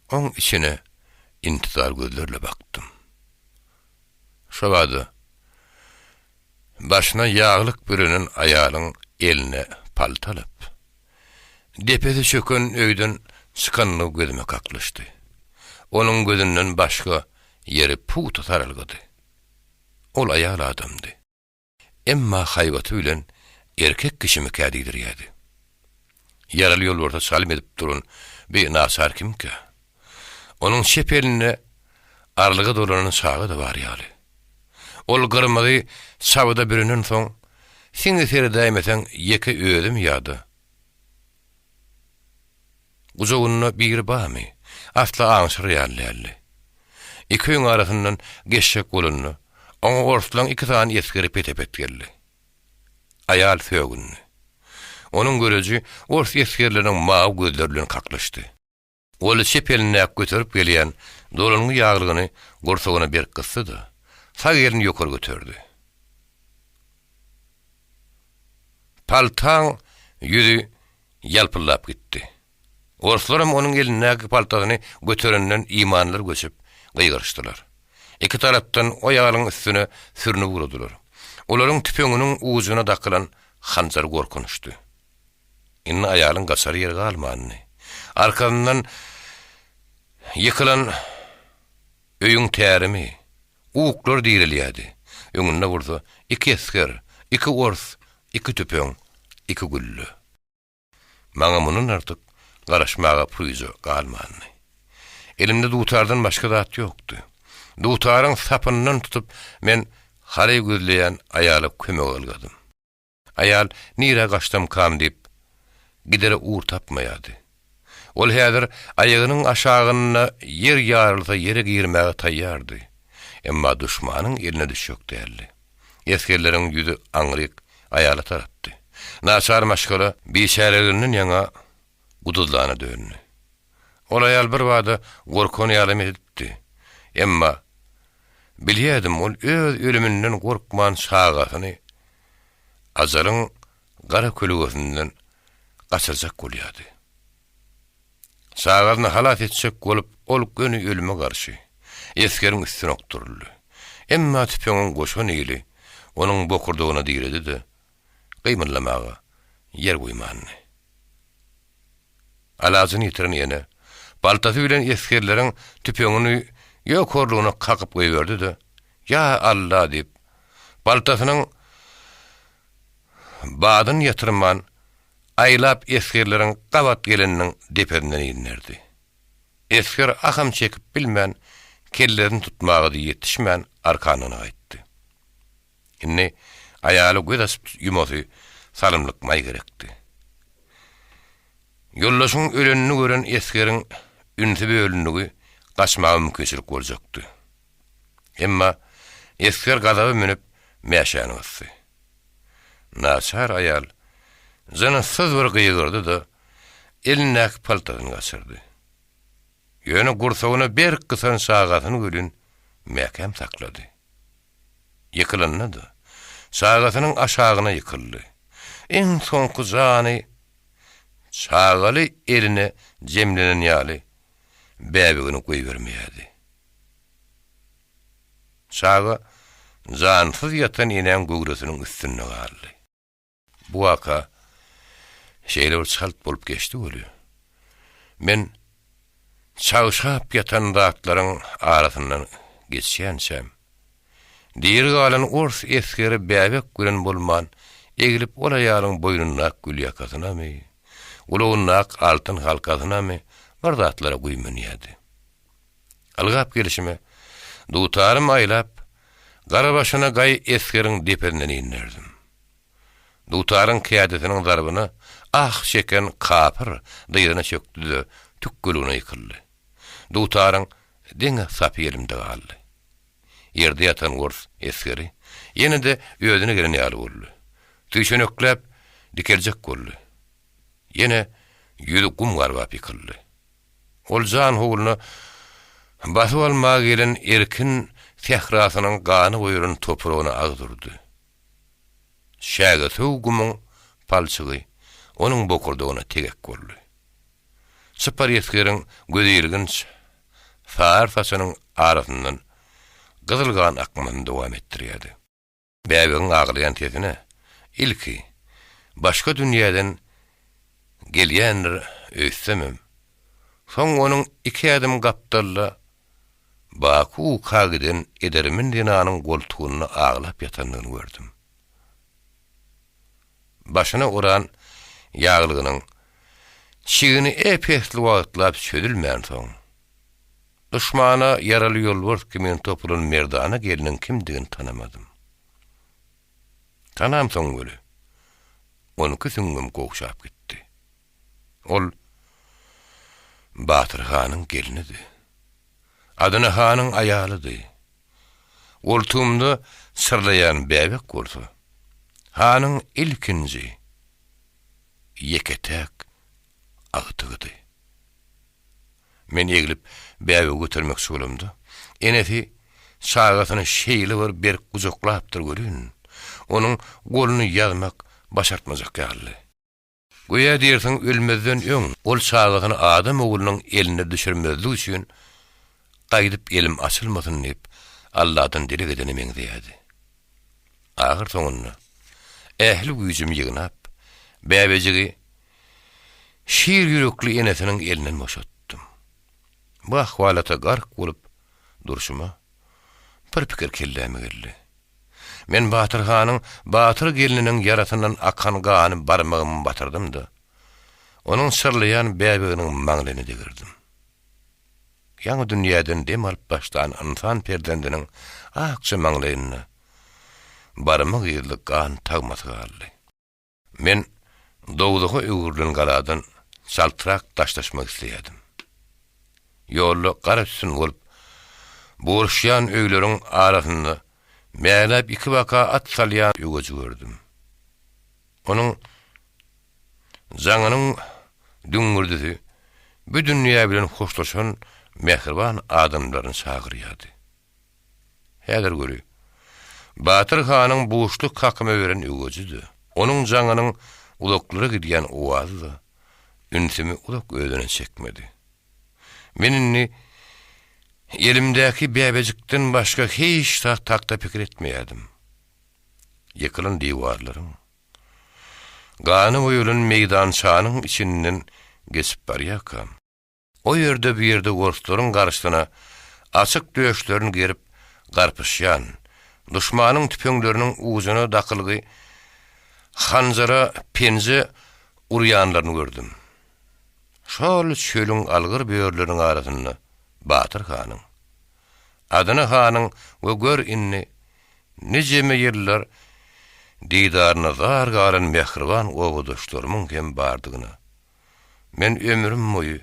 oň içine intizar gözlerle bakdym. Şobada Başyna ýaglyk bürenen aýalyň eline palta alyp, depesi çöken öýden çykanlygy gözüme kaklyşdy. Onuň gözünden başga ýeri pugta saralgydy. Ol aýal adamdy. Emma haýbaty bilen erkek kişimikä diýdirýärdi. Ýaraly ýolbarsa çalym edip duran bi naçar kimkä? Onuň çep elinde arlyga dolanan çaga-da bar ýaly. Ol gyrmyzy çabyda bürünensoň, siňe seredäýmeseň ýeke özüm ýa-da gujagynda biri barmy, asla aňşyr ýaly däldi. Iki öýüň arasyndan geçjek bolanda, oňa orslaň iki sany esgeri pete-pet geldi. Aýal sögündi. Onuň göreji ors esgerleriniň mawy gözleri bilen kaklyşdy. Ol çep elindäki göterip gelýän dolangy ýaglygyny gursagyna berk gysdy-da, sag elini ýokary göterdi. Paltaň ýüzi ýalpyldap gitdi. Orslaram onuň elindäki paltasyny göterenden imanlary göçüp, gygyryşdylar. Iki tarapdan o ýalyň üstüne sürnüp ugradylar. Olaryň tüpeňiniň ujuna dakylan hanjar gorkunçdy. Indi aýalyň gaçar ýeri galmandy. Arkasyndan ýykylan öýüň tärimi, uklar direlýärdi. Öňünde bolsa iki esger, iki ors, iki tüpeň, iki gülle. Maňa mundan artyk garaşmaga puryja galmandy. Elimde dutardan başga zat ýokdy. Dutaryň sapyndan tutup, men haraý gözleýän aýala kömege ylgadym. Aýal nirä gaçsamkam diýip, gidere ugur tapmaýardy. Ol häzir aýagynyň aşagynda ýer ýarylsa ýere girmäge taýýardy. Emma duşmanyň eline düşjek däldi. Esgerleriň ýüzi aňryk aýala tarapdy. Naçar maşgala biçäreliginden ýaňa guduzlana döndi. Ol aýal birbada gorkan ýalam edipdi. Emma, bilýärdim, ol öz ölüminden gorkman çagasyny ajalyň gara kölegesinden gaçyrjak bolýardy. Çagasyny halas etjek bolup, ol göni ölüme garşy, esgeriň üstüne okduryldy. Emma tüpeňiň goşa nili onuň bokurdagyna diredi-de, gymyldamaga ýer goýmandy. Alajyny ýitiren ene, paltasy bilen esgerleriň tüpeňini ýokarlygyna kakyp goýberdi-de, Ýa Alla! diýip, paltasynyň badyny ýatyrman, aýlap esgerleriň gabat geleniniň depesinden inderdi. Esger aham çekip bilmän, kellesini tutmaga-da ýetişmän arkanlygyna gaýtdy. Indi aýaly göz açyp ýumasy salymlyk maý gerekdi. Ýoldaşyň ölenini gören esgeriň ünsi bölündigi gaçmaga mümkinçilik boljakdy. Emma esger gazaba münüp mäşäni gysdy. Naçar aýal jynssyz bir gygyrdy-da, elindäki paltasyny gaçyrdy. Ýöne gursagyna berk gysan çagasyny welin mäkäm saklady. Ýykylanda-da, çagasynyň aşagyna ýykyldy. Iň soňky jany çagaly eline jemlenen ýaly bäbegini goýbermeýärdi. Çaga jansyz ýatan enäň göwresiniň üstünde galdy. Bu waka şeýle bir çalt bolup geçdi weli, men çagşap ýatan zatlaryň arasyndan geçýänçäm, diri galan ors esgeri bäbek bilen bolman, eglip ol aýalyň boýnundak gülýakasynamy, gulagyndak altyn halkasynamy bir zatlara güýmenýärdi. Ylgap gelşime, dutarymy aýlap, gara başyna gaý esgeriň depesinden inderdim. Dutaryň kädisiniň zarbyna ah çeken kapyr dyzyna çökdi-de, tükgeligine ýykyldy. Dutaryň diňe sapy elimde galdy. Ýerde ýatan ors esgeri ýene-de özüne gelen ýaly boldy. Süýşenekläp dikeljek boldy. Ýene ýüzi gum garbap ýykyldy. Ol jan howluna basyp almaga gelen erkin sährasynyň gany goýalan topragyna agyz urdy. Çägesöw gumuň palçygy onuň bokurdagyna tegek boldy. Çypar esgeriň gözilginç sary saçynyň arasyndan gyzyl gan akmasyny dowam etdirýärdi. Bäbegiň aglaýan sesine ilki başga dünýäden gelýändir öýtsemem, soň onuň iki ädim gapdalda baky uka giden edermen zenanyň goltugynda aglap ýatandygyny gördüm. Başyna oran ýaglygynyň çigini ep-esli wagtlap çözülmänsoň, Duşmana ýaraly ýolbars kimin topulan merdana gelniň kimdigini tanamadym. Tanamsoň weli, onki süňňüm gowşap gitdi. Ol Batyr hanyň gelnidi. Adyna hanyň aýalydy. Goltugymda çyrlaýan bäbek bolsa, hanyň ilkinji, ýeke-täk agtygydy. Men eglip, bäbegi götermekçi bolamda, enesi çagasyny şeýle bir berk gujaklapdyr welin, onuň goluny ýazmak başartmajak ýalydy. Göýä diýersiň ölmezden öň ol çagasyny adam oglunyň eline düşürmezlik üçin gaýdyp elim açylmasyn diýip, Alladan dileg edene meňzeýärdi. Ahyrsoňunda, ähli güýjümi ýygnap, bäbejigi Şir ýürekli enesiniň elinden boşatdym. Bu ahwalata gark bolup durşuma, bir pikir kelläme geldi. Men Batyr hanyň batyr gelniniň ýarasyndan akan gany barmagyma batyrdym-da, onuň çyrlaýan bäbeginiň maňlaýyna degirdim. Ýaňy dünýäden dem alyp başlan ynsan perzendiniň akja maňlaýynda barmak yzly gan tagmasy galdy. Men dowzaha öwrülen galadan çaltrak daşlaşmak isleýärdim. Ýolda gara tütün bolup bugruşýan öýleriň arasynda mäläp ikibaka at salýan öweji gördüm. Onuň jaňynyň düňňürdisi bu dünýä bilen hoşlaşan mähriban adamlaryny çagyrýardy. Häzir göri, Batyr hanyň buşluk kakyma beren öweji-de, onuň jaňynyň uzaklara gidýän owazy-da ünsümi uzak özüne çekmedi. Men indi elimdäki bäbejikden başga hiç zat hakda pikir etmeýärdim. Ýykylan diwarlaryň, gana boýalan meýdançanyň içinden geçip barýarkam, o ýerde-bu ýerde orslaryň garşysyna açyk döşlerini gerip garpyşýan, duşmanyň tüpeňleriniň ujuna dakylgy hanjara penje urýanlaryny gördüm. Şol çölüň algyr börüleriniň arasynda Batyr hanyň, Adyna hanyň we gör indi nijeme ýyllar didaryna zar galan mähriban obadaşlarymyň hem bardygyna men ömrüm boýy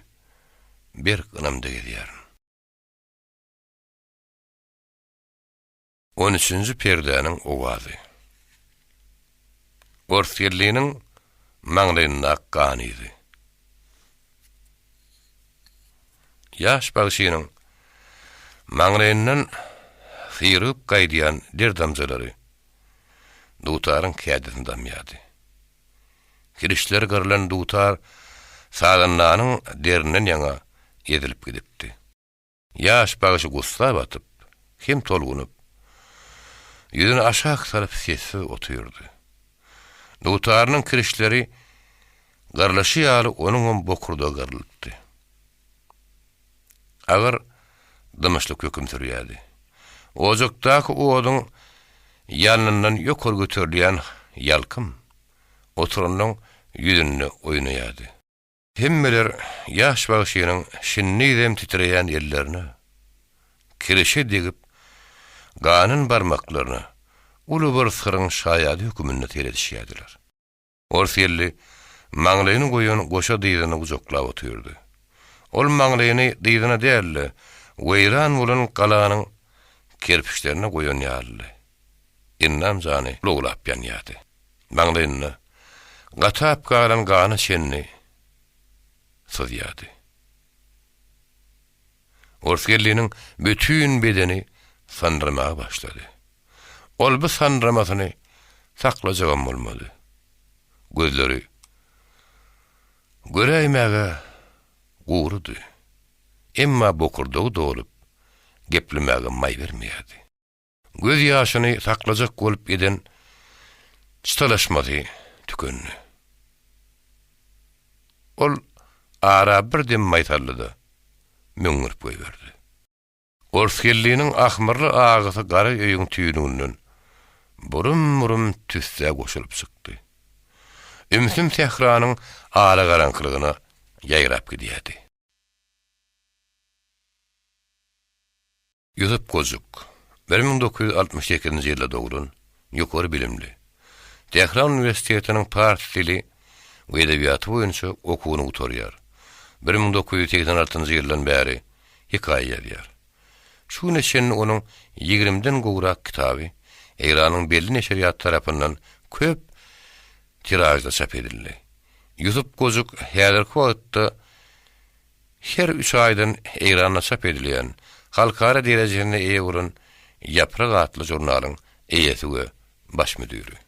berk ynamda gezýärin. On üçünji perdäniň owazy. Orsýelliniň maňlaýyndaky gan yzy. Ýaş bagşynyň maňlaýyndan syrygyp gaýdýan der damjalary dutaryň kädisini damýardy. Kirişleri gyrylan dutar sazandanyň derinden ýaňa ezilip gidipdi. Ýaş bagşy gussa batyp, hem tolgunyp, ýüzüni aşak salyp sessiz otyrdy. Dutarynyň kirişleri gyrlyşy ýaly onuňam bokurdagy gyrlypdy. Agyr dymyşlyk höküm sürýärdi. Ojakdaky oduň ýalnyndan ýokary göterilýän ýalkym oturanlaň ýüzünde oýnaýardy. Hemmeler ýaş bagşynyň şindizem titreýän ellerine, kirişe degip, ganan barmaklaryna uly bir syryň şaýady höküminde seredişýärdiler. Orsýelli maňlaýyny goýan goşa dyzyny gujaklap otyrdy. Ol maňlaýyny dyzyna däl-de, weýran bolan galanyň kerpiçlerine goýan ýalydy. Endam jany lowlap ýanýardy. Maňlaýynda gatap galan gana çenli syzýardy. Orsgelliniň bütin bedeni sandyramaga başlady. Ol bu sandyramasyny saklajagam bolmady. Gözleri göräýmäge gurudy. Emma bokurdagy dolup, geplemäge maý bermeýärdi. Göz ýaşyny saklajak bolup eden çytalaşmasy tükendi. Ol ara bir dem maý saldy-da, möňňürip goýberdi. Orsgelliniň ahmyrly agysy gara öýüň tüýnüginden burum-burum tüssä goşulyp çykdy. Ümsüm sähranyň alagaraňkylygyna ýaýrap gidýärdi. Ýusup Gojuk, 1968-nji ýylda doglan, ýokary bilimli. Tähran uniwersitetiniň pars dili we edebiýaty boýunça okuwyny gutarýar. 1986-njy ýyldan bäri hekaýa ýazýar. Şu güne çenli onuň ýigrimiden gowrak kitaby Eýranyň belli neşirýaty tarapyndan köp tiražda çap edildi. Ýusup Gojuk häzirki wagtda Her üç aýdan Eýranda çap edilýän, halkara derejesine eýe bolan Ýaprak atly žurnalyň eýesi we baş müdiri.